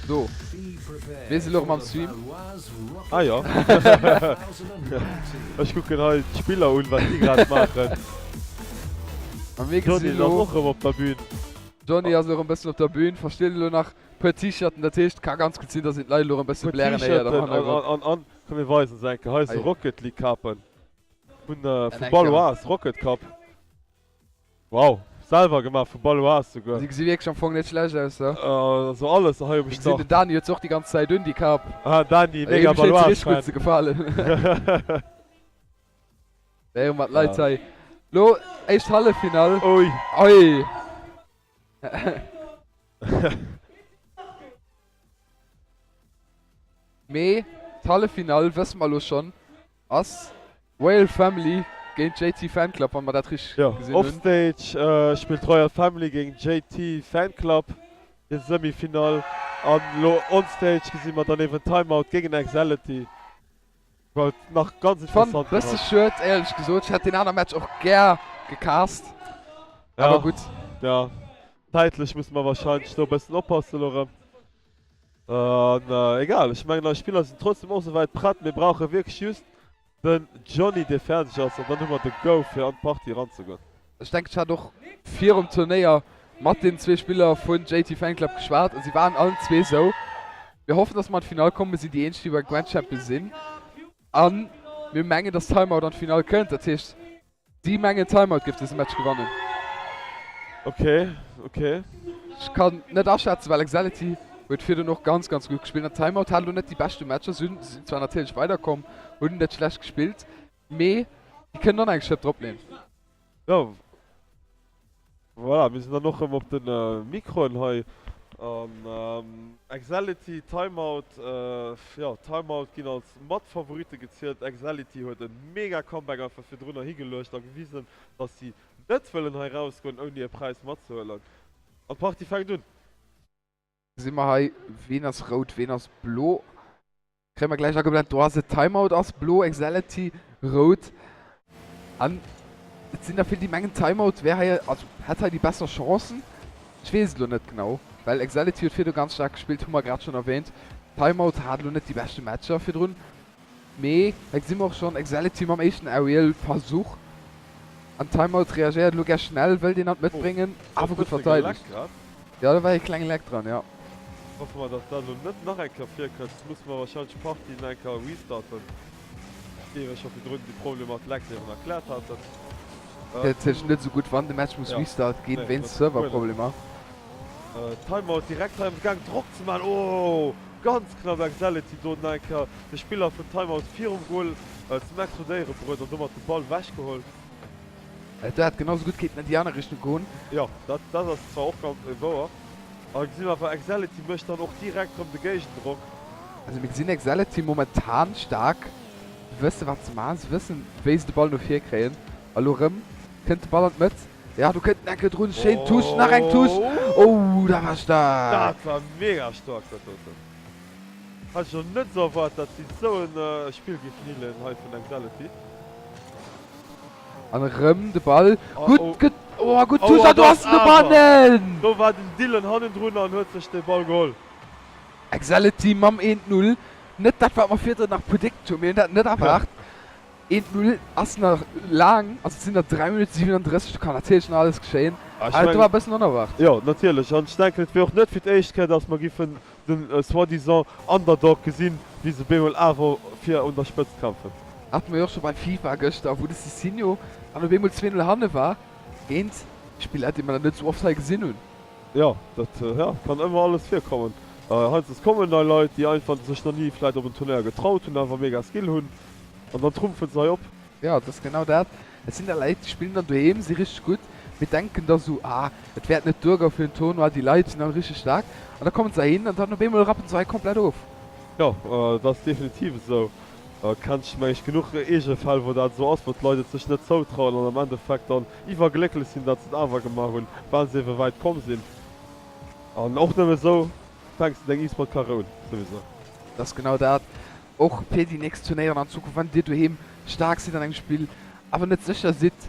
So, mir si lo erëm am Stream. Ah jo. Ech kucken hei d'Spiller un, wat déi grad maachen. A mir gesinn Johnny ass elo. och erëm op der Bühn. Johnny ass elo erëm bëssen op der Bühn, versteet elo nach puer T-Shirten, dat heescht, ka ganz gutt sinn, dass een d'Leit elo erëm bësse Puer blären héiert am T-Shirten an, Hannergrond. an, an, komm mir weisen se eng Kéier. Hei sou Hei. Rocket League Kapen vun, An vu eng Kéier. Baloise Rocket Cup. Wow, selwer gemaach vu Baloise souguer. Si gesi wierklech am Fong net schlecht aus, ne? Also alles hei um Mir gesinn, den Start. Dani huet se och déi ganz Zäit un, déi Kap. Ah, Dani, mega Him schéngt se richteg gutt Baloise-Fan. ze gefalen. Léiere mer d'Leit Ja. hei. Lo éischt Halleffinall. Ui. Ui. Mee d'Halleffinall, wësse mer elo schonn, ass Royal Family géint JT Fan Club, wann mer dat richteg Jo, gesinn hunn. Offstage spillt Royal Family géint JT Fan Club hir Semi-Finall an elo Onstage gesi mer dann ewen Timeout géingen Excelity. Wat nach ganz Fann interessant bësse ass. schued éierlech gesot, ech hätt deen aner Match och gär gecast, awer Ja, gutt. ja, zäitlech musse mer wahrscheinlech do e bëssen oppassen elo erëm. An egal, ech mengen eis Spiller sinn trotzdem och souwäit prett. Mir brauche wierklech just den Johnny dee fäerdeg ass an dann hu mer de Go fir an d'Partie eranzegoen. Ech denken ech hat och virum Turnéier mat den zwee Spiller vun JT Fanclub geschwat a si waren allen zwee sou, Mir hoffen dass mer an d'Finall kommen, mir sinn déi eenzeg déi bei Grand Champion sinn a mir mengen dass Timeout an d'Finall kënnt. Dat heescht si mengen Timeout géif dëse Match gewannen. Ok, ok. Ech kann net aschätzen, well Exality huet virdrun och ganz ganz gutt gespillt an Timeout hat elo net déi beschte Matcher. Si sinn zwar natierlech weiderkomm, hunn net schlecht gespillt, mee déi kënnen och nach eng Schëpp dropleeën. Jo, voilà, mir sinn dann och rëm op de Mikroen hei. An Exality, Timeout, jo, Timeout ginn als Matfavoritte gezielt. Exality huet e mega Comeback einfach virdrunner higeluecht a gewisen, dass si net wëllen hei rausgoen, ouni e Präis matzehuelen. An d'Partie fänkt un. Gesi mer hei, ween ass rout, ween ass blo. Kréie mer gläich ageblent. Do ass et, Timeout ass blo, Exality rout. An et sinn der vill, déi mengen, Timeout wär hei, also hätt hei déi besser Chancen. Ech weess et elo net genau, well Exality huet virdu ganz staark gespillt, hu mer grad schonn erwähnt. Timeout hat elo net déi beschte Matcher virdrun. Mee hei gesi mer och schonn Exality mam éischten Aerial Versuch. An Timeout reagéiert elo gär schnell, wëll deen an d'Mëtt Oh, bréngen, do awer e gutt bësse verteidegt. geleckt grad. Jo, do war ee klenge Leck dran, jo. Hoffe mer, dass dat elo net nach eng Kéier virkënnt, soss musse mer wahrscheinlech d'Partie nach eng Kéier restarten, wéi mir scho virdrun déi Problemer mat Lecks eben erkläert haten. Wier natierlech net esou gutt, wann de Match muss Ja, restart ginn, nee, wéinst dat guer net. Serverproblemer. Timeout direkt hei am Gaang Drock ze maachen. Oh, ganz knapp Exality do nach eng Kéier de Spiller vun Timeout virum Goal zum Explodéiere bruet an domat de Ball wechgeholl. Et hätt genau sou gutt kéinten an déi aner Richtung goen. Jo, dat dat ass zwar och ganz wouer. A gesinn awer Exality mécht dann och direkt rëm de Géigendrock. Also mir gesinn Exality momentan staark, se wëssen wat se maachen, se wëssen wéi se de Ball no vir kréien. A lo rëm kënnt de Ball an d'Mëtt, ja do kënnt en Enkel drun, schéin Touche, nach eng Touche, oh dat war staark! Dat war mega staark dat doten. Hat ech lo net esou erwaart dat si esou en Spill géifen hileeën hei vun Exality. An erëm de Ball. Gutt, oh, gutt, oh, gutt Touche an do ass en dobannen! Do war den Dylan hannendrun an huet sech de Ball geholl. Exality mam 1-0. Net dat wat mer virdrun nach predict hunn, mir hunn dat net erwaart. 1-0 ass nach laang, also et sinn nach 3 Minutten 37, do kann natierlech nach alles geschéien. Awer dat do war e bëssen onerwaart. Jo, natierlech. An ech denken, et wier och net fir d'éischt Kéier, datt mer giffen den soi-disant Underdog gesinn, wéi se bemol awer fir un der Spëtzt kämpfen. Hate mer jo och scho bei FIFA gëschter, wou de Cicinho dann op eemol 2, 0 hanne war géint Spiller, déi mer dann net esou oft hei gesinn hunn. Jo, dat jo, kann ëmmer alles virkommen. Heiansdo kommen nei Leit, déi einfach sech nach ni vläit op en Turnéier getraut hunn, awer mega Skill hunn an dann trumpfen se hei op. Jo, et ass genau dat. Et sinn da Leit, déi spillen dann doheem, si richteg gutt, mee denken da sou, ah, et wäert net duergoen fir en Tournoi, déi Leit sinn all richteg staark. An da kommen se heihin an dann op eemol rappen se hei komplett of. Jo, dat ass definitiv esou. Kennt meng ech genuch eege Fäll, wou dat esou ass, wou d'Leit et sech net zoutrauen an am Endeffekt dann iwwerglécklech sinn, datt se et awer gemaach hunn, well se ebe wäit komm sinn. An och nëmme esou fänks de deng E-Sport-Karriär un, souwisou. Dat ass genau dat. Och fir déi nächst Turnéieren an Zukunft, wann dir doheem. staark sidd an engem Spill, awer net sécher sidd,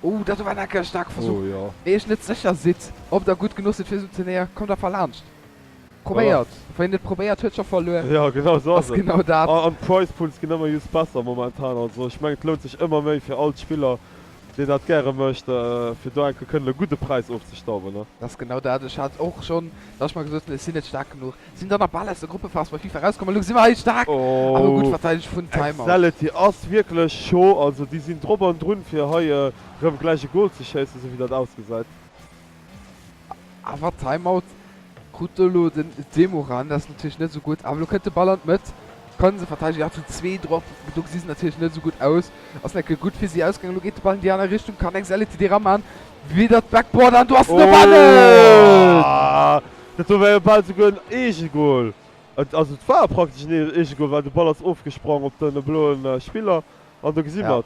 oh dat do war enker e staarke Versuch, mee iech net sécher sidd, ob der gutt genuch sidd fir esou en Turnéier, kommt einfach laanscht. Probéiert! Wien net probéiert, huet scho verluer. Jo, genau esou ass et. Genau dat. An d'Prize Pools ginn ëmmer just besser momentan. Also ech mengen, et lount sech ëmmer méi fir all d'Spiller, deen dat gäre mécht, fir do eng Kéier kënnen e gudde Präis ofzestauben, ne? Dat ass genau dat. Ech hat och schonn, datt ech mer gesot hunn, ech sinn net staark genuch. Sinn dann nach bal aus der Gruppephas bei FIFA erauskomm. Elo gesi mer hei staark, awer gutt verteidegt vun Timeout. Excelity ass wierklech chaud. Also déi sinn drop an drun, fir hei erëm gläich e Gol ze schéissen, esou wéi dat ausgesäit. Awer Timeout krut do elo den Demoran, dat ass natierlech net esou gutt. Awer elo kënnt de Ball an d'Mëtt, kann se verteidegen, ja zu zwee drop, do gesi se natierlech net esou gutt aus. Ass net gutt fir si ausgaangen. Elo geet de Ball an déi aner Richtung, kann Excelity dee raman, widder d'Backboard an do ass en op Annen! Dat do war jo bal souguer en Eegegol. Also et war praktesch en Eegegol, well de Ball ass ofgesprong op de bloe Spiller. An do gesi mer et.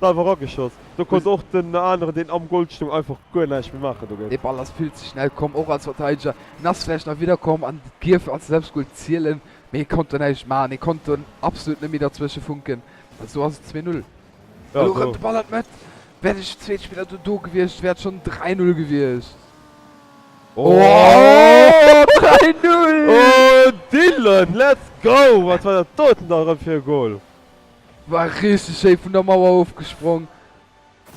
Selwer erageschoss. Do konnt och den aneren, deen am Goal stoung, einfach guer näischt méi maachen dogéint. Dee Ball ass vill ze schnell komm, och als Verteideger. En ass vläicht nach widder komm an dierf als Selbstgol zielen, mee hie konnt do näischt maachen. Hie konnt do absolut net méi derzwësche funken. An esou ass et 2, 0. Elo erëm de Ball an d'Mëtt. Wär de zweete Spiller do do gewiescht, wär et schonn 3, 0 gewiescht. Oh 3, 0! Oh Dylan, let's go! Wat war dat doten da erëm fir e Goal? War richteg schéi vun der Mauer ofgesprong,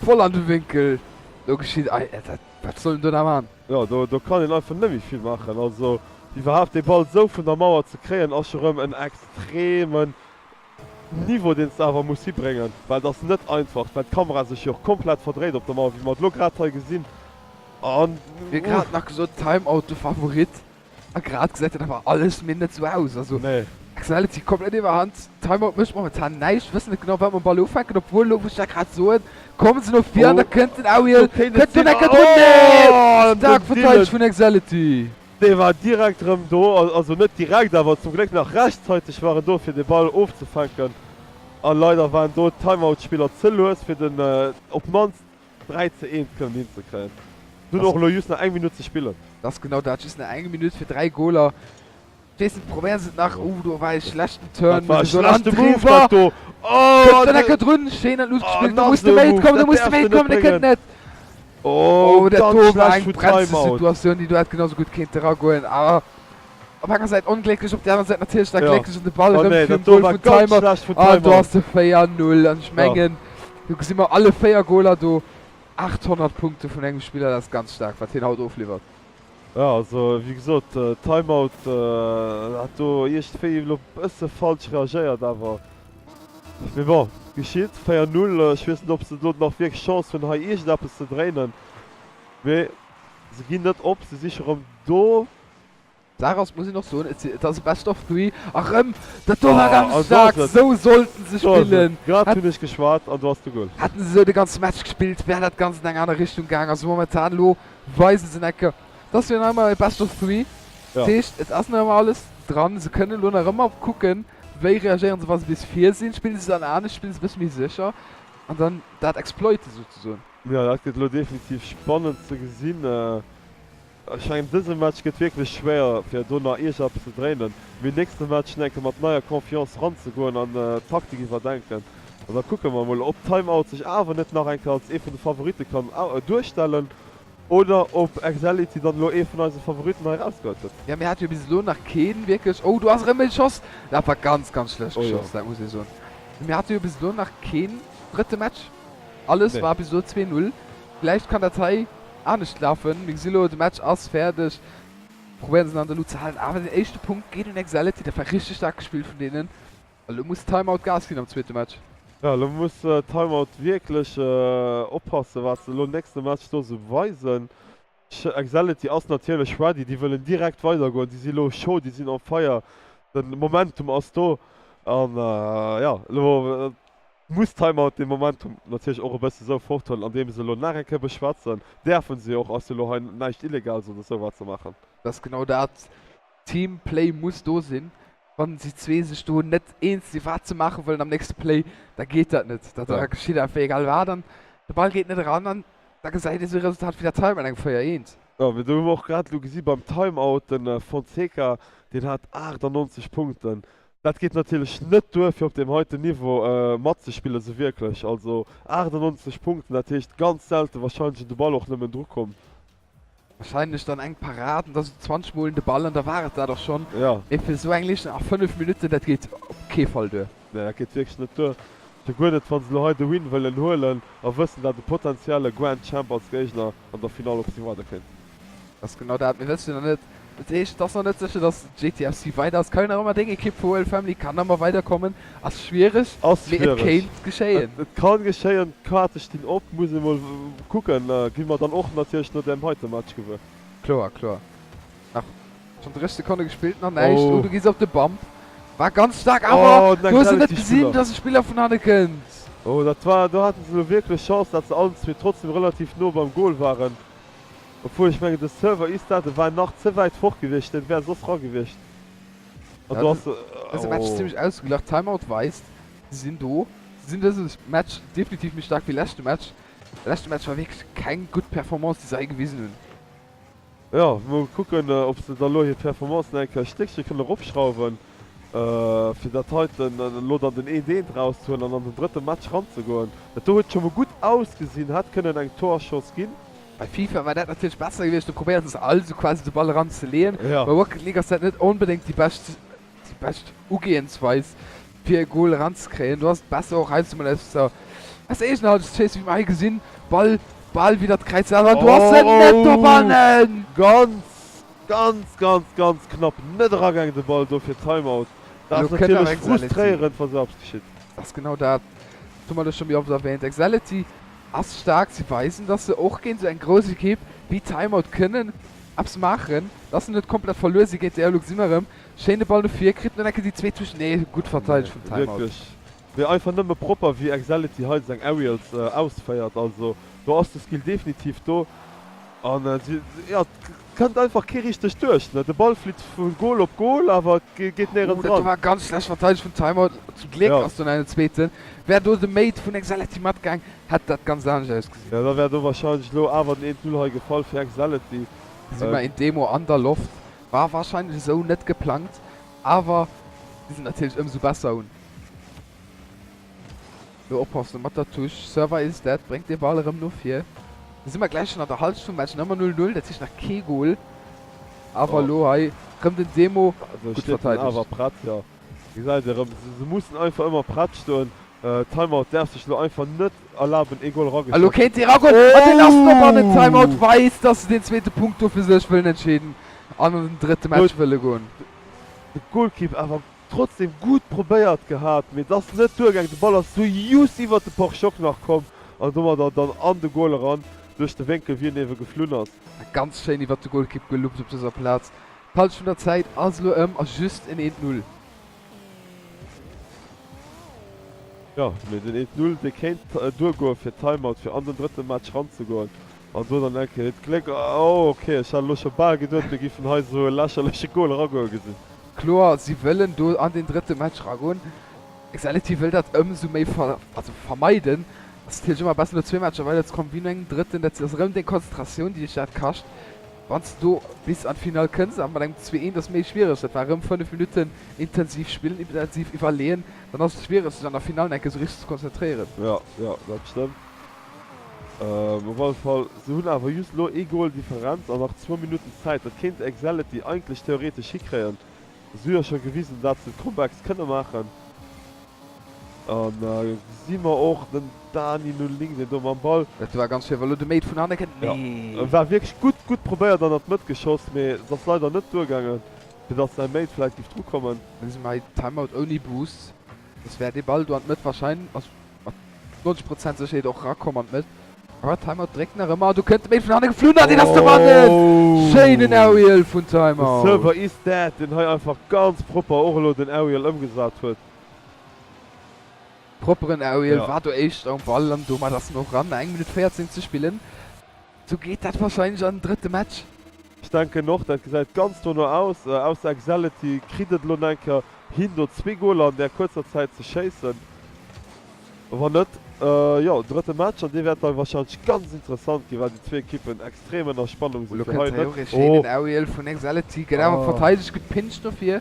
voll an de Wénkel. Do geschitt ei, dat wat soll en do nach man? Jo, do do kann een einfach net méi vill maachen. Also iwwerhaapt dee Ball sou vun der Mauer ze kréien ass scho rëm en extremen Niveau deen s de awer muss hibréngen, well et ass net einfach, well d'Kamera sech jo och komplett verdréit op der Mauer, wéi mer et lo grad hei gesinn. An Mir grad nach gesot, Timeout de Favorit. A grad gesäit dat awer alles méi net sou aus. Also Nee. Excelity komplett iwwerhand. Timeout mécht momentan näischt, wëssen net genau wat mam Ball ufänken, obwuel elo wou ech dat grad soen, kommen se no vir an da Oh, kënnt den Ariel, do kéint et kënnt do sinn. Necker drun, nee! Oh, den Staark verteidegt Dylan. vun Excelity. Dee war direkt erëm do, also net direkt, awer zum Gléck nach rechtzeitig war en do fir de Ball ofzefänken. A leider waren do d'Timeout-Spiller ze lues fir den op d'mannst 3 ze 1 kënnen hinzekréien. Dunn och elo just nach eng Minutt ze spillen. Dat ass genau dat, just nach eng Minutt fir 3 Goler. Ech weess net, probéieren se et nach. Oh, do war e schlechten Turn, Dat war e muss ech soen. schlechte An Move, Trevor dat do. Oh, kënnt dann enke drun, schéin an d'Luucht oh, gespillt. Do nach muss de esou e Mate Move, kommen, do dat muss de däerfs Mate de net kommen, e kënnt bréngen. net. Oh, Oh, dat ganz do war schlecht eng vu brenzleg Timeout. Situatioun, déi do hätt genau sou gutt kéinte eragoen. Awer op enger Säit onglécklech, op der anerer Säit natierlech da Ja. glécklech an de Ball Oh erëm nee, fir dat den do Goal war vun ganz Timeout. schlecht vun An do Timeout. ass de 4-0 an ech Ja. mengen, do gesi mer alle 4 Goler do. 800 Punkte vun engem Spiller, dat ass ganz staark, wat hien haut ofliwwert. Jo, also wéi gesot, Timeout hat do iergendwéi elo bësse falsch reagéiert, awer mee bon, geschitt. 4, 0, ech weess net, ob se elo nach wierklech Chance hunn, hei iergendeppes ze dréinen, mee se ginn net op, se si scho rëm do. D'Saach ass, muss een och soen, et ass e Best of Three. A rëm, dat do war Oh, ganz an do staark, ass et. esou sollten se Do ass et. spillen. Grad Hätt, hunn ech geschwat an do ass de Goal. hätten se esou de ganze Match gespillt, wär dat Ganzt an eng aner Richtung gaang. Also momentan elo weisen se enke, et ass jo nach ëmmer e Best of Three. Ja. Dat heescht, et ass nach ëmmer alles dran. Se kënnen elo nach ëmmer kucken, wéi reagéieren se, wa se bis vir sinn. Spillen se dann anescht, spillen se e bësse méi sécher an dann dat exploiten souzesoen. Jo, dat gëtt elo definitiv spannend ze gesinn. Ech mengen dëse Match gëtt wierklech schwéier fir do nach iergendeppes ze dréinen, mee nächste Match enke mat neier Confiance ranzegoen an d'Taktik iwwerdenken an da kucke mer mol ob Time Out sech awer net nach eng Kéier als ee vun de Favoritte kann duerstellen oder ob Excelity dann elo ee vun eise Favoritten hei erausgeholt huet. Jo mir hate jo bis elo nach keen wierklech, oh do ass erëm e Schoss, dat war ganz ganz schlecht Oh jo. geschoss, dat muss ee soen. Mir hate jo bis elo nach keen drëtte Match, alles Nee. war bis elo 2, 0. Vläicht kann dat hei anescht lafen. Mir gesi lo, de Match ass fäerdeg. Probéieren se an der Luut ze halen, awer den éischte Punkt geet un Excelity. Dat war richteg staark gespillt vun deenen. A lo muss Timeout Gas ginn am zweete Match. Jo, lo muss Timeout wierklech oppassen, wat se lo nächste Match do sou weisen. Excelity ass natierlech ready, déi wëllen direkt weidergoen, déi si lo chaud, déi sinn on fire, den Momentum ass do an jo, lo muss Timeout dee Momentum natierlech och e bësse sou forthuelen, andeem se elo nach eng Kéier beschwätzen. Däerfen se jo och, ass jo elo hei näischt Illegales oder sou wat se maachen. Dat ass genau dat, Teamplay muss do sinn. Wann si zwee sech do net eens sinn, wat se maache wëllen am nächste Play, da geet dat net. Da Ja. geschitt einfach egal wat an de Ball geet net eran an da gesäit ee sou e Resultat wéi dat hei mat engem 4, 1. Jo, mee do hu mer och grad elo gesi beim Timeout, de Fonseca, deen hat 98 Punkten. Dat geet natierlech net duer fir op deem heiten Niveau matzespillen, esou wierklech. Also 98 Punkten, dat heescht ganz selte wahrscheinlech un de Ball och nëmmen drukomm. Wahrscheinlech dann eng Parad an da sou 20 mol un de Ball an da war et dat och schonn. Jo. Mee fir esou eng Leeschtung a 5 Minutten, dat geet op kee Fall duer. Nee, dat geet wierklech net duer. Scho guer net wann se elo hei de Win wëllen huelen a wëssen dat e potentielle Grand Champ als Géigner an der Finall op si waarde kéint. Dat ass genau dat. Mir wëssen jo nach net, dat heescht et ass nach net sécher, datt JTFC weider ass. Kann jo nach ëmmer deng Ekipp vu Royal Family kann nach ëmmer weiderkommen. Ass schwiereg, Ass mee et schwiereg. kéint geschéien. Et kann geschéien. D'Kaarte stinn op. Muss ee mol kucken. Gi mer dann och natierlech no deem heite Match gewuer. Kloer, kloer. Nach schonn 30 Sekonne gespillt, nach näischt. Oh, du gees op de Bump. War ganz staark, awer Oh, den du hues en net Exality gesinn, Spiller. dass e Spiller vun hanne kënnt. Oh, dat war, do haten se elo wierklech Chance, dat se allen zwee trotzdem relativ no beim Goal waren. Obwuel ech mengen de Server is dat, e war nach ze wäit fort gewiescht, deen wär soss ra gewiescht. An Ja, do ass se, dëse Match oh. zimmlech ausgeglach. Timeout weist, se sinn do. Se sinn dëse Match definitiv méi staark wéi leschte Match. De leschte Match war wierklech keng gutt Performance, déi se hei gewisen hunn. Jo, mol kucken ob se da lo hir Performance nach eng Kéier e Stéckche kënnen eropschrauwen, fir dat heiten elo dann den eent eent erauszehuelen an an den drëtte Match ranzegoen. Dat do huet scho mol gutt ausgesinn, hätt kënnen eng Torchance ginn. Bei FIFA war dat natierlech besser gewiescht, do probéieren se all sou quasi de Ball eran ze leeën. Bei Rocket League ass dat net onbedéngt déi bescht déi bescht Ugehensweis fir e Goal eranzekréien. Do ass et besser och heiansdo mol aus der aus der eegener Halschent ze schéissen, wéi mer hei gesinn. Ball bal widder d'Kräiz selwer an do ass en net dobannen! Ganz ganz ganz ganz knapp net eragaangen de Ball do fir Timeout. Dat Elo ass kënnt awer natierlech Exality. frustréierend wa sou eppes geschitt. Dat ass genau dat, dat hu mer elo scho méi oft erwähnt. Exality ass staark, si weisen dass se och géint esou eng grouss Ekipp wéi Timeout kënnen eppes maachen, dass se net komplett verluer si géint déi. Elo gesi mer erëm Schéine Ball no vir, kritt no enke déi zweet Touche, nee, gutt verteidegt vum Timeout. Wierklech, mee einfach nëmme propper wéi Exality hei seng Aerials ausféiert, also do ass de Skill definitiv do an si, jo, et kënnt einfach kee richteg duerch, ne, de Ball flitt vu Goal op Goal, awer et geet néierens dran. Oh, dat do war ganz schlecht verteidegt vum Timeout, zum Gléck ass do nach en zweeten, wär do de Mate vun Exality matgaang, hätt dat ganz anescht ausgesinn. Jo, da wär do wahrscheinlech elo awer den 1, 0 hei gefall fir Exality. Gesi mer een Demo an der Loft. War wahrscheinlech esou net geplangt, awer si sinn natierlech ëmsou besser un. Lo oppassen mat der Touche, Server is dead, bréngt de Ball erëm no vir. Da si mer gläich schon an der Halschent vum Match, nach ëmmer 0, 0, dat heescht nach kee Goal. Awer elo hei rëm den Demo, Do gutt steet en verteidegt. awer prett, jo. Gesäit ee rëm, se mussen einfach ëmmer prett stoen. Timeout däerf sech elo einfach net erlaben ee Goal A lo erageschoss. kéint dee eragoen an deen ass dobannen. Timeout weist, dass se deen zweete Punkt do fir sech wëllen entscheeden an an den drëtte Match wëlle goen. De Golkipp awer trotzdem gutt probéiert gehat, mee et ass net duergaangen. De Ball ass sou just iwwert de Pare-choc nach komm an domadder dann an de Goal eran duerch de Wénkel wéi en ewe geflunn ass. Ganz schéin iwwert de Golkipp geluppt op dëser Plaz. D'Halschent vun der Zäit ass elo ëm a just en 1, 0. Jo, mee den 1, 0, dee kéint duergoe fir Timeout, fir an den drëtte Match ranzegoen. An do dann eng Kéier hiert Gléck. Oh, ok, ech hat elo scho bal geduet, mir géifen hei esou e lächerleche Gol eragoe gesinn. Kloer, si wëllen do an den drëtte Match ragoen. Exality wëll dat ëmsou méi also vermeiden. Ass natierlech ëmmer besser no zwee Matcher weiderzekommen, wéi no engem drëtten. Dat ass erëm deng Konzentratioun, déi dech dat kascht. Wann s de do bis an d'Finall kënns, awer mat engem 2, 1 ass méi schwiereg. Dat war erëm 5 Minutten intensiv spillen, intensiv iwwerleeën. Dann ass et schwiereg, sech an der Finall nach eng Kéier esou richteg ze konzentréieren. Jo, jo, dat stëmmt. Op alle Fall, se hunn awer just elo ee Goal Differenz an nach zwou Minutten Zäit. Dat kéint Exality eigentlech theoretesch hikréien. Se hu jo scho gewisen, dat se Comebacks kënne maachen. An gesi mer och den Dani 09, deen do mam Ball. Dat war ganz schwéier, well lo de Mate vun hanne kënnt. Jo, Nee. war wierklech gutt, gutt probéiert an an d'Mëtt geschoss, mee et ass leider net duergaangen, fir dass säi Mate vläit giff drukommen. Da gesi mer hei Timeout ouni Boost. Soss wär dee Ball do an d'Mëtt wahrscheinlech, also mat 90 Prozent Sécherheet och rakomm an d'Mëtt. Awer Timeout dréckt nach ëmmer an do kënnt de Mate vun hanne geflunn an deen ass dobannen! Schéinen Aerial vun De Timeout. Server is dead, deen hei einfach ganz propper och elo den Aerial ëmgesat huet. Propperen Aerial war do éischter um Ball an domat ass en och ran. Eng Minutt 14 ze spillen, sou geet dat warscheinlech an den drëtte Match. Ech denken och, dat gesäit ganz dono aus. Ausser Exality kritt et elo nach eng Kéier hin do zwee Goler an där kuerzer Zäit ze schéissen. Wann net, jo, drëtte Match an dee wäert da warscheinlech ganz interessant ginn, well déi zwee Ekippen extrem ënner Spannung sinn Elo fir hei kënnt hei och net. ee schéinen Aerial vun Exality, gëtt awer verteidegt, gepinscht dofir.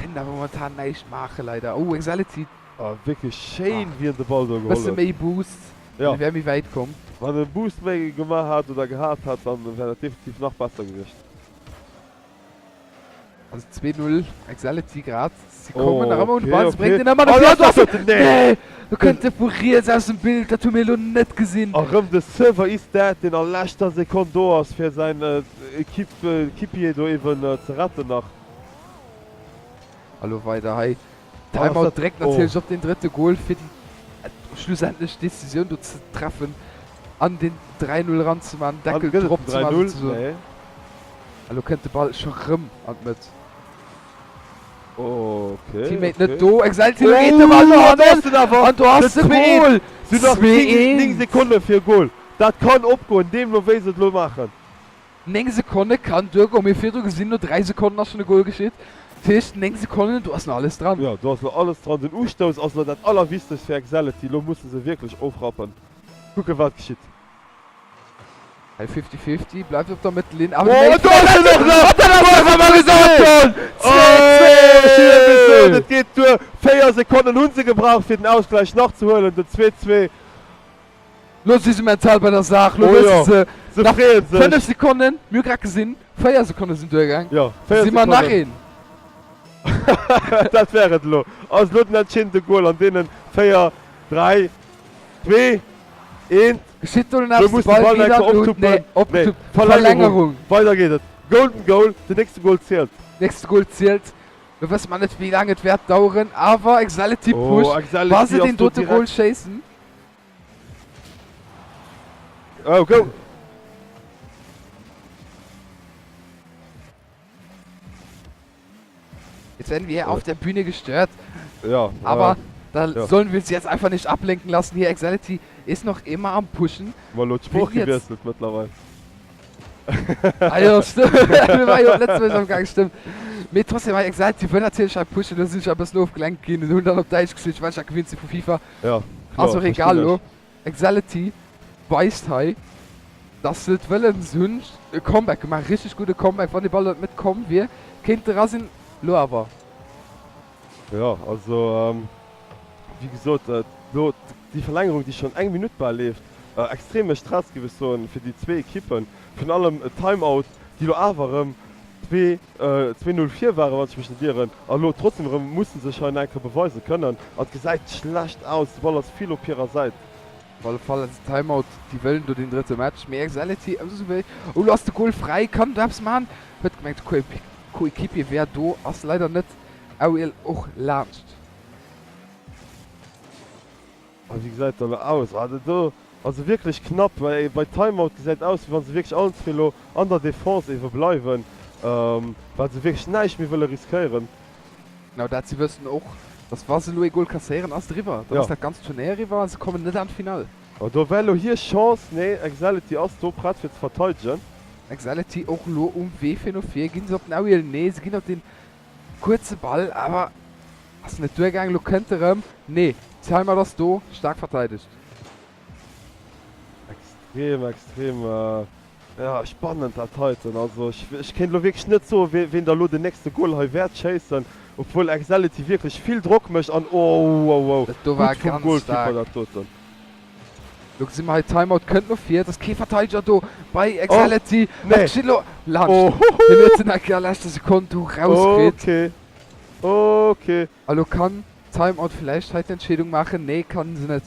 Kënnen awer momentan näischt maachen leider. Oh Exality. Ah wierklech schéin wéi en de Ball do geholl Bësse huet. méi Boost Ja. an e wär méi wäit komm. Wann e Boost méi gemaach hat oder gehat hätt, dann wär dat definitiv nach besser gewiescht. Also 2-0 Exality grad. Si kommen Oh nach ëmmer un de okay Ball, se okay. bréngt en ëmmer Oh no vir. dat ass et! Nee! Nee! Do kënnt e vu riets aus dem Bild, dat hu mir elo net gesinn. Erëm de Server is dead deen a leschter Sekonn do ass fir säin Equipe Equipier do eben ze retten nach. A lo weider hei. Timeout dréckt natierlech op deen drëtte Gol fir déi schlussendlech Decisioun do ze treffen an den 3-0 eranzeman, den Deckel drop ze man souzesoen. A lo kënnt de Ball scho rëm an d'Mëtt. Teammate net do, Excelsior geet de Ball no hannen an do ass de Gol! Sinn nach 9 Sekonne fir e Gol, dat kann opgoen, deemno wéi se et elo maachen. 9 Sekonne kann duergoen, mir virdru gesinn, no 3 Sekonnen ass schonn e Goal geschitt. Dat heescht 9 Sekonnen, do ass nach alles dran. Jo, do ass nach alles dran. Den Ustouss ass elo dat allerwichtegst fir Excelity. Elo musse se wierklech ofrappen. Kucken, wat geschitt. Hei Fifty Fifty bleift op der Mëttellinn, awer de Méi ass en och nach! An dat ass och nach gesot ginn! 2, 2! Et geet duer. 4 Sekonnen hu se gebraucht, fir den Ausgläich nach ze huelen. Den 2, 2. Lo si se mental bei der Saach, lo Oh wësse jo, se, se nach freeën sech. 5 Sekonnen, mir hu grad gesinn, 4 Sekonne sinn duergaang, Jo, 4 si mer nach Sekonnen. een. Dat wär et elo. Ass elo den entscheedende Goal an deenen 4, 3, 2, 1. Geschitt do Lo eppes? De muss de Ball Ball geet nach an eng Kéier d'Lut, nee, optuppen. Nee, opgetuppt, Verlängerung. Verlängerung. Weider geet et. Golden Goal, den nächste Goal zielt. Nächste Goal zielt. Lo wësse mer net wéi laang et wäert daueren, awer Exality Oh, pusht, wa Exality se ass deen do dote Goal direkt. schéissen. Oh, go! Jetzt werden wir auf der Bühne gestört. Ja, Aber äh, da ja. sollen wir sie jetzt einfach nicht ablenken lassen. Hier, Exality ist noch immer am Pushen. Mal lo d'Sprooch Will jetzt- gewiesselt mëttlerweil. Ah jo, stimmt. Mir war jo letztes Mal am Gang, stimmt. Mee trotzdem, hei Exality wëll natierlech hei pushen. Do sinn ech e bëssen ofgelenkt ginn und hunn dann op Däitsch geswitcht, well ech dat gewinnt si vu FIFA. Ja, Ass kloer, och egal verstinn elo. ech. Exality weist hei, dass se et wëllen. Se hunn e Comeback gemaach, richteg gudde Comeback. Wann de Ball net komm wier, kéint era sinn. Lo awer. Jo, also wéi gesot, elo déi Verlängerung, déi schonn eng Minutt bal leeft, extreme Stress, géif ech soen, fir déi zwee Ekippen. Virun allem Timeout, déi elo awer erëm 2, 2, 0 vir waren, wann ech mech net ieren, a elo trotzdem erëm musse sech hei nach eng Kéier beweise kënnen. An et gesäit schlecht aus, de Ball ass vill op hirer Säit. Op alle Fall ass et Timeout, déi wëllen do den drëtte Match, mee Exality ëmsou wéi, oh lo ass de Goal fräi, kann do eppes man, huet gemengt de Coéquipier wär do, ass leider net, Auel och laanscht. A wéi gesäit et da lo aus? Ah dat do also wierklech knapp, well bei Timeout gesäit aus wéi wann se wierklech allen zwee lo an der Defense ewe bleiwen, well se wierklech näischt méi wëlle riskéieren. Genau dat, si wëssen och, dass wa se elo ee Goal kasséieren, ass et eriwwer, dann Ja. ass dat ganzt Turnéier eriwwer a se kommen net an d'Finall. Oh do war lo hir Chance, nee Exality ass do prett fir ze verteidegen. Exality och elo um Wee fir no vir, ginn se op den Auel? Nee, se ginn op den Kuerze Ball, awer ass net duergaangen. Lo kënnt e rëm. Nee, Timeout ass do. Staark verteidegt. Extrem, extrem ja, spannend dat heiten. Also ech, ech kéint elo wierklech net soen, wee, ween da elo den nächste Goal hei wäert schéissen, obwuel Excelity wierklech vill Drock mécht an oh, wow, wow, Dat do war gutt vum ganz Goalkeeper staark. dat doten. Lo gesi mer hei, Timeout kënnt no vir. Et ass kee Verteideger do bei Excelity. Oh, Wat nee. geschitt elo? Laanscht. Oh, Hien huet den Eck a leschter Sekonn do rauskritt. Okay, okay. A lo kann Timeout villäicht hei d'Entscheedung maachen. Nee, kann se net.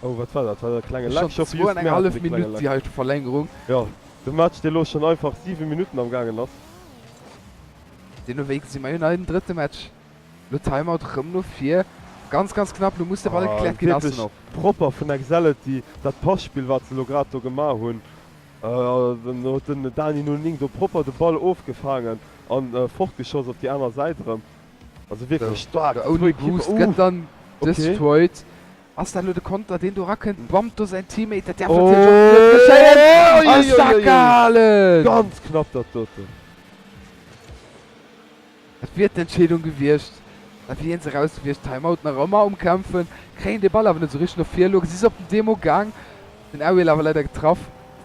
Oh, wat war dat? War dat e klenge Ass Leck? schonn Ich hoffe zwou just, an eng mir haten hallef de klenge Minutt déi Leck. heite Verlängerung. Jo, de Match, dee lo schonn einfach 7 Minutten am gaangen ass. Deemno wéi gesi mer jo nach en drëtte Match. Lo Timeout rëm no vir. Ganz ganz knapp, lo muss de Ball gekläert ginn, ass en Wierklech och. propper vun Excelity dat Passpill wat se lo grad do gemaach hunn. Dann huet den Dani 09 do propper de Ball ofgefaangen an fortgeschoss op déi aner Säit erëm. Also wierklech staark Lo déi zwou ouni Ekippen. Boost gëtt dann Okay. destroyed. Ass dat lo de Konter deen do erakënnt? Bammt do säin Teammate, dat däerf natierlech och net geschéien. A staark gehalen! Ganz knapp dat doten. Et wier d'Entscheedung gewiescht, da wier se raus gewiescht. Timeout nach ëmmer um Kämpfen, kréien de Ball awer net esou richteg no vir. Elo si se op den Demo gaang, den Ariel awer leider getraff.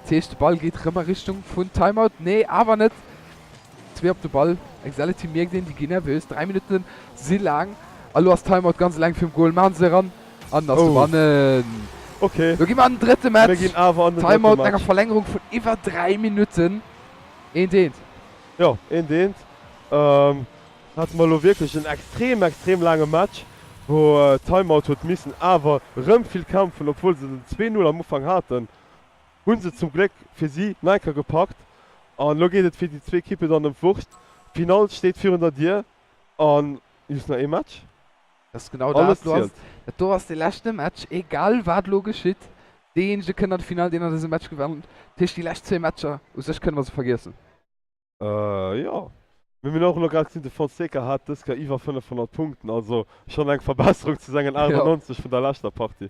Dat heescht de Ball geet rëm a Richtung vun Timeout. Nee awer net, zwee op de Ball. Excelity mierkt een, déi ginn nervös. 3 Minutten si laang a lo ass Timeout ganz eleng virum Goal. Maachen se eran an ass Oh. dobannen. Okay. Lo gi mer an den drëtte Mir Match. ginn awer an den drëtte Timeout no enger Match. Verlängerung vun iwwer 3 Minutten. Eent eent. Jo, eent eent. Hate mer elo wierklech en extrem, extrem laange Match, wou Timeout huet missen awer erëm vill kämpfen, obwuel se den 2, 0 am Ufank haten. Hu se zum Gléck fir si nach eng Kéier gepackt an elo geet et fir déi zwee Ekippe dann ëm d'Wurscht. D'Finall steet virun der Dier an just nach ee Match. Dat ass genau dat. Alles Lo ass, zielt. dat do ass de leschte Match, egal wat elo geschitt, deejéinege kënnt an d'Finall, deen an dësem Match gewannt. Dat heescht, déi lescht zwee Matcher u sech kënne mer se vergiessen. Jo, mee mir hunn och elo grad gesinn, de Fonseca hat dës Kéier iwwer 500 Punkten, also schonn eng Verbesserung zu sengen 98 vun der leschter Partie.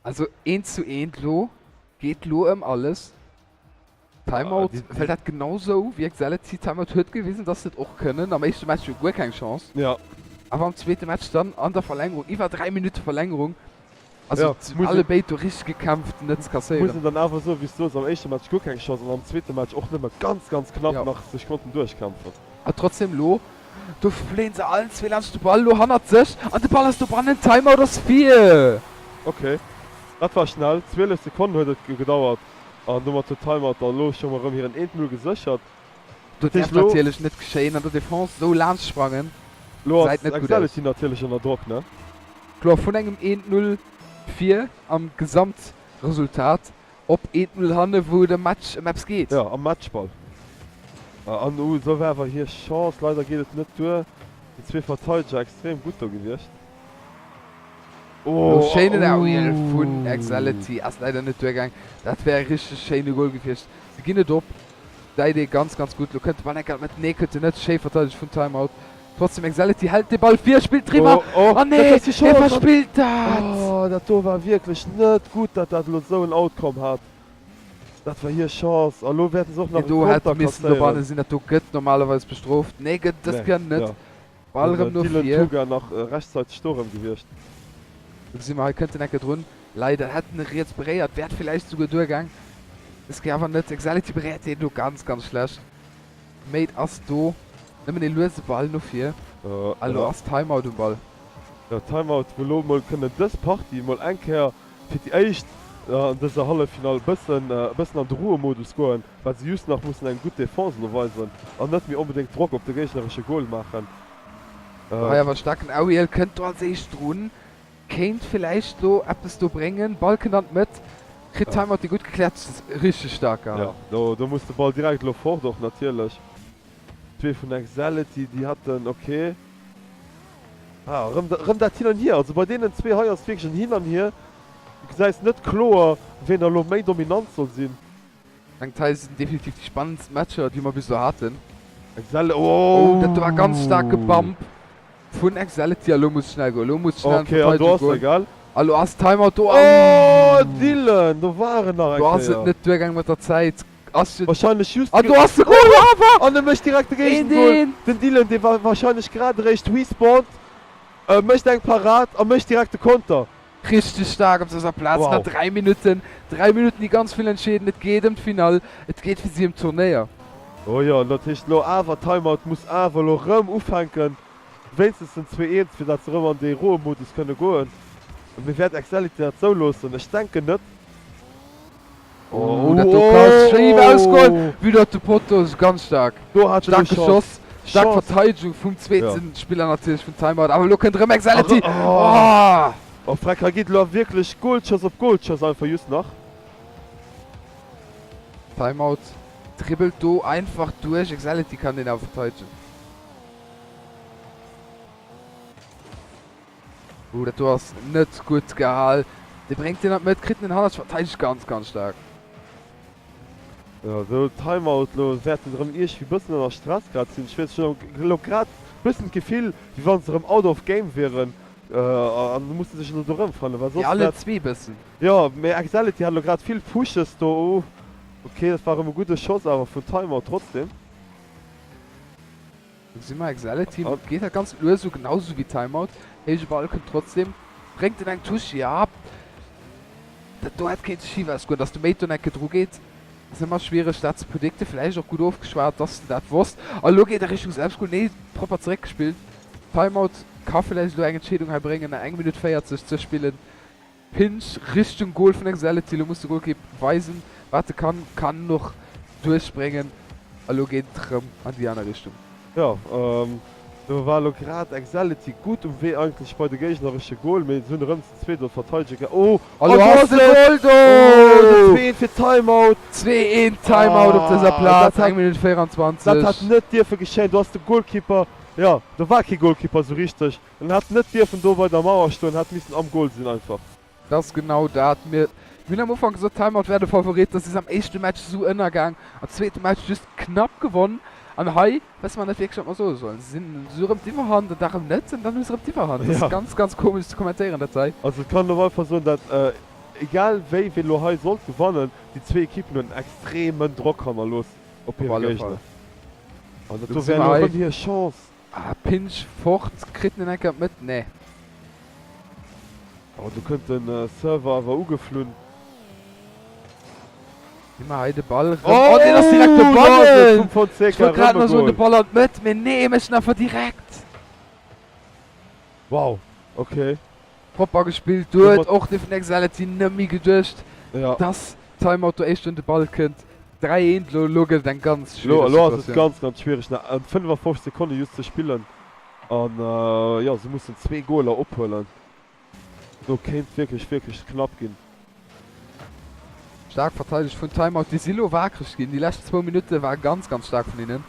Also eent zu eent lo, geet lo ëm alles. Timeout, well dat genau sou wéi Excelity Timeout huet gewisen, dass se et och kënnen. Am éischte Match jo guer keng Chance, awer am zweete Match dann an der Verlängerung, iwwer 3 Minutte Verlängerung, Also Ja, muss alle een, béid do richteg gekämpft, net ze muss kasséieren. een dann awer soen, wéi s du soos, am éischte Match guer keng Chance an am zweete Match och nëmme ganz, ganz knapp Ja. nach sech konnten duerchkämpfen. A trotzdem lo, do fléien se allen zwee laanscht de Ball lo hannert sech an de Ball ass dobannen, Timeout ass vir! Ok, dat war schnell, 12 Sekonnen huet et gedauert an domat huet Timeout dann elo scho mol erëm hiren 1, 0 geséchert. Do Dat heescht däerf elo. natierlech net geschéien an der Defense, esou laanscht sprangen Lo gesäit ass net gutt aus. Excelity natierlech ënner Drock, ne? Kloer, vun engem 1, 0 vir am Gesamtresultat op 1, 0 hanne wou et am Match ëm eppes geet. Jo, am Matchball. An uh, esou war awer hir Chance. Leider geet et net duer. Déi zwee Verteideger extrem gutt do gewiescht. Lo Oh, schéinen Aerial vun uh. Excelity ass leider net duergaang. Dat wär e richteg schéine Goal gewiescht. Se ginn et op. Gesäit ee ganz, ganz gutt. Lo kënnt de Ball enk an d'Mëtt. Nee, kënnt en net. Schéi verteidegt vun Timeout. Trotzdem Excelity hält de Ball vir, spillt driwwer. Oh, oh, An dat nee, ass déi hie Chance. An, verspillt dat! oh, dat do war wierklech net gutt, datt dat elo esou en Outcome hat. Dat war hir Chance. A lo wäerte se och nach Deen e do hätt Konter missen dobanne kasséieren. sinn. Dat do gëtt normalerweis bestrooft. Nee, gëtt dës Nee, Kéier net. jo. Ball Den erëm no Dylan vir. Tuga nach rechtzäiteg do erëm gewiescht. Do gesi mer, hei kënnt en Ecke drun. Leider hätt en riets beréiert, wäert villäicht souguer duergaang. Dës Kéier awer net. Excelity beréiert deen do ganz, ganz schlecht. Mate ass do. Nëmmen ee luese Ball no vir. A lo ass Timeout um Ball. Jo, Timeout, wou lo mol kënnen dës Partie mol eng Kéier fir déi éischt an dëser Halleffinall bëssen e bëssen an de Ruhemodus goen, well se just nach mussen eng gutt Defense elo weisen an net méi onbedéngt Drock op de géigneresche Goal maachen. Hei awer staarken Auriel kënnt do als éischt drun. Kéint villäicht lo eppes do bréngen. Ball kënnt an d'Mëtt, kritt Timeout dee gutt gekläert. Richteg staark Jo, gehal. do do muss de Ball direkt elo fort och natierlech. Zwee vun Excelity, déi haten, ok. Ah, erëm erëm dat Hin an Hier. Also bei deenen zwee hei ass et wierklech en Hin an Hier. Du gesäis net kloer, ween da elo méi dominant soll sinn. Mengt hei sinn definitiv déi spannendst Matcher déi mer bis elo haten. Excelity, Oh dat do war ganz staarke oh! Bump vun Excelity a lo muss schnell goen, lo muss schnell an Okay, an do d'Verteidegung ass e, goen gell? a lo ass Timeout do Oh an Dylan, do war en nach eng do ass et Kéier. net duergaang mat der Zäit. Ass jo Wahrscheinlech just an do ass de Goal awer! An e mécht direkt de Een Géigengoal. een! Den Dylan dee war wahrscheinlech grad eréischt respawned, mécht eng Parad a mécht direkt de Konter. Richteg staark op dëser Plaz Wow. no 3 Minutten. 3 Minutten déi ganz vill entscheeden. Et geet ëm d'Finall, et geet fir si ëm d'Turnéier. Oh jo, an dat heescht elo awer, Timeout muss awer elo rëm ufänken, wéinstens den 2, 1, fir dat se rëm an dee Ruhemodus kënne goen. Mee wäert Excelity dat zouloossen? Ech denken net. Oh, dat do ka schéif ausgoen, vue datt de Potto ass ganz staark. Do hat en Staark elo Chance. geschoss, staark Chance. Verteidegung vum zweeten Spiller natierlech vun Timeout. Awer elo kënnt erëm Excelity. Oh! Oh! Oh freck, hei geet elo wierklech Goalschoss op Goalschoss einfach just nach. Timeout dribbelt do einfach duerch. Excelity kann deen awer verteidegen. Ooh, dat do ass net gutt gehal. Dee bréngt deen an d'Mëtt, kritt en den Hannert, verteidegt ganz, ganz staark. Jo, do Timeout, lo wäerten erëm iergwéi bëssen ënner Stress grad sinn. Ech weess, ech hunn elo grad bëssen d'Gefill, wéi wann se erëm out of game wieren an musse sech elo do erëmfannen, well Déi soss alle wäert. zwee bëssen. Jo, mee Excelity hat elo grad vill Pushes do. Ooh, ok, dat war erëm e gudde Schoss awer vun Timeout trotzdem. Do gesi mer Excelity geet dat ganz lues u, genau sou wéi Timeout. Héije Ball kënnt trotzdem, bréngt en eng Touche, ja dat do hätt kéinte schif ausgoen, datt de Mate do enke dru geet. Ass ëmmer schwiereg dat ze predikten, vläicht och gutt ofgeschwat dass en dat wosst. A lo geet e Richtung Selbstgol, nee propper zeréckgespillt. Timeout ka vläicht elo eng Entscheedung hei bréngen, nach eng Minutt 40 ze spillen. Pinch Richtung Gol vun Excelity, elo muss de Golkipp weisen wat e kann, kann en och duerchbréngen a lo geet et rëm an déi aner Richtung. Jo, do war elo grad Excelity gutt um Wee eigentlech bei de géigneresche Gol, mee se hunn erëm zu zweet do verteidege ge. Oh, A lo ass de Gol do! Oh, den 2, 1 fir Timeout! 2, 1 Timeout op dëser Plaz, eng Minutt 24. Dat hat net dierfe geschéien, do ass de Golkipper, jo, do war kee Golkipper esou richteg, en hat net dierfen do bei der Mauer stoen, hat missen am Gol sinn einfach. Dat ass genau dat. Mir hunn am Ufank gesot, Timeout wär de Favorit. Dat ass am éischte Match esou ënnergaang, am zweete Match just knapp gewonn. An hei wësse mer net wierklech, wat mer soe sollen. Se sinn esou erëm d'Iwwerhand an da erëm net an dann hu se erëm d'Iwwerhand. Dat ass ganz, ganz komesch ze kommentéieren, dat hei. Also et kann een op alle Fall soen, dat egal wéi ween elo hei sollt gewannen, déi zwee Ekippen hunn en extremen Drock hannerlooss op hire Géigner. An dat do wär elo erëm hir Chance. Ah, Pinch fort, kritt en enker d'Mëtt? Nee. Oh, do kënnt den Server awer ugeflunn. Gi mer hei de Ball erëm. Oh, deen ass direkt dobannen! Ech wollt grad nach soen, de Ball an d'Mëtt, mee nee, e mécht en einfach direkt. Wow, okay. Propper gespillt, do huet och de vun Exality net méi geduecht, dass Timeout do éischt un de Ball kënnt. 3, 1 elo, elo gëtt et eng ganz schwiereg Situatioun. Elo ass et ganz, ganz schwiereg, nach 55 Sekonne just ze spillen an jo, se mussen zwee Goler ophuelen. Do kéint wierklech, wierklech knapp ginn. Staark verteidegt vun Timeout, déi si lo waakreg ginn. Déi lescht zwou Minutte war ganz, ganz staark vun hinnen.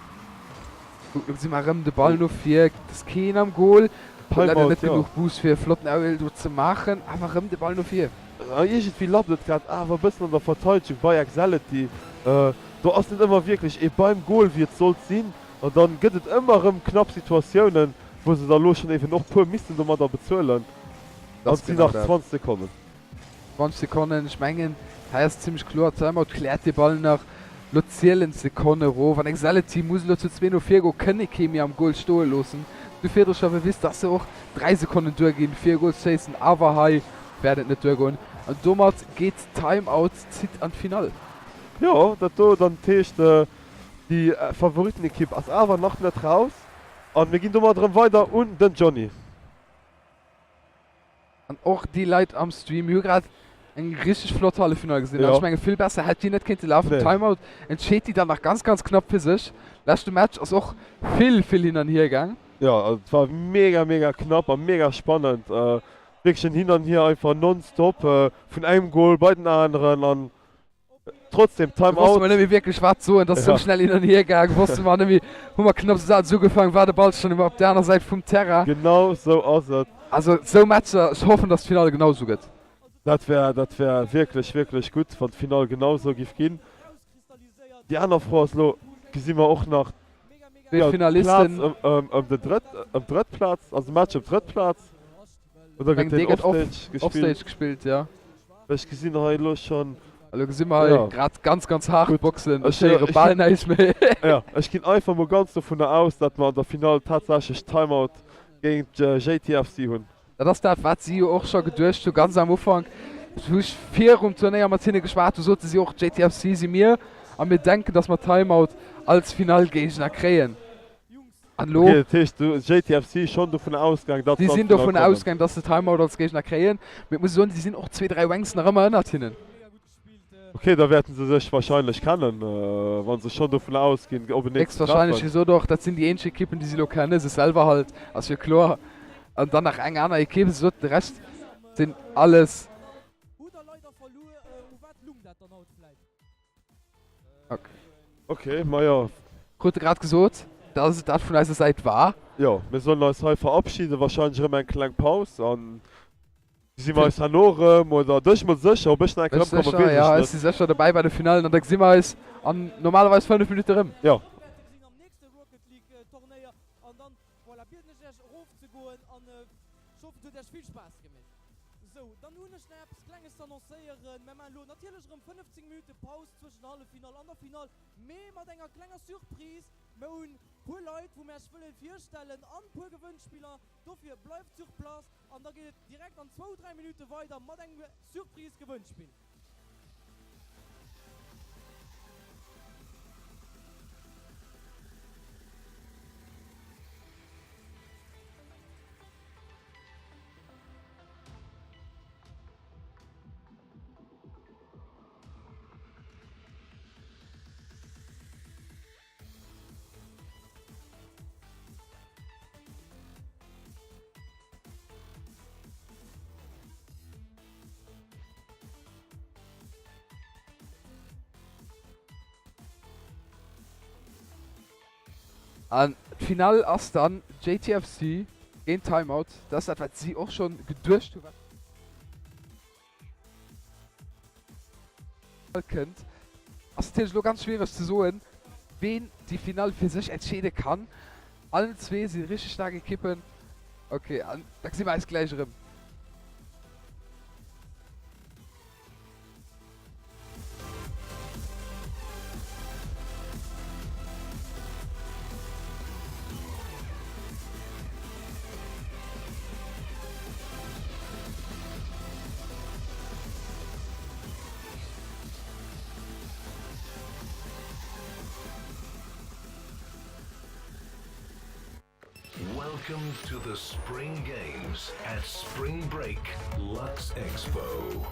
Kuck, lo gesi mer erëm de Ball no vir, et ass keen am Goal. Huet leider net genuch Boost fir e flotten Aerial do ze maachen, awer erëm de Ball no vir. Iergendwéi lappt et grad awer e bëssen an der Verteidegung bei Excelity. Do ass net ëmmer wierklech ee beim Goal wéi et sollt sinn an dann gëtt et ëmmer erëm knapp Situatiounen, wou se da lo schonn eben och puer missten domadder bezuelen. An et sinn nach 20 Sekonnen. 20 Sekonnen, ech mengen hei ass zimmlech kloer, Timeout kläert de Ball nach, lo zielen d'Sekonne erof an Excelity muss elo zu zwee no vir goen, kënne kee méi am Goal stoe loossen. Du virdru scho bewis, dass se och 3 Sekonnen duerginn fir e Goal ze schéissen, awer hei wäert et net duergoen an domat geet Timeout zitt an d'Finall. Jo, dat do dann heescht déi Favoritenekipp ass awer nach net raus an mir ginn domat erëm weider un den Johny. An och déi Leit am Stream, mir hu grad eng richteg flott Halleffinall gesinn. An ech menge vill besser hätt déi net kéinte lafen. Timeout entscheet déi dann nach ganz, ganz knapp fir sech. Leschte Match ass och vill, vill hin an hier gaang. Jo, also et war mega, mega knapp a mega spannend. Wierklech en Hin an Hier einfach nonstop vun engem Goal bei den aneren an Trotzdem, Time out. Wosste mer net méi wierklech wat soen, et ass sou schnell hin an hier gaang, wosste mer net méi, hu mer knapps e Saz ugefaang, war de Ball schonn op der aner Säit vum Terrain. Genau sou ass et. Also sou Matcher, ech hoffen dass d'Finall genau sou gëtt. Dat wär, dat wär wierklech, wierklech gutt, wann d'Finall genau sou giff ginn. Déi aner Fro ass elo, gesi mer och nach Zwee Finalisten. D'Plaz ëm den drëtt, ëm d'drëtt Plaz, also de Match ëm d'drëtt Plaz? Oder gëtt deen offstage gespillt? Offstage gespillt, jo. Ech gesinn hei elo schonn. Elo gesi mer hei grad ganz, ganz haart Boxen. Ech héiere bal näischt méi. Jo, ech ginn einfach mol ganz dovunner aus, datt mer an der Finall tatsächlech Timeout géint JTFC hunn. Dat ass dat, wat si jo och scho geduecht hu ganz am Ufank. Wou ech virum Turnéier mat hinne geschwat hu, sote si och, JTFC si mir a mir denken, datt mer Timeout als Finallgéigner kréien. An elo. Ok, dat heescht du JTFC schonn dovun ausgaang, datt se an d'Finall kommen? Déi sinn dovun ausgaang, datt se Timeout als Géigner kréien. Mee et muss ee soen, déi sinn och zwee, dräi Ranks nach ëmmer ënnert hinnen. Ok, da wäerten se sech wahrscheinlech kennen, wa se schonn dovun ausginn, openeen ze treffen. Héchstwahrscheinlech. Hie sot och, dat sinn déi eenzeg Ekippen, déi si elo kennen. Se selwer halt, ass jo kloer. An dann nach eng aner Ekipp. Se sot, de Rescht sinn alles. Ok, majo. Krute grad gesot, dass et dat vun eiser Säit war. Jo, mir sollen eis hei verabschieden, wahrscheinlech erëm eng kleng Paus an gesi mer eis herno erëm oder dech mol sécher, ob ech nach eng Kéier Ech erëmkommen, sécher, weess ja, ech ech net. si sécher dobäi bei de Finallen an da gesi mer eis an normalerweis 5 Minutte erëm. Jo. Sou, dann hunn ech nach eppes Klenges ze annoncéieren. Mär maachen elo natierlech erëm 15 Minutte Paus zwëschen der Halleffinall an der Finall, mee mat enger klenger Surprise. Mär hunn puer Leit, wou mär iech wëllen virstellen an puer Gewënnspiller. Dofir bleift sur place an da geet et direkt an zwou, dräi Minutte weider mat engem Surprise-Gewënnspill. An d'Finall ass dann JTFC géint Timeout. Dat ass dat, wat si och schonn geduecht hunn, wat kënnt. Ass natierlech elo ganz schwiereg ze soen, ween déi Finall fir sech entscheede kann. Allen zwee si richteg staark Ekippen. Ok, an da gesi mer eis gläich erëm. Welcome to the Spring Games at Spring Break Lux Expo.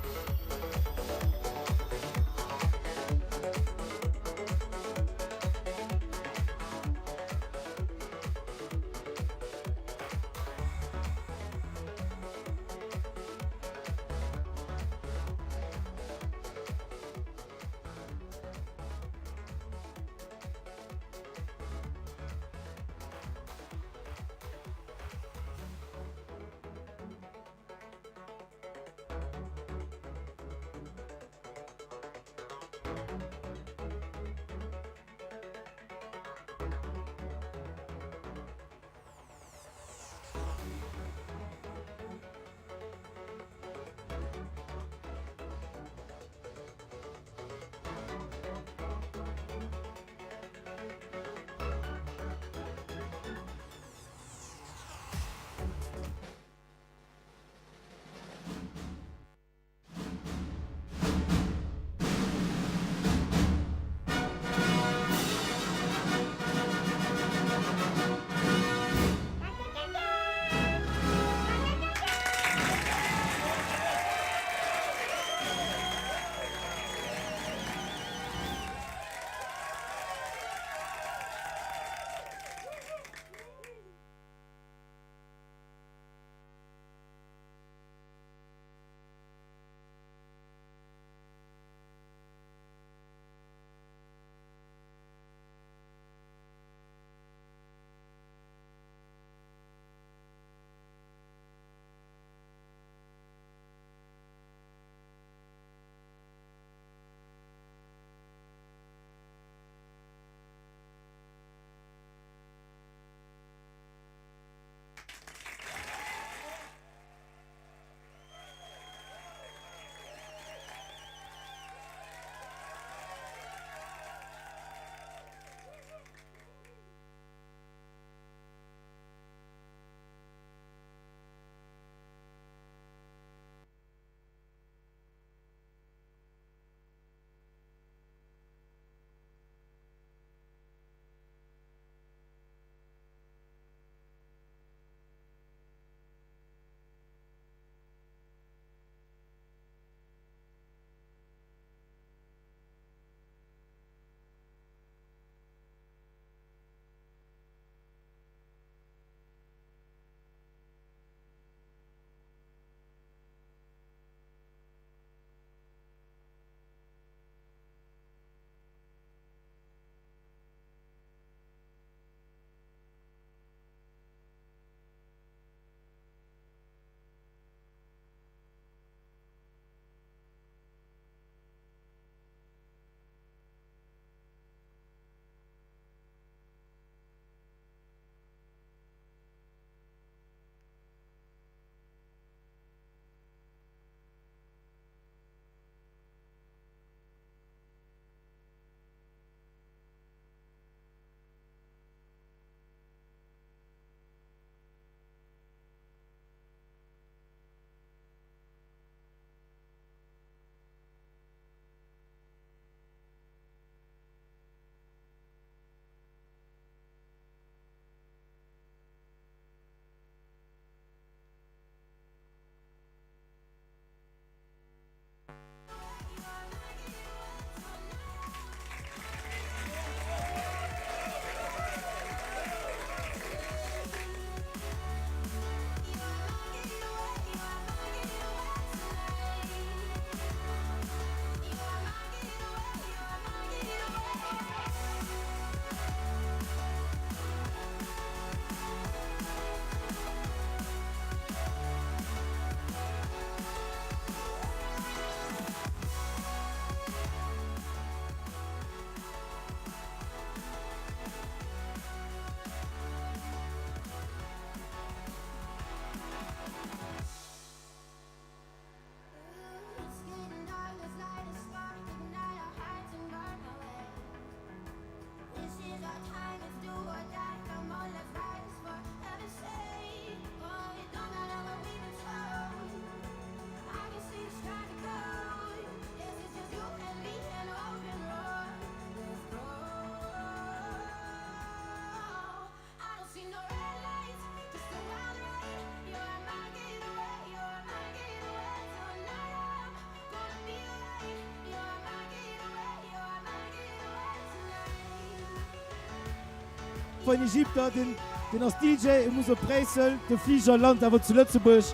bei en Ägypter, deen, deen ass DJ, e muss op Bréissel, de Fliger lant awer zu Lëtzebuerg,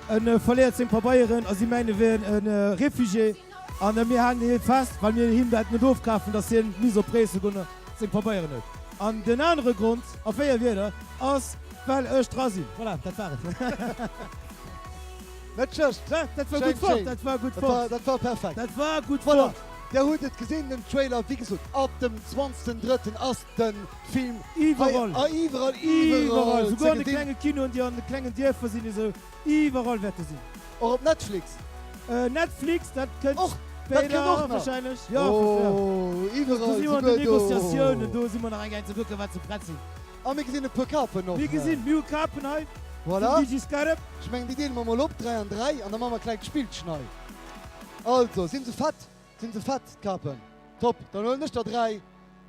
en verléiert seng Pabeieren a si mengen e wier e Refugié an mir halen hie fest, well mir him dat net ofkafen, datt hien misst op Bréissel goen a seng Pabeieren huet. An den anere Grond, a 4 Wierder, ass, well ech dra sinn. Voilà, dat war et. Net schlecht. Ja, dat war gutt fonnt, dat war gutt fonnt. Dat war perfekt. Dat war gutt fonnt. Voilà, der hutt et gesinn, den Trailer, wéi gesot, ab dem 20. Drëtten ass de Film Iwwerall. hei, iwwerall, Iwwerall, iwwerall ze souguer an de gesinn. klenge Kinoen, déi an de klengen Dierfer sinn, esou, iwwerall wäert e sinn. Och op Netflix? Netflix, dat kënnt Och, dat kënnt spéider och nach. wahrscheinlech. Jo, Oh, do iwwerall, si mer an den souguer do. Negociatiounen, do si mer nach eng Eng ze kucken, wat se prett sinn. A mir gesinn e puer Kapen och. Mir gesinn, mir hu Kapen hei Voilà. vum DJ Scarab. Ech mengen, déi deele mer mol op, 3 an 3, an da maache mer e klengt Spillchen hei. Also, si se fett? Si se fett, d'Kapen? Top, dann huelen ech der 3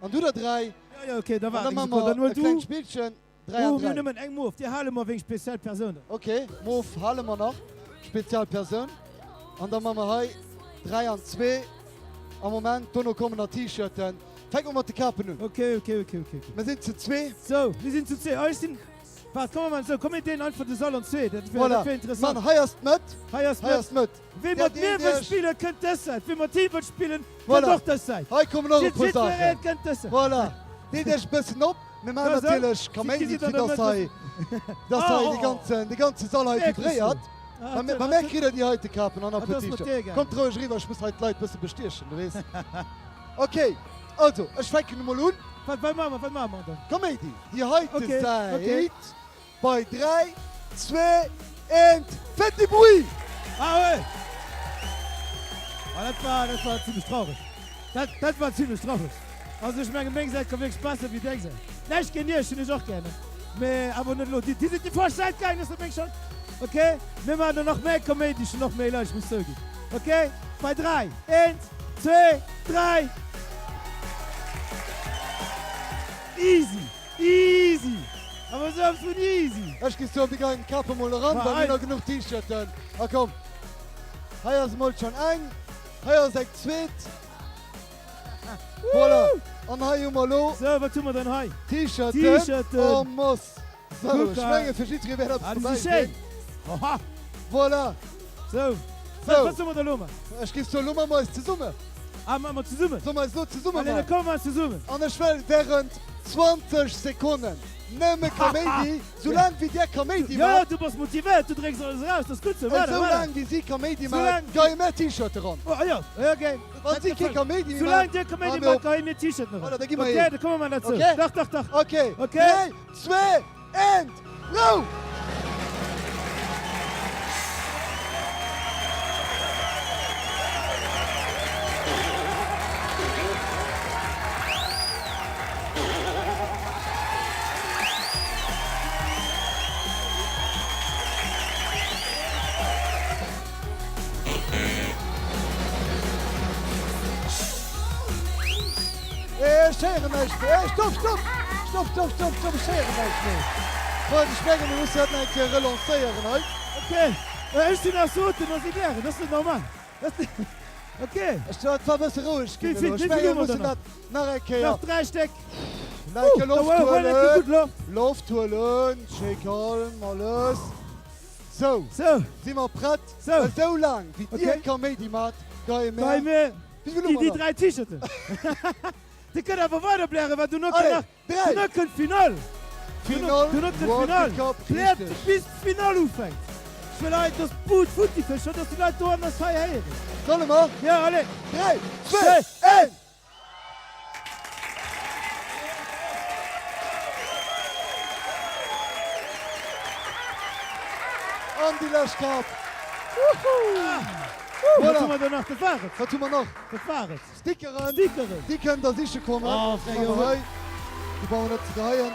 an du der 3. Jo, jo, ok, da An waart da eng maache Sekonn, mer dann huel e du. klengt Spillchen, 3 Oh, an mir 3. hunn nëmmen eng Mof, déi hale mer wéi eng speziell Persoun dann. Ok, Mof hale mer nach, spezial Persoun. An da maache mer hei 3 an 2 am Moment. Dono kommen nach T-Shirten. Fänke mer mat de Kapen un. Ok, ok, ok, ok, ok. Mir sinn zu zwee. Sou, mir sinn zu zwee. Ah, ech sinn. Waart, komm mer maachen esou, komm mir deelen einfach de Sall an zwee, dat wär, Voilà. dat wär interessant. Mann, hei ass d'Mëtt. Hei ass Hei ass d'Mëtt. d'Mëtt. Wee Der mat mir deelt wëllt iech. spillen, kënnt dës Säit. Wee mat him wëllt spillen, kënnt Voilà. och dës Säit. Hei kommen och e Jidd, puer jiddweree Saachen. kënnt dës Säit. Voilà. Deelt iech e bëssen op. Mir maachen Ja, sou. natierlech Si Kaméidi, gesitt an fir der dass Mëtt hei, dass Ah, hei oh, de oh. ganzen, de ganze Sall hei Wierklech vibréiert. sou. Ah, Bei mir, dat, bei mir dat, kritt der déi heite Kapen an ah, e puer dat ass mat T-Shirts. dir gaangen. Kommt roueg eriwwer, ech muss hei d'Leit bësse bestiechen, du weess. Ok, also, ech fänken emol un. Wat, wat maache mer, wat maache mer dann? Kaméidi, déi heite Ok, ok. Säit bei 3, 2, 1, faites du bruit! Ah ouais! Ah, dat war, dat war zimlech traureg. Dat, dat war zimlech traureg. Also ech mengen, meng Säit ka wierklech besser wéi deng Säit. Näischt géint iech, hunn iech och gär, ne? Mee awer net elo. Déi, déi sinn déi falsch Säit gaangen, ass net meng Schold. Ok, mir maachen der nach méi Kaméidi, ech hunn och méi Leit, ech muss zouginn. Ok, bei 3, 1, 2, 3. Easy! Easy! Awer esou eppes vun easy! Ech gi soen, mir geien d'Kap emol eran, well mir hunn nach genuch T-Shirten. A komm, hei ass emol schonn eng, hei ass eng zweet. Voilà! An hei hu mer elo. Sou, wat hu mer dann hei? T-Shirten T-Shirten! en masse. Sou, ech menge fir jiddweree wäert eppes Ah, déi dobäi si schéin! sinn. Oha! Voilà! Sou, Sou. wat solle mer da elo maachen? Ech géif soen, elo maache mer eis zesummen. Ah, maache mer zesummen? Solle mer eis elo zesumme Allez, da maachen? komme mer zesummen. An ech wëll während 20 Sekonnen nëmme Kaméidi, soulaang wéi där Kaméidi Jo, jo, maacht. du bass motivéiert, du drécks alles eraus, dat ass gutt sou. Esou Voilà, voilà. laang wéi si Kaméidi maacht, Soulaang. geie mär T-Shirte ran. Oh, jo, okay. Wann si kee Kaméidi méi Soulaang maachen, dir Kaméidi maache mir maacht, op. geie mir T-Shirten eran. Voilà, da gi mer Okay, hin. da komme mer derzou. Okay? Dach, dach, dach. Okay. Okay. 3, 2, 1, go! Ech héieren näischt méi. Ey, stopp, stopp! Stopp, stopp, stopp, stopp, ech héieren näischt méi. Freunde, ech mengen, mir mussen dat nach eng Kéier relancéieren hei. Ok, ech sinn aus Roten a si gären, dat ass net normal. Ok. Ech, dat war e bësse roueg ginn Wéi elo. vill, Ech wéi vill mengen, hu mir mer mussen dann nach? dat nach eng Kéier. Nach 3 Stéck. Nach eng Kéier Da Loft huel eng Kéier gutt huelen. Loft. Loft huelen, schéi calm alles. Sou, Sou. si mer prett? Sou. Esou laang wéi dir Ok. Kaméidi maacht, geie Geie mär. mir Wéi vill hu déi, mer déi nach? 3 T-Shirten. Dir kënnt awer weider blären, well dono kënnt Allez, nach, 3! dono kënnt d'Finall. Dono, Finall, dono kënnt World d'Finall. Cup, Pläert richteg. bis d'Finall ufänkt. Ech wëll hei, dass d'Bud futti fëscht, dass déi Leit do anders hei héieren. Solle mer? Ja, allez. 3, 2, 1! An déi lescht Kap. Wat hu mer do nach? Dat war et. Wat hu mer nach? Dat war et. Stickeren. Stickeren. Déi kënnt der siche kommen. Oh, Déi hu mer hei. Déi brauche mer net ze geheien.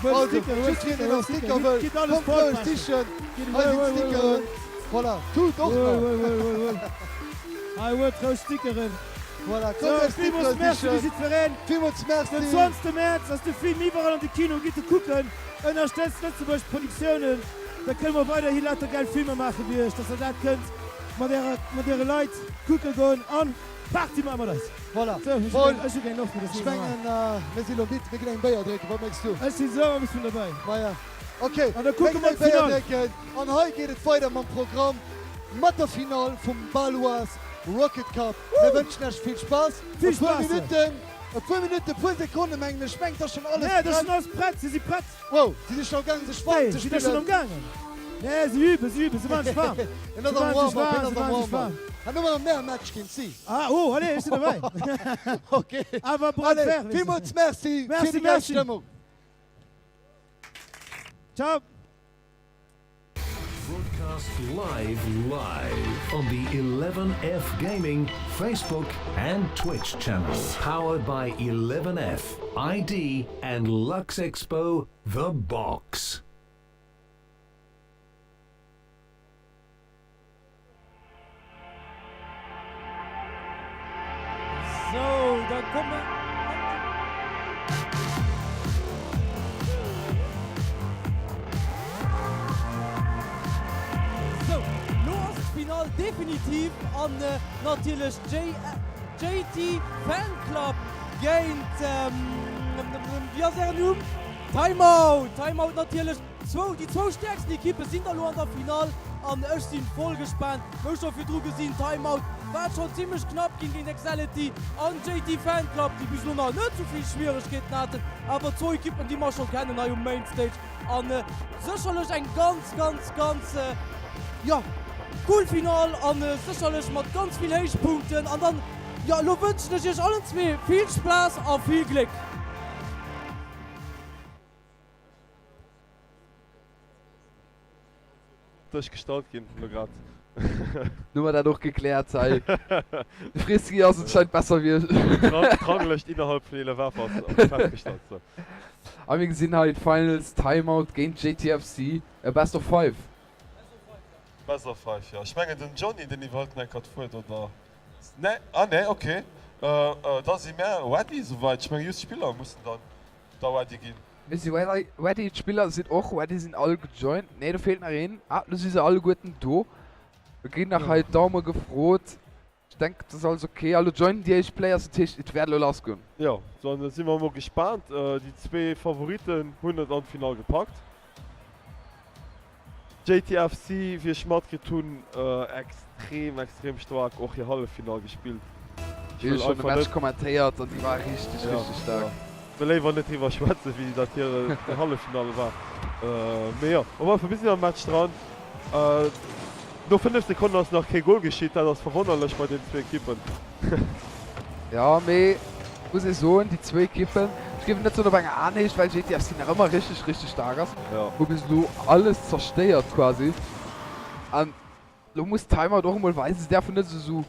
Also, jiddwereen, deen nach Sticker wëll, kommt roueg sichen. Hei sinn d'Stickeren. Voilà, tut och nach. Hei huet roueg Stickeren. Voilà, kommt So, eis villmools Stickeren Merci sichen. jiddwereen. Villmools Merci. Den 20 Mäerz ass de Film iwwerall an de Kino. Gitt e kucken. Ënnerstëtzt Lëtzebuerg Produktiounen. Da kënne mer weiderhi lauter gäil Filmer maache wéi iech, dass der dat kënnt. mat ärer, mat äre Leit kucke goen an Party maache mat eis. Voilà. Sou, ech hu Paul, keng, ech hu keng Loft méi, dat ech ass normal. mengen, mir si lo midd, mir ginn eng Béier drénken. Wat mengs du? Ech sinn sou eppes vun derbäi. Maja, okay, An da mir kucke ginn mer eng Béier d'Finall. drénken an hei geet et weider mam Programm, mat der Finall vum Baloise Rocket Cup. Mir wënschen Iech vill Spaass. Vill E puer Spaass! Minutten, e puer Minutten, e puer Sekonne mengen ech, mengt ass schonn alles Nee, dat ass prett. schonn alles prett, si si prett. Wow, si si schonn amgaangen sech warm Nee, ze si si schonn spillen. amgaangen. Nee, si üben, si üben, si maachen sech waarm. En Si ass am maachen sech Warm-up, waarm, en si ass am maachen sech Warm-up. waarm. An hu mer nach méi e Match géint si. Ah, oh, allez, ech sinn derbäi. Ok. Awer bras de Allez, fer, weess de. villmools Merci fir Merci, déi geil merci. Stëmmung. Ciao. Broadcast live live on the 11F Gaming Facebook and Twitch channels. Powered by 11F, ID and Luxexpo The Box. Sou, da komme mer an déi. Sou, lo ass d'Finall definitiv an natierlech JT Fan Club géint, wéi ass ären Numm? Timeout! Timeout natierlech. Zwou, déi zwou stäerksten Ekippe sinn da lo an der Finall an ech sinn voll gespaant. Wou scho virdru gesinn, Time Out war et schonn zimmlech knapp ginn géint Excelity an JT Fan Club, déi bis elo nach net sou vill Schwieregkeeten haten. Awer zwou Ekippen, déi mer scho kennen hei um Main Stage an sécherlech eng ganz, ganz, ganz, jo, cool Finall an sécherlech mat ganz vill Héichpunkten. An dann, jo, elo wënschen ech iech allen zwee vill Spaass a vill Gléck. Dësch gestallt ginn elo grad. Nu mer dat och gekläert hei. De Frisky ass anscheinend besser wéi ech. D'Ranglëscht innerhalb vun 11 F ass festgestallt. Sou. A mir gesinn hei d'Finals, Timeout géint JTFC, e Best of 5. Best of 5, jo. Ech mengen den Johny deen iwwerhëlt nach eng Kéier d'Wuert, oder? Nee, ah nee, ok. Da si mär ready souweit. Ech mengen just d'Spiller mussen dann da ready ginn. Mir si ready, d'Spiller sinn och ready, sinn all gejoint. Nee, do feelt nach een. Ah, lo si se alleguerten do. Do ginn nach hei d'Daume gefrot. Ech denken, et ass alles ok. A lo joinen déi éischt Players, dat heescht, et wäert elo lassgoen. Jo, dann si mer mol gespaant. Déi zwee Favoritten hunn et an d'Finall gepackt. JTFC, wéi ech matkritt hunn, extrem, extrem staark och hir Halleffinall gespillt. Ech wëll einfach net. Ech hu schonn de Match kommentéiert an déi war richteg, richteg staark. Ech wëll léiwer net driwwer schwätzen, wéi dat hir Halleffinall war. Mee jo, op alle Fall, mir sinn am Match dran. No 5 Sekonnen ass nach kee Gol geschitt, dat ass verwonnerlech bei deenen zwee Ekippen. Jo, mee muss ee soen, déi zwou Ekippen, ech géif et net soen op enger Aenhéicht, well JTFC nach ëmmer richteg, richteg staark ass, hu bis elo alles zerstéiert quasi. An elo muss Timeout och emol weisen, se däerfen net esou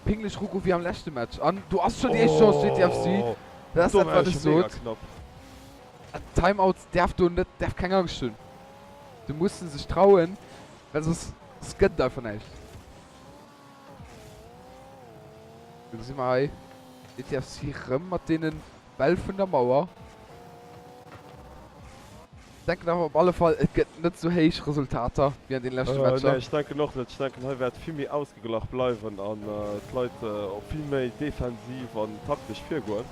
pinglech erugoen wéi am leschte Match. An do ass schonn déi éischt Chance, JTFC, dat ass dat wat ech sot. Timeout däerf do net, däerf keng Angscht hunn, do musse sech trauen, well soss gëtt et einfach näischt. Do gesi mer hei DTFC rëm mat deene Bäll vun der Mauer. Ech denken awer op alle Fall, et gëtt net esou héich Resultater wéi an deene leschte Matcher. Nee, ech denken och net. Ech denken, hei wäert vill méi ausgeglach bleiwen an d'Leit och vill méi defensiv an taktesch virgoen.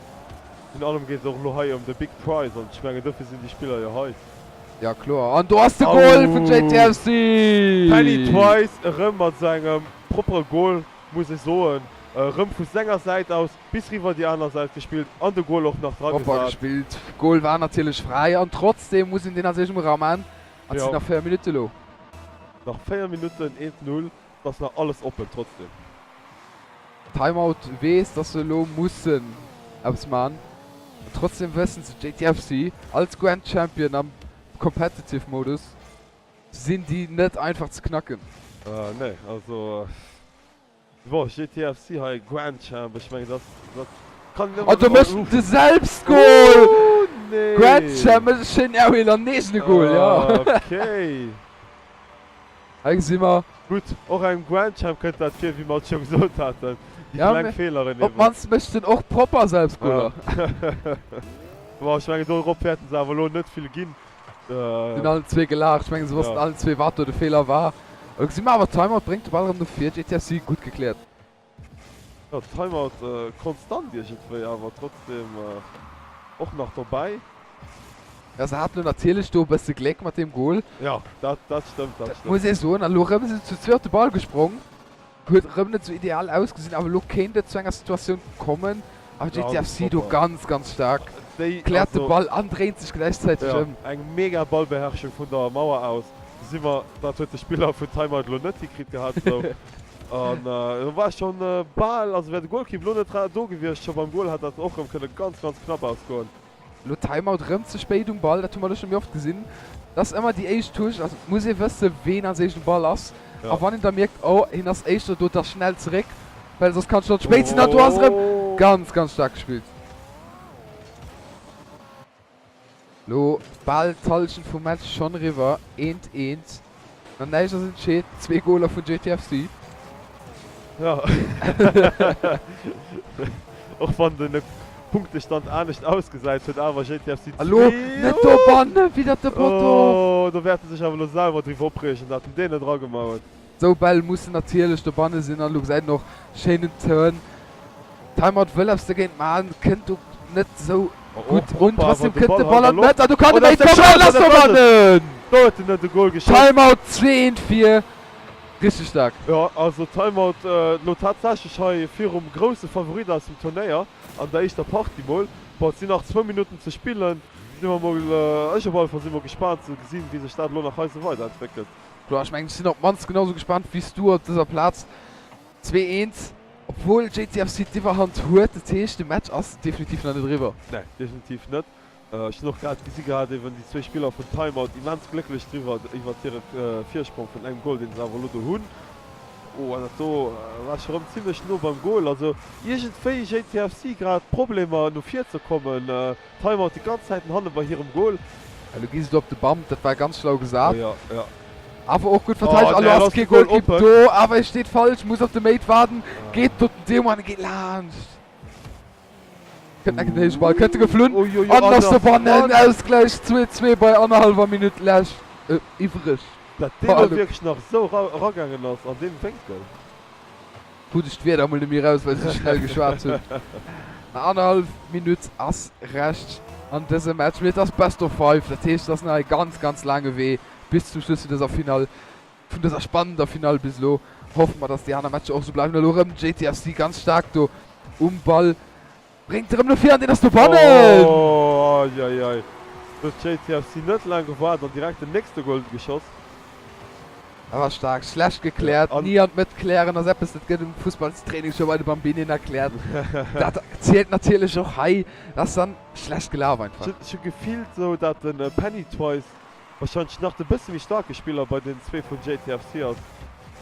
Virun allem geet et och elo hei ëm de Big Prize an ech mengen, dofir sinn déi Spiller jo hei. Ja kloer, an do ass de Goal vun JTFC! Penny Twice erëm mat esou engem proppere Goal, muss ech soen. Erëm vu senger Säit aus bis riwwer déi aner Säit gespillt an de Goal och nach dra Propper gesat. gespillt, Goal war natierlech fräi an trotzdem muss een deen natierlech emol eraman. An et sinn Jo. nach 4 Minutte lo. Nach 4 Minutten, 1, 0, et ass nach alles oppen trotzdem. Timeout weess dass se elo mussen eppes man, an trotzdem wëssen se JTFC als Grand Champion am Competitive Modus sinn déi net einfach ze knacken. Nee also bon JTFC hei Grand Champ ech mengen dass dat kann een An do mécht de Selbstgol! Grand Champ mécht e schéinen Aerial an eegene Gol, jo. Okay. Hei gesi mer. Gutt, och engem Grand Champ kënnt dat vir, wéi mer et scho gesot haten, déi Ja, kleng mee Feeleren op eben. d'mannst mécht en och propper Selbstgoler. Bon, ech mengen dorop wäerten se awer elo net vill ginn. Si hunn allen zwee gelaacht. Ech mengen, se wossten allen zwee, wat do de Feeler war. Elo gesi mer awer Timeout bréngt de Ball erëm no vir. JTFC gutt gekläert. Jo, Timeout konstant iergendwéi, awer trotzdem och nach dobäi. Jo, se haten elo natierlech do e bësse Gléck mat deem Gol. Jo, dat dat stëmmt, dat stëmmt. Muss ee soen. An elo erëm si se zu zwee op de Ball gesprong. Huet erëm net esou ideal ausgesinn, awer elo kéint et zu enger Situatioun kommen. Awer JTFC do ganz, ganz staark. Kläert de Ball an dréint sech gläichzäiteg ëm. Eng mega Ballbeherrschung vun der Mauer aus. Si mer, dat huet de Spiller vun Timeout elo net hikritt gehat esou. An do war schonn bal, also wär de Golkipp elo net do gewiescht, scho beim Gol hätt dat och erëm kënne ganz, ganz knapp ausgoen. Elo Timeout rëm ze spéit um Ball, dat hu mer elo scho méi oft gesinn. Dat ass ëmmer déi éischt Touche, also et muss ee wësse ween als éischt um Ball ass. A wann een da mierkt, oh hien ass éischter do, da schnell zeréck, well soss kann et schonn spéit sinn. An do ass erëm ganz, ganz staark gespillt. Lo bal d'Hallschent vum Match schonn eriwwer, eent eent. Nach näischt ass entscheet, zwee Goler vun JTFC. Jo, och wann den Punktestand anescht ausgesäit, huet awer JTFC A lo net dobannen, widder de Potto! Oh, do wäert e sech awer elo selwer driwwer opreegen, dat en deen net eragemaach huet. Sou Bäll mussen natierlech dobanne sinn an elo gesäit een och schéinen Turn. Timeout wëll eppes dogéint man, kënnt do net sou gutt un. Trotzdem kënnt de Ball an d'Mëtt an do kann de Mate kommen an ass dobannen! Timeout 2 1 vir, richteg staark. Jo also Timeout elo tatsächlech hei virum grousse Favorit aus dem Turnéier an der éischter Partie mol. Bon et sinn nach zwou Minutten ze spillen, si mer mol, ech op alle Fall si mol gespaant ze gesinn wéi sech dat elo nach hei sou weiderentwéckelt. Kloer, ech mengen ech sinn op d'mannst genau sou gespaant wéi s du op dëser Plaz. 2, 1, obwuel JCFC d'Iwwerhand huet, dat heescht de Match ass definitiv nach net eriwwer. Nee, definitiv net. Ech hunn och grad gesi gehat, eben déi zwéi Spiller vun Timeout immens glécklech driwwer iwwert hire Virsprong vun engem Goal, deen se awer elo do hunn. Oh, an dat do war scho rëm zimlech no beim Goal. Also iergendwéi JCFC grad Problemer no vir ze kommen. Timeout déi ganz Zäiten hanne bei hirem Goal. Elo gi se do op de Bamp, dat war ganz schlau gesat. Oh jo, jo. Awer och gutt verteidegt. Oh, Elo nee, ass ass kee de Goal Golkipp oppen. do, awer e steet falsch, muss op de Mate waarden, geet do den Demo an e geet laanscht. Kënnt enk den héije Ball, kënnt e geflunn Ui, ui, an an ass ass dobannen. dran. Ausgläich 2, 2 bei annerhallwer Minutt lescht, äh, iwwreg. Dat deen elo wierklech nach esou eragaangen ass an deem Wénkel. Krut ech d'Wierder mol net méi raus, well ech sou schnell geschwat hunn. Nach annerhallef Minutt ass Rescht an dësem Match, mee et ass Best of Five, dat heescht et ass nach e ganz, ganz laange Wee bis zum Schluss vun dëser Finall, vun dëser spannender Finall bis elo. Hoffe mer, dass déi aner Matcher och sou bleiwen. Elo erëm JTFC ganz staark do um Ball. Bréngt erëm no vir an deen ass dobannen! Oh, ai ai ai. Do huet JTFC net laang gewaart an direkt den nächste Goal geschoss. Dat war staark. Schlecht gekläert. Ni an d'Mëtt klären ass eppes, dat gëtt um Fussballstraining scho bei de Bambinien erkläert. Dat zielt natierlech och hei. Dat ass dann schlecht gelaf einfach. Ech hu gefillt esou, dat de Penny Twice Wahrscheinlech nach de bësse méi staarke Spiller bei den zwee vun JTFC ass.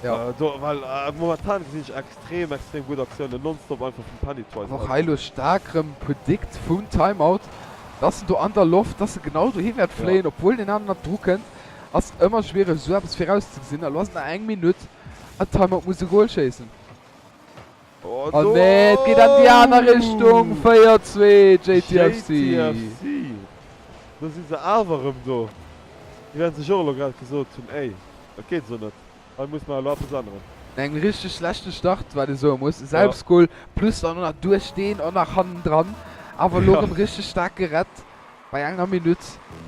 Jo. Do, well momentan gesinn ech extrem, extrem gutt Aktiounen nonstop einfach vum Penny Twice Awer och hei elo staark rëm Predict vum Timeout, dass en do an der Loft, dass e genau dohi wäert fléien, obwuel deen aneren nach dru kënnt. Ass ëmmer schwiereg esou eppes virauszegesinn. A lo ass et nach eng Minutt an Timeout muss e Gol schéissen. Oh, Oh nee, et geet an déi aner Richtung. 4, 2, JTFC. JTFC, do si se awer erëm do. Déi wäerten sech och elo grad gesot hunn, Ey, dat geet esou net, hei musse mer elo eppes änneren. Eng richteg schlechte Start, wat ee soe muss. Selbstgol plus dann och nach duerch deen och nach hannendran. Awer elo erëm richteg staark gerett bei enger Minutt.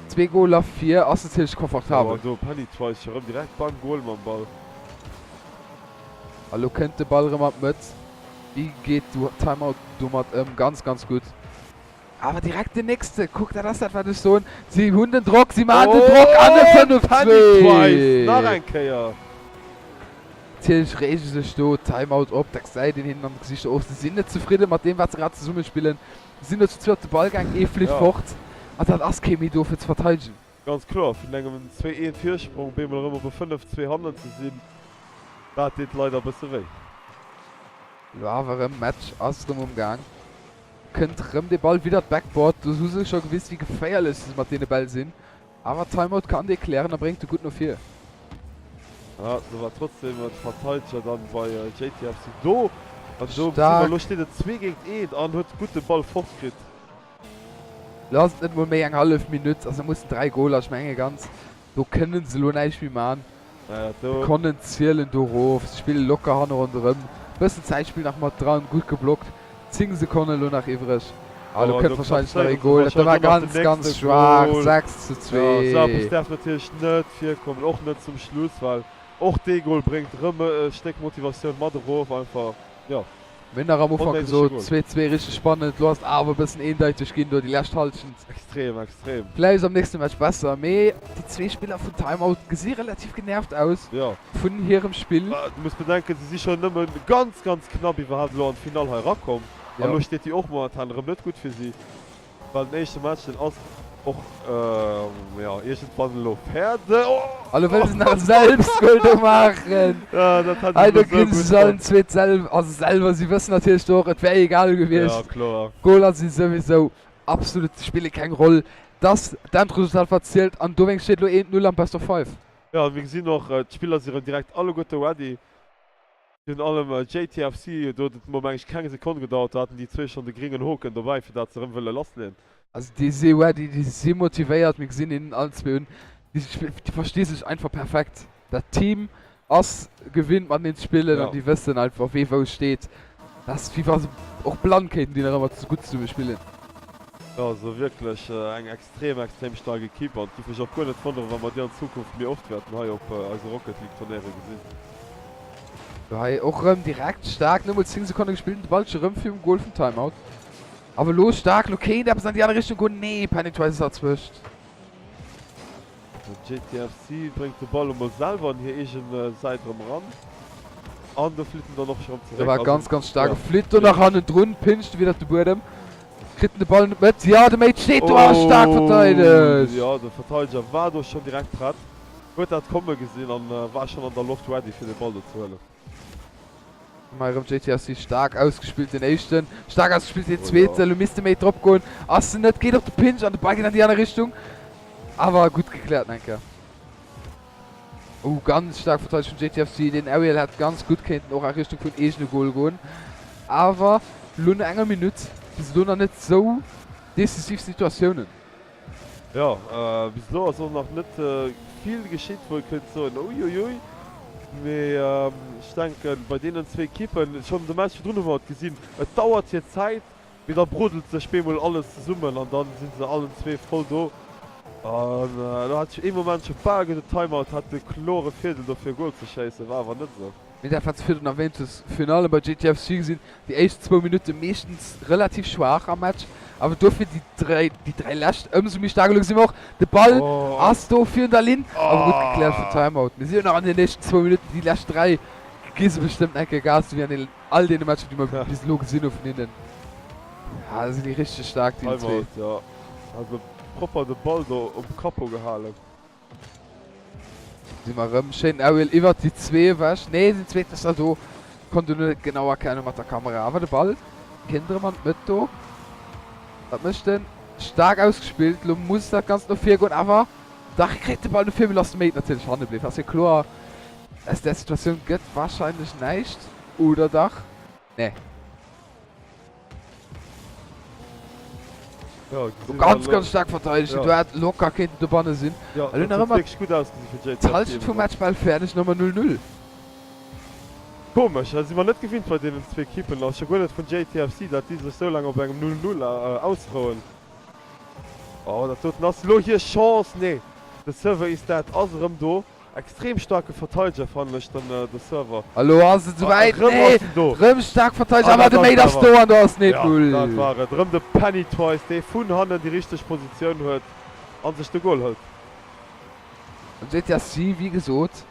Zwee Goler vir ass natierlech Oh, komfortabel. an do Penny Twice scho rëm direkt beim Gol mam Ball. A lo kënnt de Ball erëm an d'Mëtt. Wéi geet du Timeout domat ëm? Ganz, ganz gutt. Awer direkt den nächste. Kuck, dat ass dat, wat ech soen. Si hunn den Drock, si maachen den Drock an e Oh, 5, Penny Twice, nach 2. eng Kéier. Natierlech reege sech do Timeout op. Dat gesäit een hinnen an de Gesichter of. Se sinn net zefridde mat deem, wat se grad zesumme spillen. Se sinn do zu zwee op de Ball gaang, ee flitt fort an dann ass kee méi do fir ze verteidegen. Ganz kloer, vun engem 2, 1 Virsprong op eemol erëm op e 5, 2 hannen ze sinn, dat deet leider e bësse wéi. Elo awer erëm, Match ass erëm um Gaang. Kënnt rëm de Ball widder d'Backboard. Do hu se scho gewis wéi geféierlech se mat deene Bäll sinn. Awer Timeout kann dee klären a bréngt e gutt no vir. Ja, do war trotzdem de Verteideger dann bei JTFC do. An do gesi mer, Staark. elo steet et 2 géint 1 an huet gutt de Ball fortkritt. Lo ass et net mol méi eng hallef Minutt, also mussen 3 Goler, ech menge ganz, do kënnen se lo näischt méi man. Sekonnen zielen do erof, se spille locker hanne ronderëm, bëssen Zäitspill nach mat dran, gutt geblockt, 10 Sekonnen elo nach iwwreg. Ah elo kënnt warscheinlech nach ee Goal, dat war ganz ganz schwaach, 6 zu 2. Jo, esou eppes däerf natierlech net virkommen, och net zum Schluss, well och dee Goal bréngt erëm e Stéck Motivatioun mat erof einfach, jo. Mir hunn nach am Ufank gesot, zwee zwee, richteg spannend. Lo ass et awer e bëssen eendeiteg ginn do déi lescht Hallschent. Extrem, extrem. Vläicht am nächste Match besser, mee déi zwee Spiller vun Time Out gesi relativ genervt aus vun hirem Spill. Du muss bedenken, si si schonn nëmme ganz, ganz knapp iwwerhaapt elo an d'Finall hei erakomm. An elo steet déi och momentan erëm net gutt fir si. Well den éischte Match, deen ass och, jo, iergendwann elo fäerdeg. A lo wëll se nach e Selbstgol do maachen. Ja, dat hätt Hei ech do elo sou ginn se gutt sech allen fonnt. zwee d'selw, also selwer, si wëssen natierlech do och, et wär egal Ja, gewiescht. kloer. Goler si souwisou absolut, spille keng Roll. Dass d'Endresultat wat zielt an dowéinst steet elo 1, 0 am Best of Five. Jo, mir gesinn och, d'Spiller si rëm direkt alleguerte ready. Virun allem JTFC, do huet et mol meng ech keng Sekonn gedauert, do haten déi zwee schonn de gringen Hoken dobäi fir dat se erëm wëlle lassleeën. Also déi si ready, déi si motivéiert, mir gesinn hinnen allen zwee un, déi versti sech einfach perfekt. Dat Team ass gewinnt mateneen ze spillen an déi wëssen einfach wee wou steet. Dat ass wéi wa se och blann kéinten déi nach ëmmer gutt zesumme spillen. Jo, also wierklech eng extrem extrem staark Equipe an et giff mech och guer net wonneren wa mer déi an Zukunft méi oft wäerten hei op eise Rocket League Turnéiere gesinn. Do hei och rëm direkt staark, net mol 10 Sekonne gespillt, de Ball scho rëm virum Goal vum Timeout. Awer elo staark, elo kéint eppes an déi aner Richtung goen, nee, Penny Twice ass derzwëscht. Den JTFC bréngt de Ball emol selwer an hir eegen Säit erëm eran an do flitt en dann och scho erëm Do zeréck. war Also, ganz ganz staark, ja. flitt do nach hannendrun, pinscht widder de Buedem, kritt en de Ball net mat, jo de Mate steet do a ass staark Oh, verteidegt. jo, de Verteideger war do schonn direkt prett, huet dat komme gesinn an war schonn an der Loft ready fir de Ball do ze huelen. Hei erëm JTFC staark ausgespillt den éischten, staark ausgespillt den zweeten, elo misst de Mate drop goen, ass en net, geet op de Pinch an de Ball geet an déi aner Richtung, awer gutt gekläert nach eng Kéier. Oh ganz staark verteidegt vun JTFC, den Aerial hätt ganz gutt kéinten och a Richtung vun eegene Goal goen, awer elo no enger Minutt bis elo nach net sou decisiv Situatiounen. Jo, bis elo ass och nach net vill geschitt, wou ee kéint soen, Uiuiui. Mee ech denken, bei deenen zwee Ekippen, schonn de Match virdrun hu mer et gesinn, et dauert hir Zäit, mee da brodelt sech bemol alles zesummen an da si se allen zwee voll do. An elo hat ech ee Moment scho bal geduet, Timeout hat de klore Virdeel do fir e Gol ze schéissen, war awer net esou. Mee dat wat s de virdrun erwähnt hues, virun allem bei JTFC gesinn, déi éischt zwou Minutte meeschtens relativ schwaach am Match, awer dofir déi dräi, déi dräi lescht ëmsou méi staark. Elo gesi mer och, de Ball ass do virun der Linn, awer gutt gekläert vun Timeout. Mir si jo nach an den éischten zwou Minutten, déi lescht dräi gi se bestëmmt eng Kéier Gas, esou wéi an den all deene Matcher, déi mer bis elo gesinn hu vun hinnen. Ja, da sinn déi richteg staark, déi zwee. Timeout, jo, also propper de Ball do um Capot gehalen. Si mer erëm schéin Aerial iwwert déi zwee ewech. Nee, den zweeten ass nach do. Konnt en net genau erkenne mat der Kamera. Awer de Ball kënnt erëm an d'Mëtt do. Wat mécht en? Staark ausgespillt. Lo muss dat Ganzt no vir goen. Awer dach, e kréit de Ball no vir. Mee lo ass de Mate natierlech hanne bliwwen. Ass jo kloer, aus där Situatioun gëtt warscheinlech näischt. Oder dach? Nee. Ja, ganz ganz stark verteidegt ja. Du hat locker kéinten dobanne sinn. Ja, Elo nach ëmmer gut ausgesinn fir JTFC. D'Halschent vum Match bal fäerdeg, nach ëmmer 0-0. Komesch, dat si mer net gewinnt bei deenen zwee Ekippen, a scho guer net vun JTFC, dat déi sech sou laang op engem 0-0 ausrouen. Oh, dat doten ass elo hir Chance. Nee, de Server is dead ass erëm do. Extrem staarke Verteideger fannen ech den de Server. A lo ass et souwäit, Rëm nee, ass en do. rëm staark verteidegt, An awer dat de ass Mate ass awer. do an do ass net Ja, Null. dat war et. Rëm de Penny Twice, dee vun hannen déi richteg Positioun huet an sech de Goal hëlt. An JTSC, wéi gesot,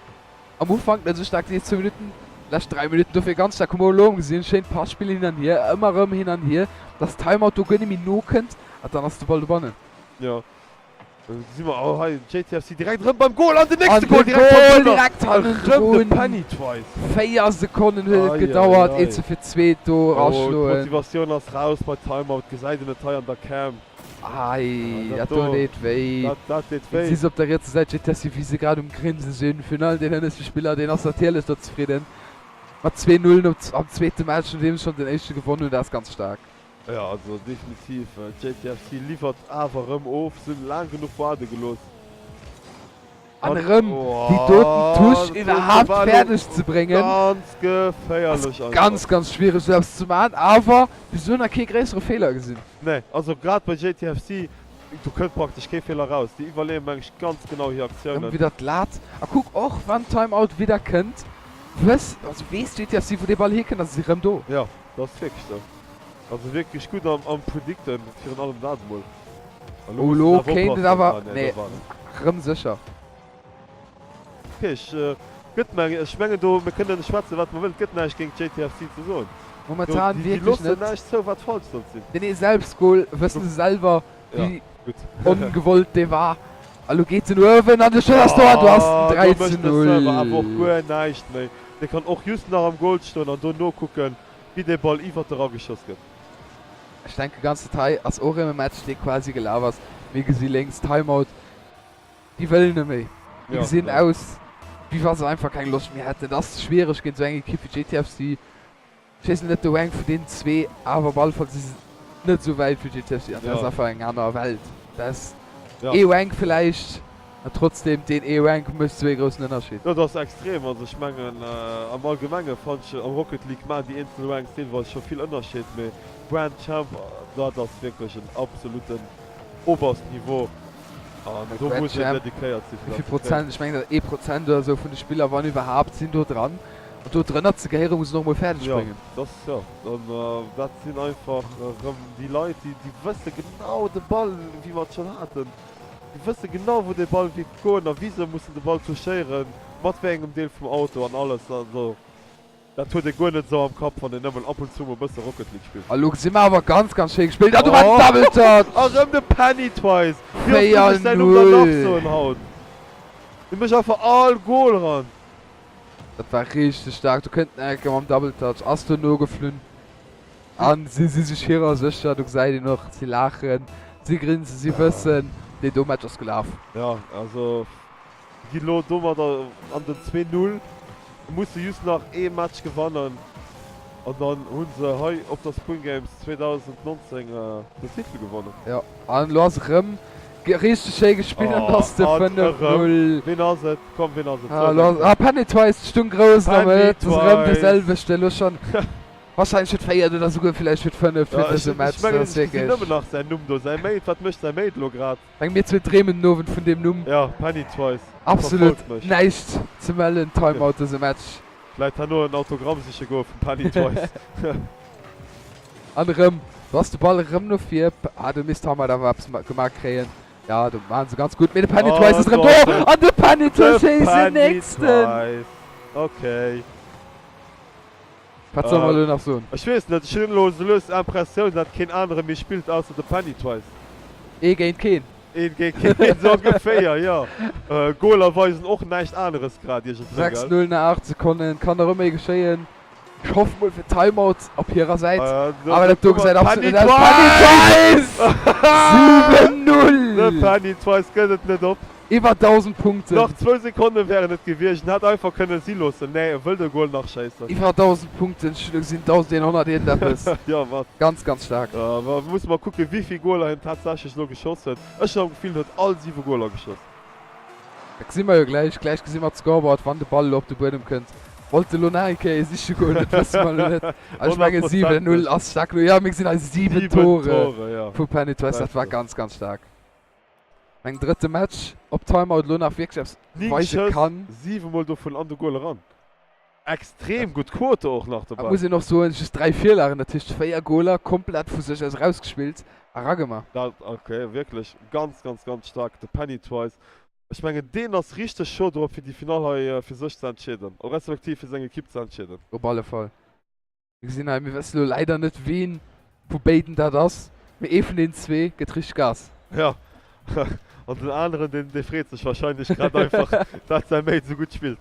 am Ufank net esou staark, déi éischt zwou Minutten, lescht 3 Minutten dofir ganz staark. Hu mer elo gesinn, schéin Passpill hin an hier, ëmmer erëm hin an hier, dass Timeout do guer net méi nokënnt an dann ass de Ball dobannen. Jo. Gesi mer oh hei JTFC direkt erëm beim Goal an den An nächste Goal de direkt Goal hannendrun. direkt Erëm de hannendrun. Penny Twice. 4 Sekonnen huet et Ei, ei, gedauert, ei. eent se fir d'zweet do Oh, eraschloen. d'Motivatioun ass raus bei Timeout, gesäit een et hei an der Cam. Ei, Ah, dat do deet wéi. Dat, dat deet Wéi wéi. si se op der rietser Säit, JTFC, wéi se grad um Grinse sinn. Virun allem deen hënneschte Spiller, deen ass natierlech do zefridden. Mat 2 Nullen op, am zweete Match, nodeem se schonn den éischte gewonnen hunn, dat ass ganz staark. Jo, also definitiv, JTFC liwwert awer rëm of, se hunn laang genuch waarde gelooss. An erëm déi doten Touche iwwerhaapt fäerdeg ze bréngen, Ganz geféierlech ass ganz, ganz schwiereg esou eppes ze maachen. Awer bis elo nach kee gréissere Feeler gesinn. Nee, also grad bei JTFC, do kënnt praktesch kee Feeler raus. Déi iwwerleeën, meng ech, ganz genau hir Erëm Aktiounen. widder d'Lat. A kuck, och wann Timeout widder kënnt, wëss, also weess JTFC wou dee Ball hierkënnt a se si rëm do. Jo, dat ass wierklech esou. Also wierklech gutt am, am Predicten, virun allem dat emol. Oh lo kéint et awer, nee rëm sécher. Ok ech gëtt meng ech mengen do mir kënnen schwätzen wat mer wëllen, et gëtt näischt géint JTFC ze soen. Momentan Déi wierklech loossen net. näischt zou wat falsch sollt sinn. Deen ee Selbstgol wëssen se selwer wéi ongewollt dee war. A lo geet en uewen an de Schoss ass do an do ass den 3 zu 0. Do mécht de Server awer och guer näischt méi. Dee kann och just nach am Goal stoen an do nokucken wéi dee Ball iwwert de rageschoss gëtt. Ech denke ganz dat hei ass och erëm e Match dee quasi gelaf ass. Mir gesi lénks Timeout, déi wëllen net méi. Déi gesinn aus wéi wa se einfach keng Loscht méi hätten. Et ass schwiereg géint esou eng Ekipp wéi JTFC. Ech weess net de Rank vun deenen zwee, awer op alle Fall si se net esou wäit wéi JTFC an dat ass einfach eng aner Welt. Dat ass ee Rank villäicht. An trotzdem, deen ee Rank mécht esou ee groussen Ënnerscheed. Jo, dat ass extrem. Also ech mengen am Allgemenge fannen ech am Rocket League maachen déi eenzel Ranks deelweis scho vill Ënnerscheed, mee Grand Champ, dat ass wierklech en absoluten oberst Niveau an do Grand muss een Champ, dedikéiert si fir wéi dat vill ze kréien. Prozent, ech mengen dat ee Prozent oder esou vun de Spiller, wann iwwerhaapt, sinn do dran. An do drënner ze gehéieren, muss een och emol fäerdeg Jo, bréngen. dat ass, jo, an dat sinn einfach erëm déi Leit, déi déi wësse genau de Ball, wéi mer et schonn haten, Déi wësse genau wou dee Ball wierkt goen a wéi se mussen de Ball touchéieren, mat wéi engem Deel vum Auto an alles. Also dat huet ee guer net esou am Kapp wann een nëmmen ab und zu mol bësse Rocket League spillt. A lo gesi mer awer ganz ganz schéi gespillt an do war den Double Touch! A rëm de Pennytwice! Wéi oft muss ech säin Numm dann nach soen haut? Dee mécht einfach all Goal ran. Dat war richteg staark, do kënnt den Enke mam Double Touch, ass do nogeflunn. An si si sech hirer sécher, do gesäit een och, si laachen, si grinsen, si wëssen, deen do Match ass gelaf. Jo, also gi lo domadder an den 2, 0, musse just nach ee Match gewannen an dann hu se hei op der Spring Games 2019 den Titel gewonnen. Jo, an elo ass erëm richteg schéi gespillt an et ass de 5, 0. Ween ass et? Komm, ween ass et? Sou, seng Ah, Pennytwice stung grouss am Mëtt, ass erëm dee selwechte elo schonn. Wahrscheinlech fir d'véiert oder souguer villäicht fir d'fënneft fir dëse Match. Ech mengen Dat ass ech gesinn wierklech. nëmmen nach säin Numm do. Säi Mate, wat mécht säi Mate elo grad? Meng mir zwee dreemen den Owend vun deem Numm. Jo, Pennytwice Absolut verfolgt mech. näischt ze mellen, Timeout dëse Match. Vläit herno en Autogramm siche goe vum Pennytwice. An erëm, do ass de Ball erëm no vir. Ah, do misst Timeout awer eppes gemaach kréien. Ja, do maachen se ganz gutt, mee de Pennytwice ass erëm do an de Pennytwice schéisst den nächsten. De Pennytwice, okay. Wat solle mer elo nach soen? Ech weess net, ech hunn elo esou lues d'Impressioun, dat keen anere méi spillt ausser de Pennytwice. Ee géint keen. Een géint keen, esou ongeféier, jo. Goaler weisen och näischt aneres grad iergendwéi, gell? 6, 0 no 8 Sekonnen, kann nach ëmmer ee geschéien. Ech hoff mol fir Timeout op hirer Säit, awer dat do gesäit absolut net aus. Pennytwice! 7, 0! De Pennytwice gëtt et net op. Iwwer 1000 Punkten. Nach zwou Sekonne wären et gewiescht, en hätt einfach kënne si loossen. Nee, e wëll de Goal nach schéissen. Iwwer 1000 Punkten, ech hunn elo gesinn 1100 iergendeppes. Jo, wat? Ganz, ganz staark. Jo, ma musse mer kucken, wéivill Goaler hien tatsächlech elo geschoss huet. Ech hunn am Gefill, en huet all 7 Goaler geschoss. Dat gesi mer jo gläich. Gläich gesi mer d'Scoreboard, wann de Ball elo op de Buedem kënnt. Wollt elo nach eng Kéier ee siche goen, dat wësse mer elo net. Awer ech menge 7, 0 ass staark genuch. Jo, mir gesinn hei 7 Tore vu Pennytwice. Dat war ganz, ganz staark. Meng drëtte Match, ob Timeout elo nach wierklech eppes 9 weise Schëss, kann. 7 mol dovun an de Goal eran. Extrem gutt Quote och nach Et dobäi. muss een och soen, just 3 Virlagen, dat heescht 4 Goaler komplett vu sech aus erausgespillt a ragema. Dat, ok, wierklech ganz, ganz, ganz staark, de Pennytwice. Ech mengen deen ass richteg chaud drop fir déi Finall hei fir sech ze entscheeden, respektiv fir seng Ekipp ze entscheeden. Op alle Fall. Mir gesinn hei, mir wëssen elo leider net ween vu béiden dat ass, mee ee vun deenen zwee gëtt richteg Gas. Jo, an den aneren deen dee freet sech wahrscheinlech grad einfach dat säi Mate esou gutt spillt.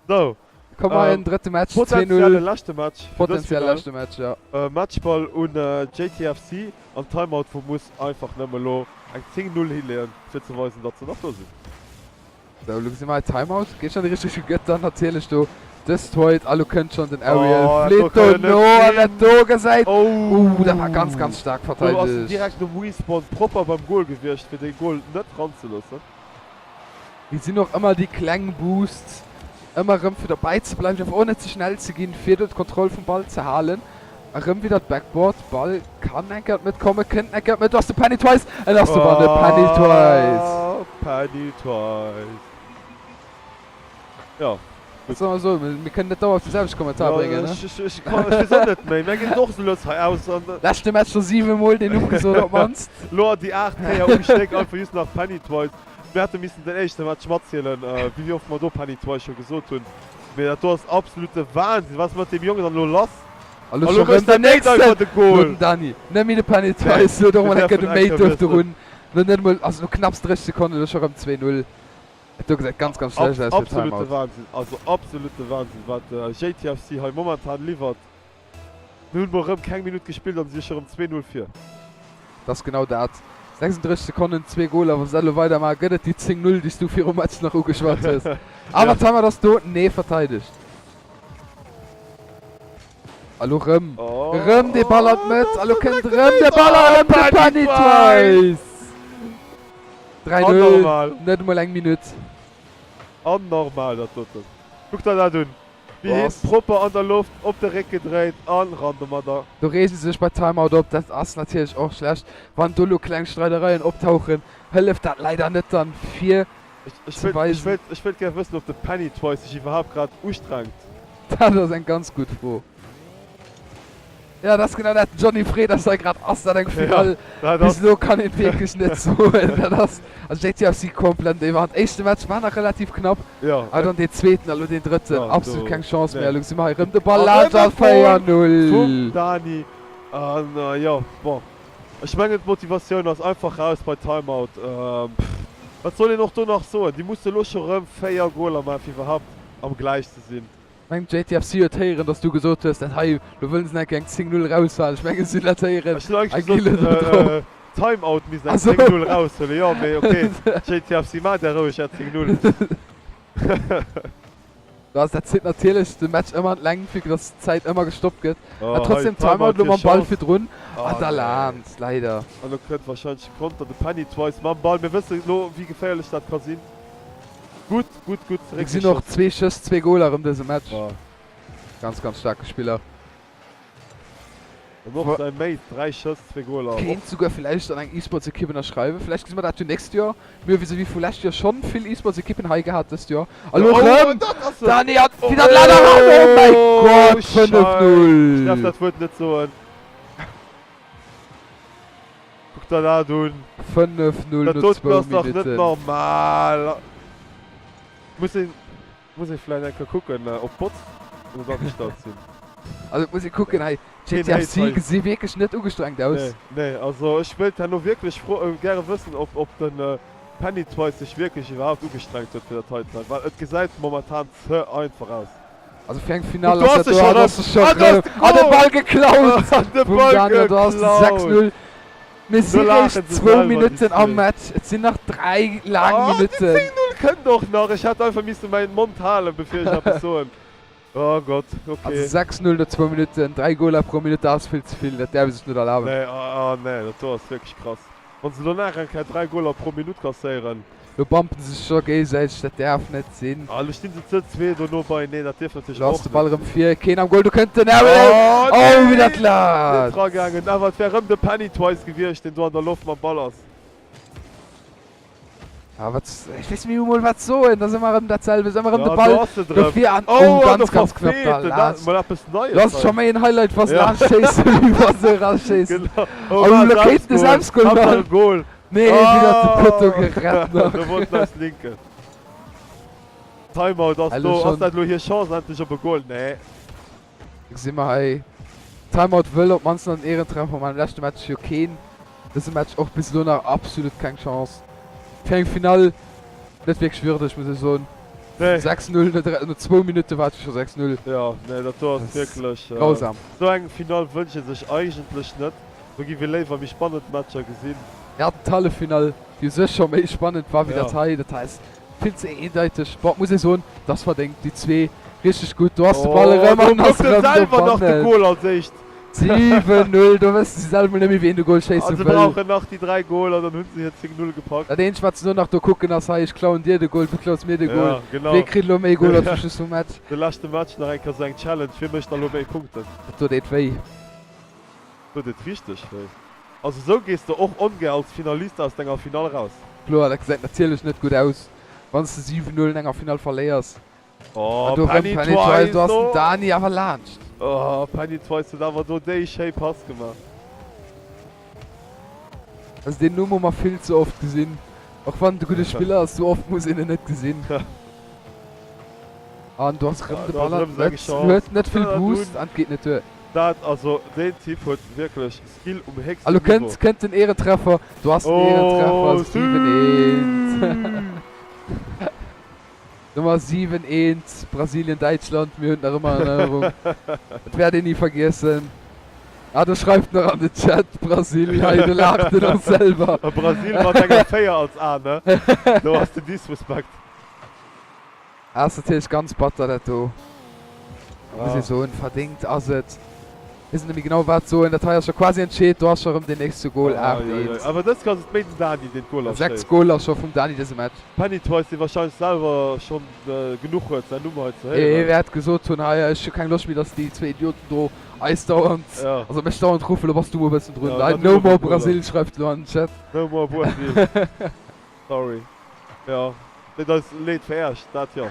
Sou, Komm hei en drëtte Match, 2-0. Potenzielle leschte Match fir dës Potenzielle Finall. leschte Match, jo. Matchball un JTFC an Timeout wou muss einfach nëmme elo eng 10, 0 hileeën fir ze weisen datt se nach do sinn. Sou, elo gesi mer hei Timeout. Geet schonn an déi richteg Richtung, gëtt dann natierlech do destroyed. A lo kënnt schonn den Ariel, Oh, dat do flitt kann do jo net no an sinn. dat do gesäit. Oh! Uh, dat war ganz, ganz staark Do ass en verteidegt. direkt nom Respawn propper beim Goal gewiescht, fir dee Goal net ranzeloossen. Mir sinn och ëmmer déi kleng Boosts, ëmmer erëm fir derbäi ze bleiwen, awer och net ze schnell ze ginn, fir do d'Kontroll vum Ball ze halen. Erëm widder d'Backboard, Ball kann eng Kéier an d'Mëtt kommen, kënnt eng Kéier an d'Mëtt, do ass de Penny Twice, et ass de Ball, de Penny Twice. Oh, Penny Twice. Jo, Wat soll mer soen, mir kënnen net dauerhaft de selwechte Kommentar bréngen, ne? Ech, ech, ech weess och net méi. Mir ginn et och esou lues hei aus an. Leschte Match scho 7 mol deen Numm gesot op d'mannst. Lo déi 8 Kéier um Stéck einfach just nach Penny Twice. Mir hätte missen den éischte Match matzielen, wéi oft mer do Penny Twice scho gesot hunn. Mee dat do ass absolute Wahnsinn. Wat ass mat deem Jongen dann elo lass? A lo scho rëm den nächsten! Lo den Dany, net méi de Penny Twice, lo huet och mol eng Kéier de Mate duerfdrun. Lo net emol, also no knapps 30 Sekonnen, elo scho rëm 2, 0. Et do gesäit ganz ganz schlecht aus fir Absolute Timeout. Wahnsinn, also absolute Wahnsinn wat JTFC hei momentan liwwert. Mir hunn mol rëm keng Minutt gespillt an si scho rëm 2, 0 vir. Dat ass genau dat. 36 Sekonnen, zwee Goler, wa se dat elo weidermaachen, gëtt et déi 10, 0 déi s du virum Match nach ugeschwat hues. Awer Timeout ass do, nee verteidegt. A lo rëm, rëm dee Ball an d'Mëtt, a lo kënnt rëm de Ball a rëm de Penny Twice! 3, 0, net emol eng Minutt. Anormal dat doten. Kuck der dat un, wéi hien propper an der Loft op de Réck gedréit an ran domadder. Do reege se sech bei Timeout op, dat ass natierlech och schlecht. Wann do lo kleng Streidereien optauchen, hëlleft dat leider net dann fir Ech wéilt ech wéilt gär wëssen, ob de Penny Twice sech iwwerhaapt grad ustrengt. Dat ass eng ganz gutt Fro. Jo, dat ass genau dat. Den Johny freet eis hei grad, Ass dat eng Finall? Bis elo kann een wierklech net soen. Dat ass, also JTFC komplett iwwerhand. Éischte Match war nach relativ knapp, awer dann deen zweeten a lo deen drëtten, absolut keng Chance méi. A lo gesi mer hei erëm de Ball laanscht a 4, 0. Vum Dani. An jo, bon. Ech mengen d'Motivatioun ass einfach raus bei Timeout. Wat soll een och do nach soen? Déi musse lo scho rëm 4 Goler maachen fir iwwerhaapt am Gläich ze sinn. Mengen d'JTFC huet héieren dass du gesot hues dat hei, lo wëllen se nach eng 10 Null raushualen. Ech mengen si hunn dat héieren Ech hunn a eigentlech ginn gesot elo drop. Timeout misst eng Achso. 10 Null raushuelen, jo mee ok JTFC maacht är roueg är 10 Null. Dat zitt natierlech de Match ëmmer an d'Längt, vue que dass d'Zäit ëmmer gestoppt gëtt. Oh, An trotzdem hei, Timeout Timeout elo fir mam Ball Chance. virdrun. Ah, An da nee. laanzt, leider. An elo kënnt warscheinlech de Konter, de Penny Twice mam Ball. Mir wësse elo, wéi geféierlech dat ka sinn. Gutt, gutt, gutt Mir gesinn och zeréckgeschoss. zwee Schëss, zwee Goler erëm dëse Match. Oh. Ganz, ganz staarke Spiller. An och säi Mate, 3 Schëss, 2 Goler. Kéint souguer villäicht an eng eSports-Ekipp ënnerschreiwen. Villäicht gesi mer dat jo nächst Joer. Mir hu vis-à-vis vu lescht Joer schonn vill eSports-Ekippen hei gehat dëst Joer. A lo erëm Dani an wieder d'Lat eran! Oh mäi Gott, 5, Ech däerf 0! dat Wuert net soen. Kuck der dat un. 5, 0 Dat no doten zwou ass dach net Minutten. normal. Muss een. Muss ee vläit eng Kéier kucken op d'Bots net agestallt sinn. Also et muss ee kucken hei, Keen Hate JTFC hei. gesi wierklech net ugestrengt aus. Nee, nee, also ech wéilt herno wierklech fro gäre wëssen ob ob den Penny Twice sech wierklech iwwerhaapt ugestrengt huet fir dat hei ze man, well et gesäit momentan ze einfach aus. Also fir eng Kuck Finall do ass ass dat e do, scho an rëm! ass e scho An do ass rëm! de An de Goal! Ball geklaut An de vum Ball Daniel, do ass de geklaut! 6-0. Mir si Do laachen réischt se zwou selwer, déi Minutten am zwee. Match, et sinn nach 3 laang Oh, déi Minutten. 10 0 kënnt och nach. Ech hätt einfach misse mäin Mond halen, bevir ech eppes soen. Oh Gott, Also okay. 6 0 no zwou Minutten, 3 Goler pro Minutt, dat ass vill ze vill, dat däerf ee sech net erlaben. Nee, oh, oh nee, dat do ass wierklech krass. Wann se do nach eng Kéier 3 Goler pro Minutt kasséieren. Lo bumpen se sech scho géigesäiteg, dat däerf net sinn. Ah, lo stinn se ze zwee dono beieneen, dat dierf natierlech Lo ass och de Ball net erëm sinn. vir, keen am Goal, do kënnt den Ariel, Oh oh nee! wéi dat Net lat! dragaangen, awer et wär erëm de Penny Twice gewiescht, deen do an der Loft mam Ball ass. Ah, wat, ech weess net méi emol wat soen, dat ass ëmmer erëm dat selwecht, ëmmer erëm Ja, de do Ball ass et do erëm. vir an, Oh, oh, an do ganz, ganz knapp verfeelt da en. Dat laanscht. mol eppes Lo Neies ass et scho hei. méi en Highlight, wa se Ja. laanscht schéissen, wéi wa se eraschéissen. Genau. Oh, Oh, war lo kéint en e Selbstgol. Selbstgol Haaptsaach maachen. e Gol. Nee, wieder de Poteau Ah! gerett nach. Do wollt eis Linke. Timeout ass Hallo do. Ass schon. dat lo hir Chance endlech op e Goal? Nee. Gesi mer hei. Timeout wëll op d'mannst nach den Ehrentreffer man. Am leschte Match jo keen. Dëse Match och bis elo nach absolut keng Chance. Fir eng Finall net wierklech würdeg, muss ech soen. Nee. 6-0 no 3, no zwou Minutte war et jo scho 6-0. Jo, nee, dat do ass Dat ass wierklech. grausam. Esou eng Finall wënscht ee sech eigentlech net. Do gi wir léiwer méi spannend Matcher gesinn. Mir haten d'Halleffinall, déi u sech scho méi spannend war wéi dat Ja. hei. Dat hei ass vill ze eendeiteg. Bon, et muss ee soen, et ass verdéngt, déi zwee richteg gutt. Do ass de Ball Oh, erëm do an ass kuckt en erëm selwer nach de dobannen. Goal als éischt. 7, 0, do wëssen si selwer mol net méi wéi een de Goal schéisse A se wëll. brauchen nach déi 3 Goaler, dann hunn se hir 10, 0 gepackt. Dat eenzegt wat se elo nach do kucken ass, hei ech klauen dir de Goal, du klaus mir de Goal, Ja, genau. wee kritt elo méi Goaler zum Schluss vum Match. De leschte Match nach eng Kéier sou eng Challenge, wie mécht da lo méi Punkten? Dat do deet wéi. Do deet richteg wéi. Also sou gees de och ongär als Finalist aus denger Finall raus. Kloer, dat gesäit natierlech net gutt aus, wann s de 7, 0 an enger Finall verléiers. Oh, An do rëm Penny Penny Twice, Twice do ass den do! Dani awer laanscht. Oh, Penny Twice huet awer do déi schéi Pass gemaach. Also deen Numm hu mer vill ze oft gesinn. Och wann et e gudde Spiller ass, sou oft muss een en net gesinn. An do ass rëm de Do ass Ball an rëm seng d'Mëtt. Chance. Huet net vill Dat Boost hunn. an et geet net duer. Dat, also deen Typ huet wierklech Skill um A héchstem lo Niveau. kënnt, kënnt den Ehrentreffer. Do ass den Ehrentreffer, Oh, 7, 1. Nummer 7, 1, Brasilien, Däitschland, mir hunn et nach ëmmer an Erinnerung. Dat wäert een ni vergiessen. Ah, do schreift en och an de Chat, Brasil, hei, do laacht en och selwer. A Brasil mat enger 4 als A, ne? Do ass den Disrespect. Ass natierlech ganz batter dat do, muss ee soen. Verdéngt ass et. Weess net méi genau wat soen, dat hei ass scho quasi entscheet, do ass scho rëm deen nächste Goal, 8, 1. Awer dës Kéier ass et méi den Dani deen d'Goaler 6 schéisst. Goaler scho vum Dani dëse Match. Penny Twice dee wahrscheinlech selwer schonn genuch huet säin Numm hei ze Hee héieren. wäert gesot hunn, hei ech hu keng Loscht méi dass déi zwee Idioten do eis dauernd, also mech dauernd ruffen, lo bass du mol e bëssen drun. Ja, No more Brasil schreift elo an den Chat. No more Brasil. Sorry. Jo, deet eis leed fir äerch, dat jo.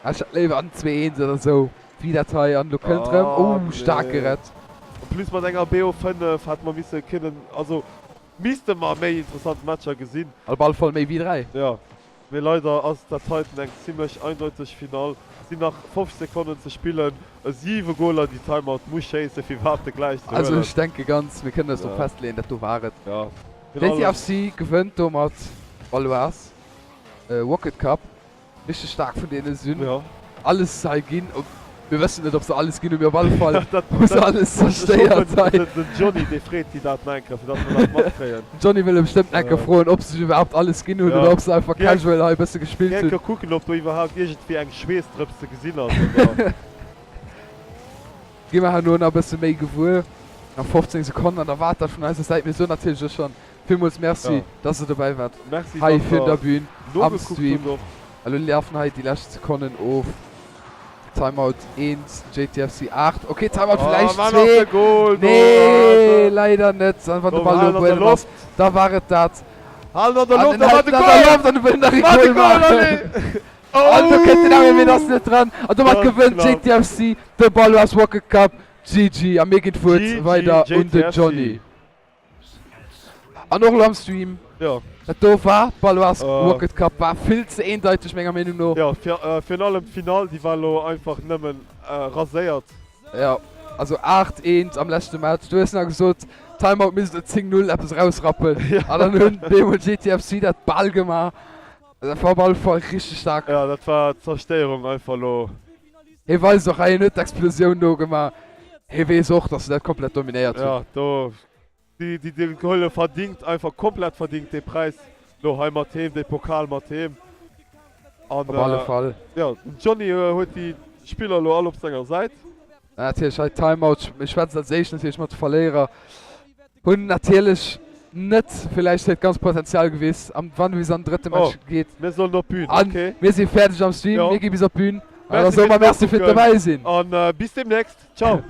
Ech hätt léiwer en 2, 1 oder sou wéi dat hei an lo kënnt rëm, Oh oh staark nee. gerett. En plus mat enger BO5 hätte mer misse kënnen, also misste mer méi interessant Matcher gesinn. Op alle Fall méi wéi 3. Jo, mee leider ass dat heiten eng zimlech eindeuteg Finall. Et sinn nach 50 Sekonnen ze spillen, e 7 Goler déi Timeout muss schéissen fir iwwerhaapt de Gläich ze Also huelen. ech denke ganz, mir kënnen eis drop Ja. festleeën, dat do war et. Ja, virun allem. JTFC gewënnt domat Baloise Rocket Cup. Richteg staark vun deene sinn. Ja. Alles hei ginn. Mir wëssen net ob se alles ginn hunn, mee op alle Fall Dat, hu se dat, alles ech hoffen, zerstéiert hei. den, den Johnny dee freet déi dat nach eng Kéier, fir datt mer dat matkréien. Den Johnny wëll e bestëmmt nach eng Kéier Äh. froen, ob se sech iwwerhaapt alles ginn hunn Ja. oder ob se einfach Geh eng, casual hei e bësse geh gespillt eng hunn. Kéier kucken, ob do iwwerhaapt iergendwéi eng Schweessdrëps ze gesinn ass, oder? Gi mer herno nach e bësse méi gewuer. Nach 15 Sekonnen an da waart dat vun eiser Säit. Mir soen natierlech och schonn villmools Merci, Ja. dass der dobäi waart Merci, hei dass virun der der Bühn am nogeguckt hutt Stream. och. Elo lafen hei déi lescht Sekonnen of. Timeout 1, JTFC 8. Ok, Timeout Oh, villäicht war nach 2. de Goal do, Nee, warte. leider net. An wann de Do Ball halen elo an der Buedem ass, Loft. da war et dat. Halen an der An Loft, en da war hält de en an der Goal! Loft an wëll nach ee War de Goal Goal, maachen. allez! An do kënnt den Ariel, mee ass net dran. An domat Ganz gewënnt knapp. JTFC de Baloise Rocket Cup. GG. A mir ginn d'Wuert GG, weider un den JTFC. Johnny. An och elo am Stream. Jo. Dat do war d'Baloise Äh. Rocket Cup. War vill ze eendeiteg menger Meenung no. Jo, fir, äh, virun allem d'Finall, déi war elo einfach nëmmen äh, raséiert. Jo, also 8, 1 am leschte Match. Du hues nach gesot, Timeout misst et 10, 0 eppes erausrappen. An dann hunn bemol JTFC dat bal gemaach. Dat war op alle Fall richteg staark. Ja, dat war Zerstéierung einfach elo. Hie weist och hei, hien huet d'Explosioun nogemaach. Hie weess och, dass se dat komplett dominéiert hunn. Ja, do, déi, déi, déi huele verdingt, einfach komplett verdingt dee Präis elo hei mat heem, dee Pokal mat heem. An, Op alle Fall. jo, den Johnny huet déi Spiller elo all op senger Säit. Natierlech hei Timeout. Mir schwätzen als éischt natierlech mat de Verléierer. Hunn natierlech net villäicht hiert ganz Potenzial gewiss am wann bis an den drëtte Match Oh, geet. mir sollen op d'Bühn, An okay. mir si fäerdeg am Stream, Jo. mir gi bis op d'Bühn. An da Merci soe fir mer Merci fir d'Nokucken d'Dobäi sinn. an bis demnächst. Ciao.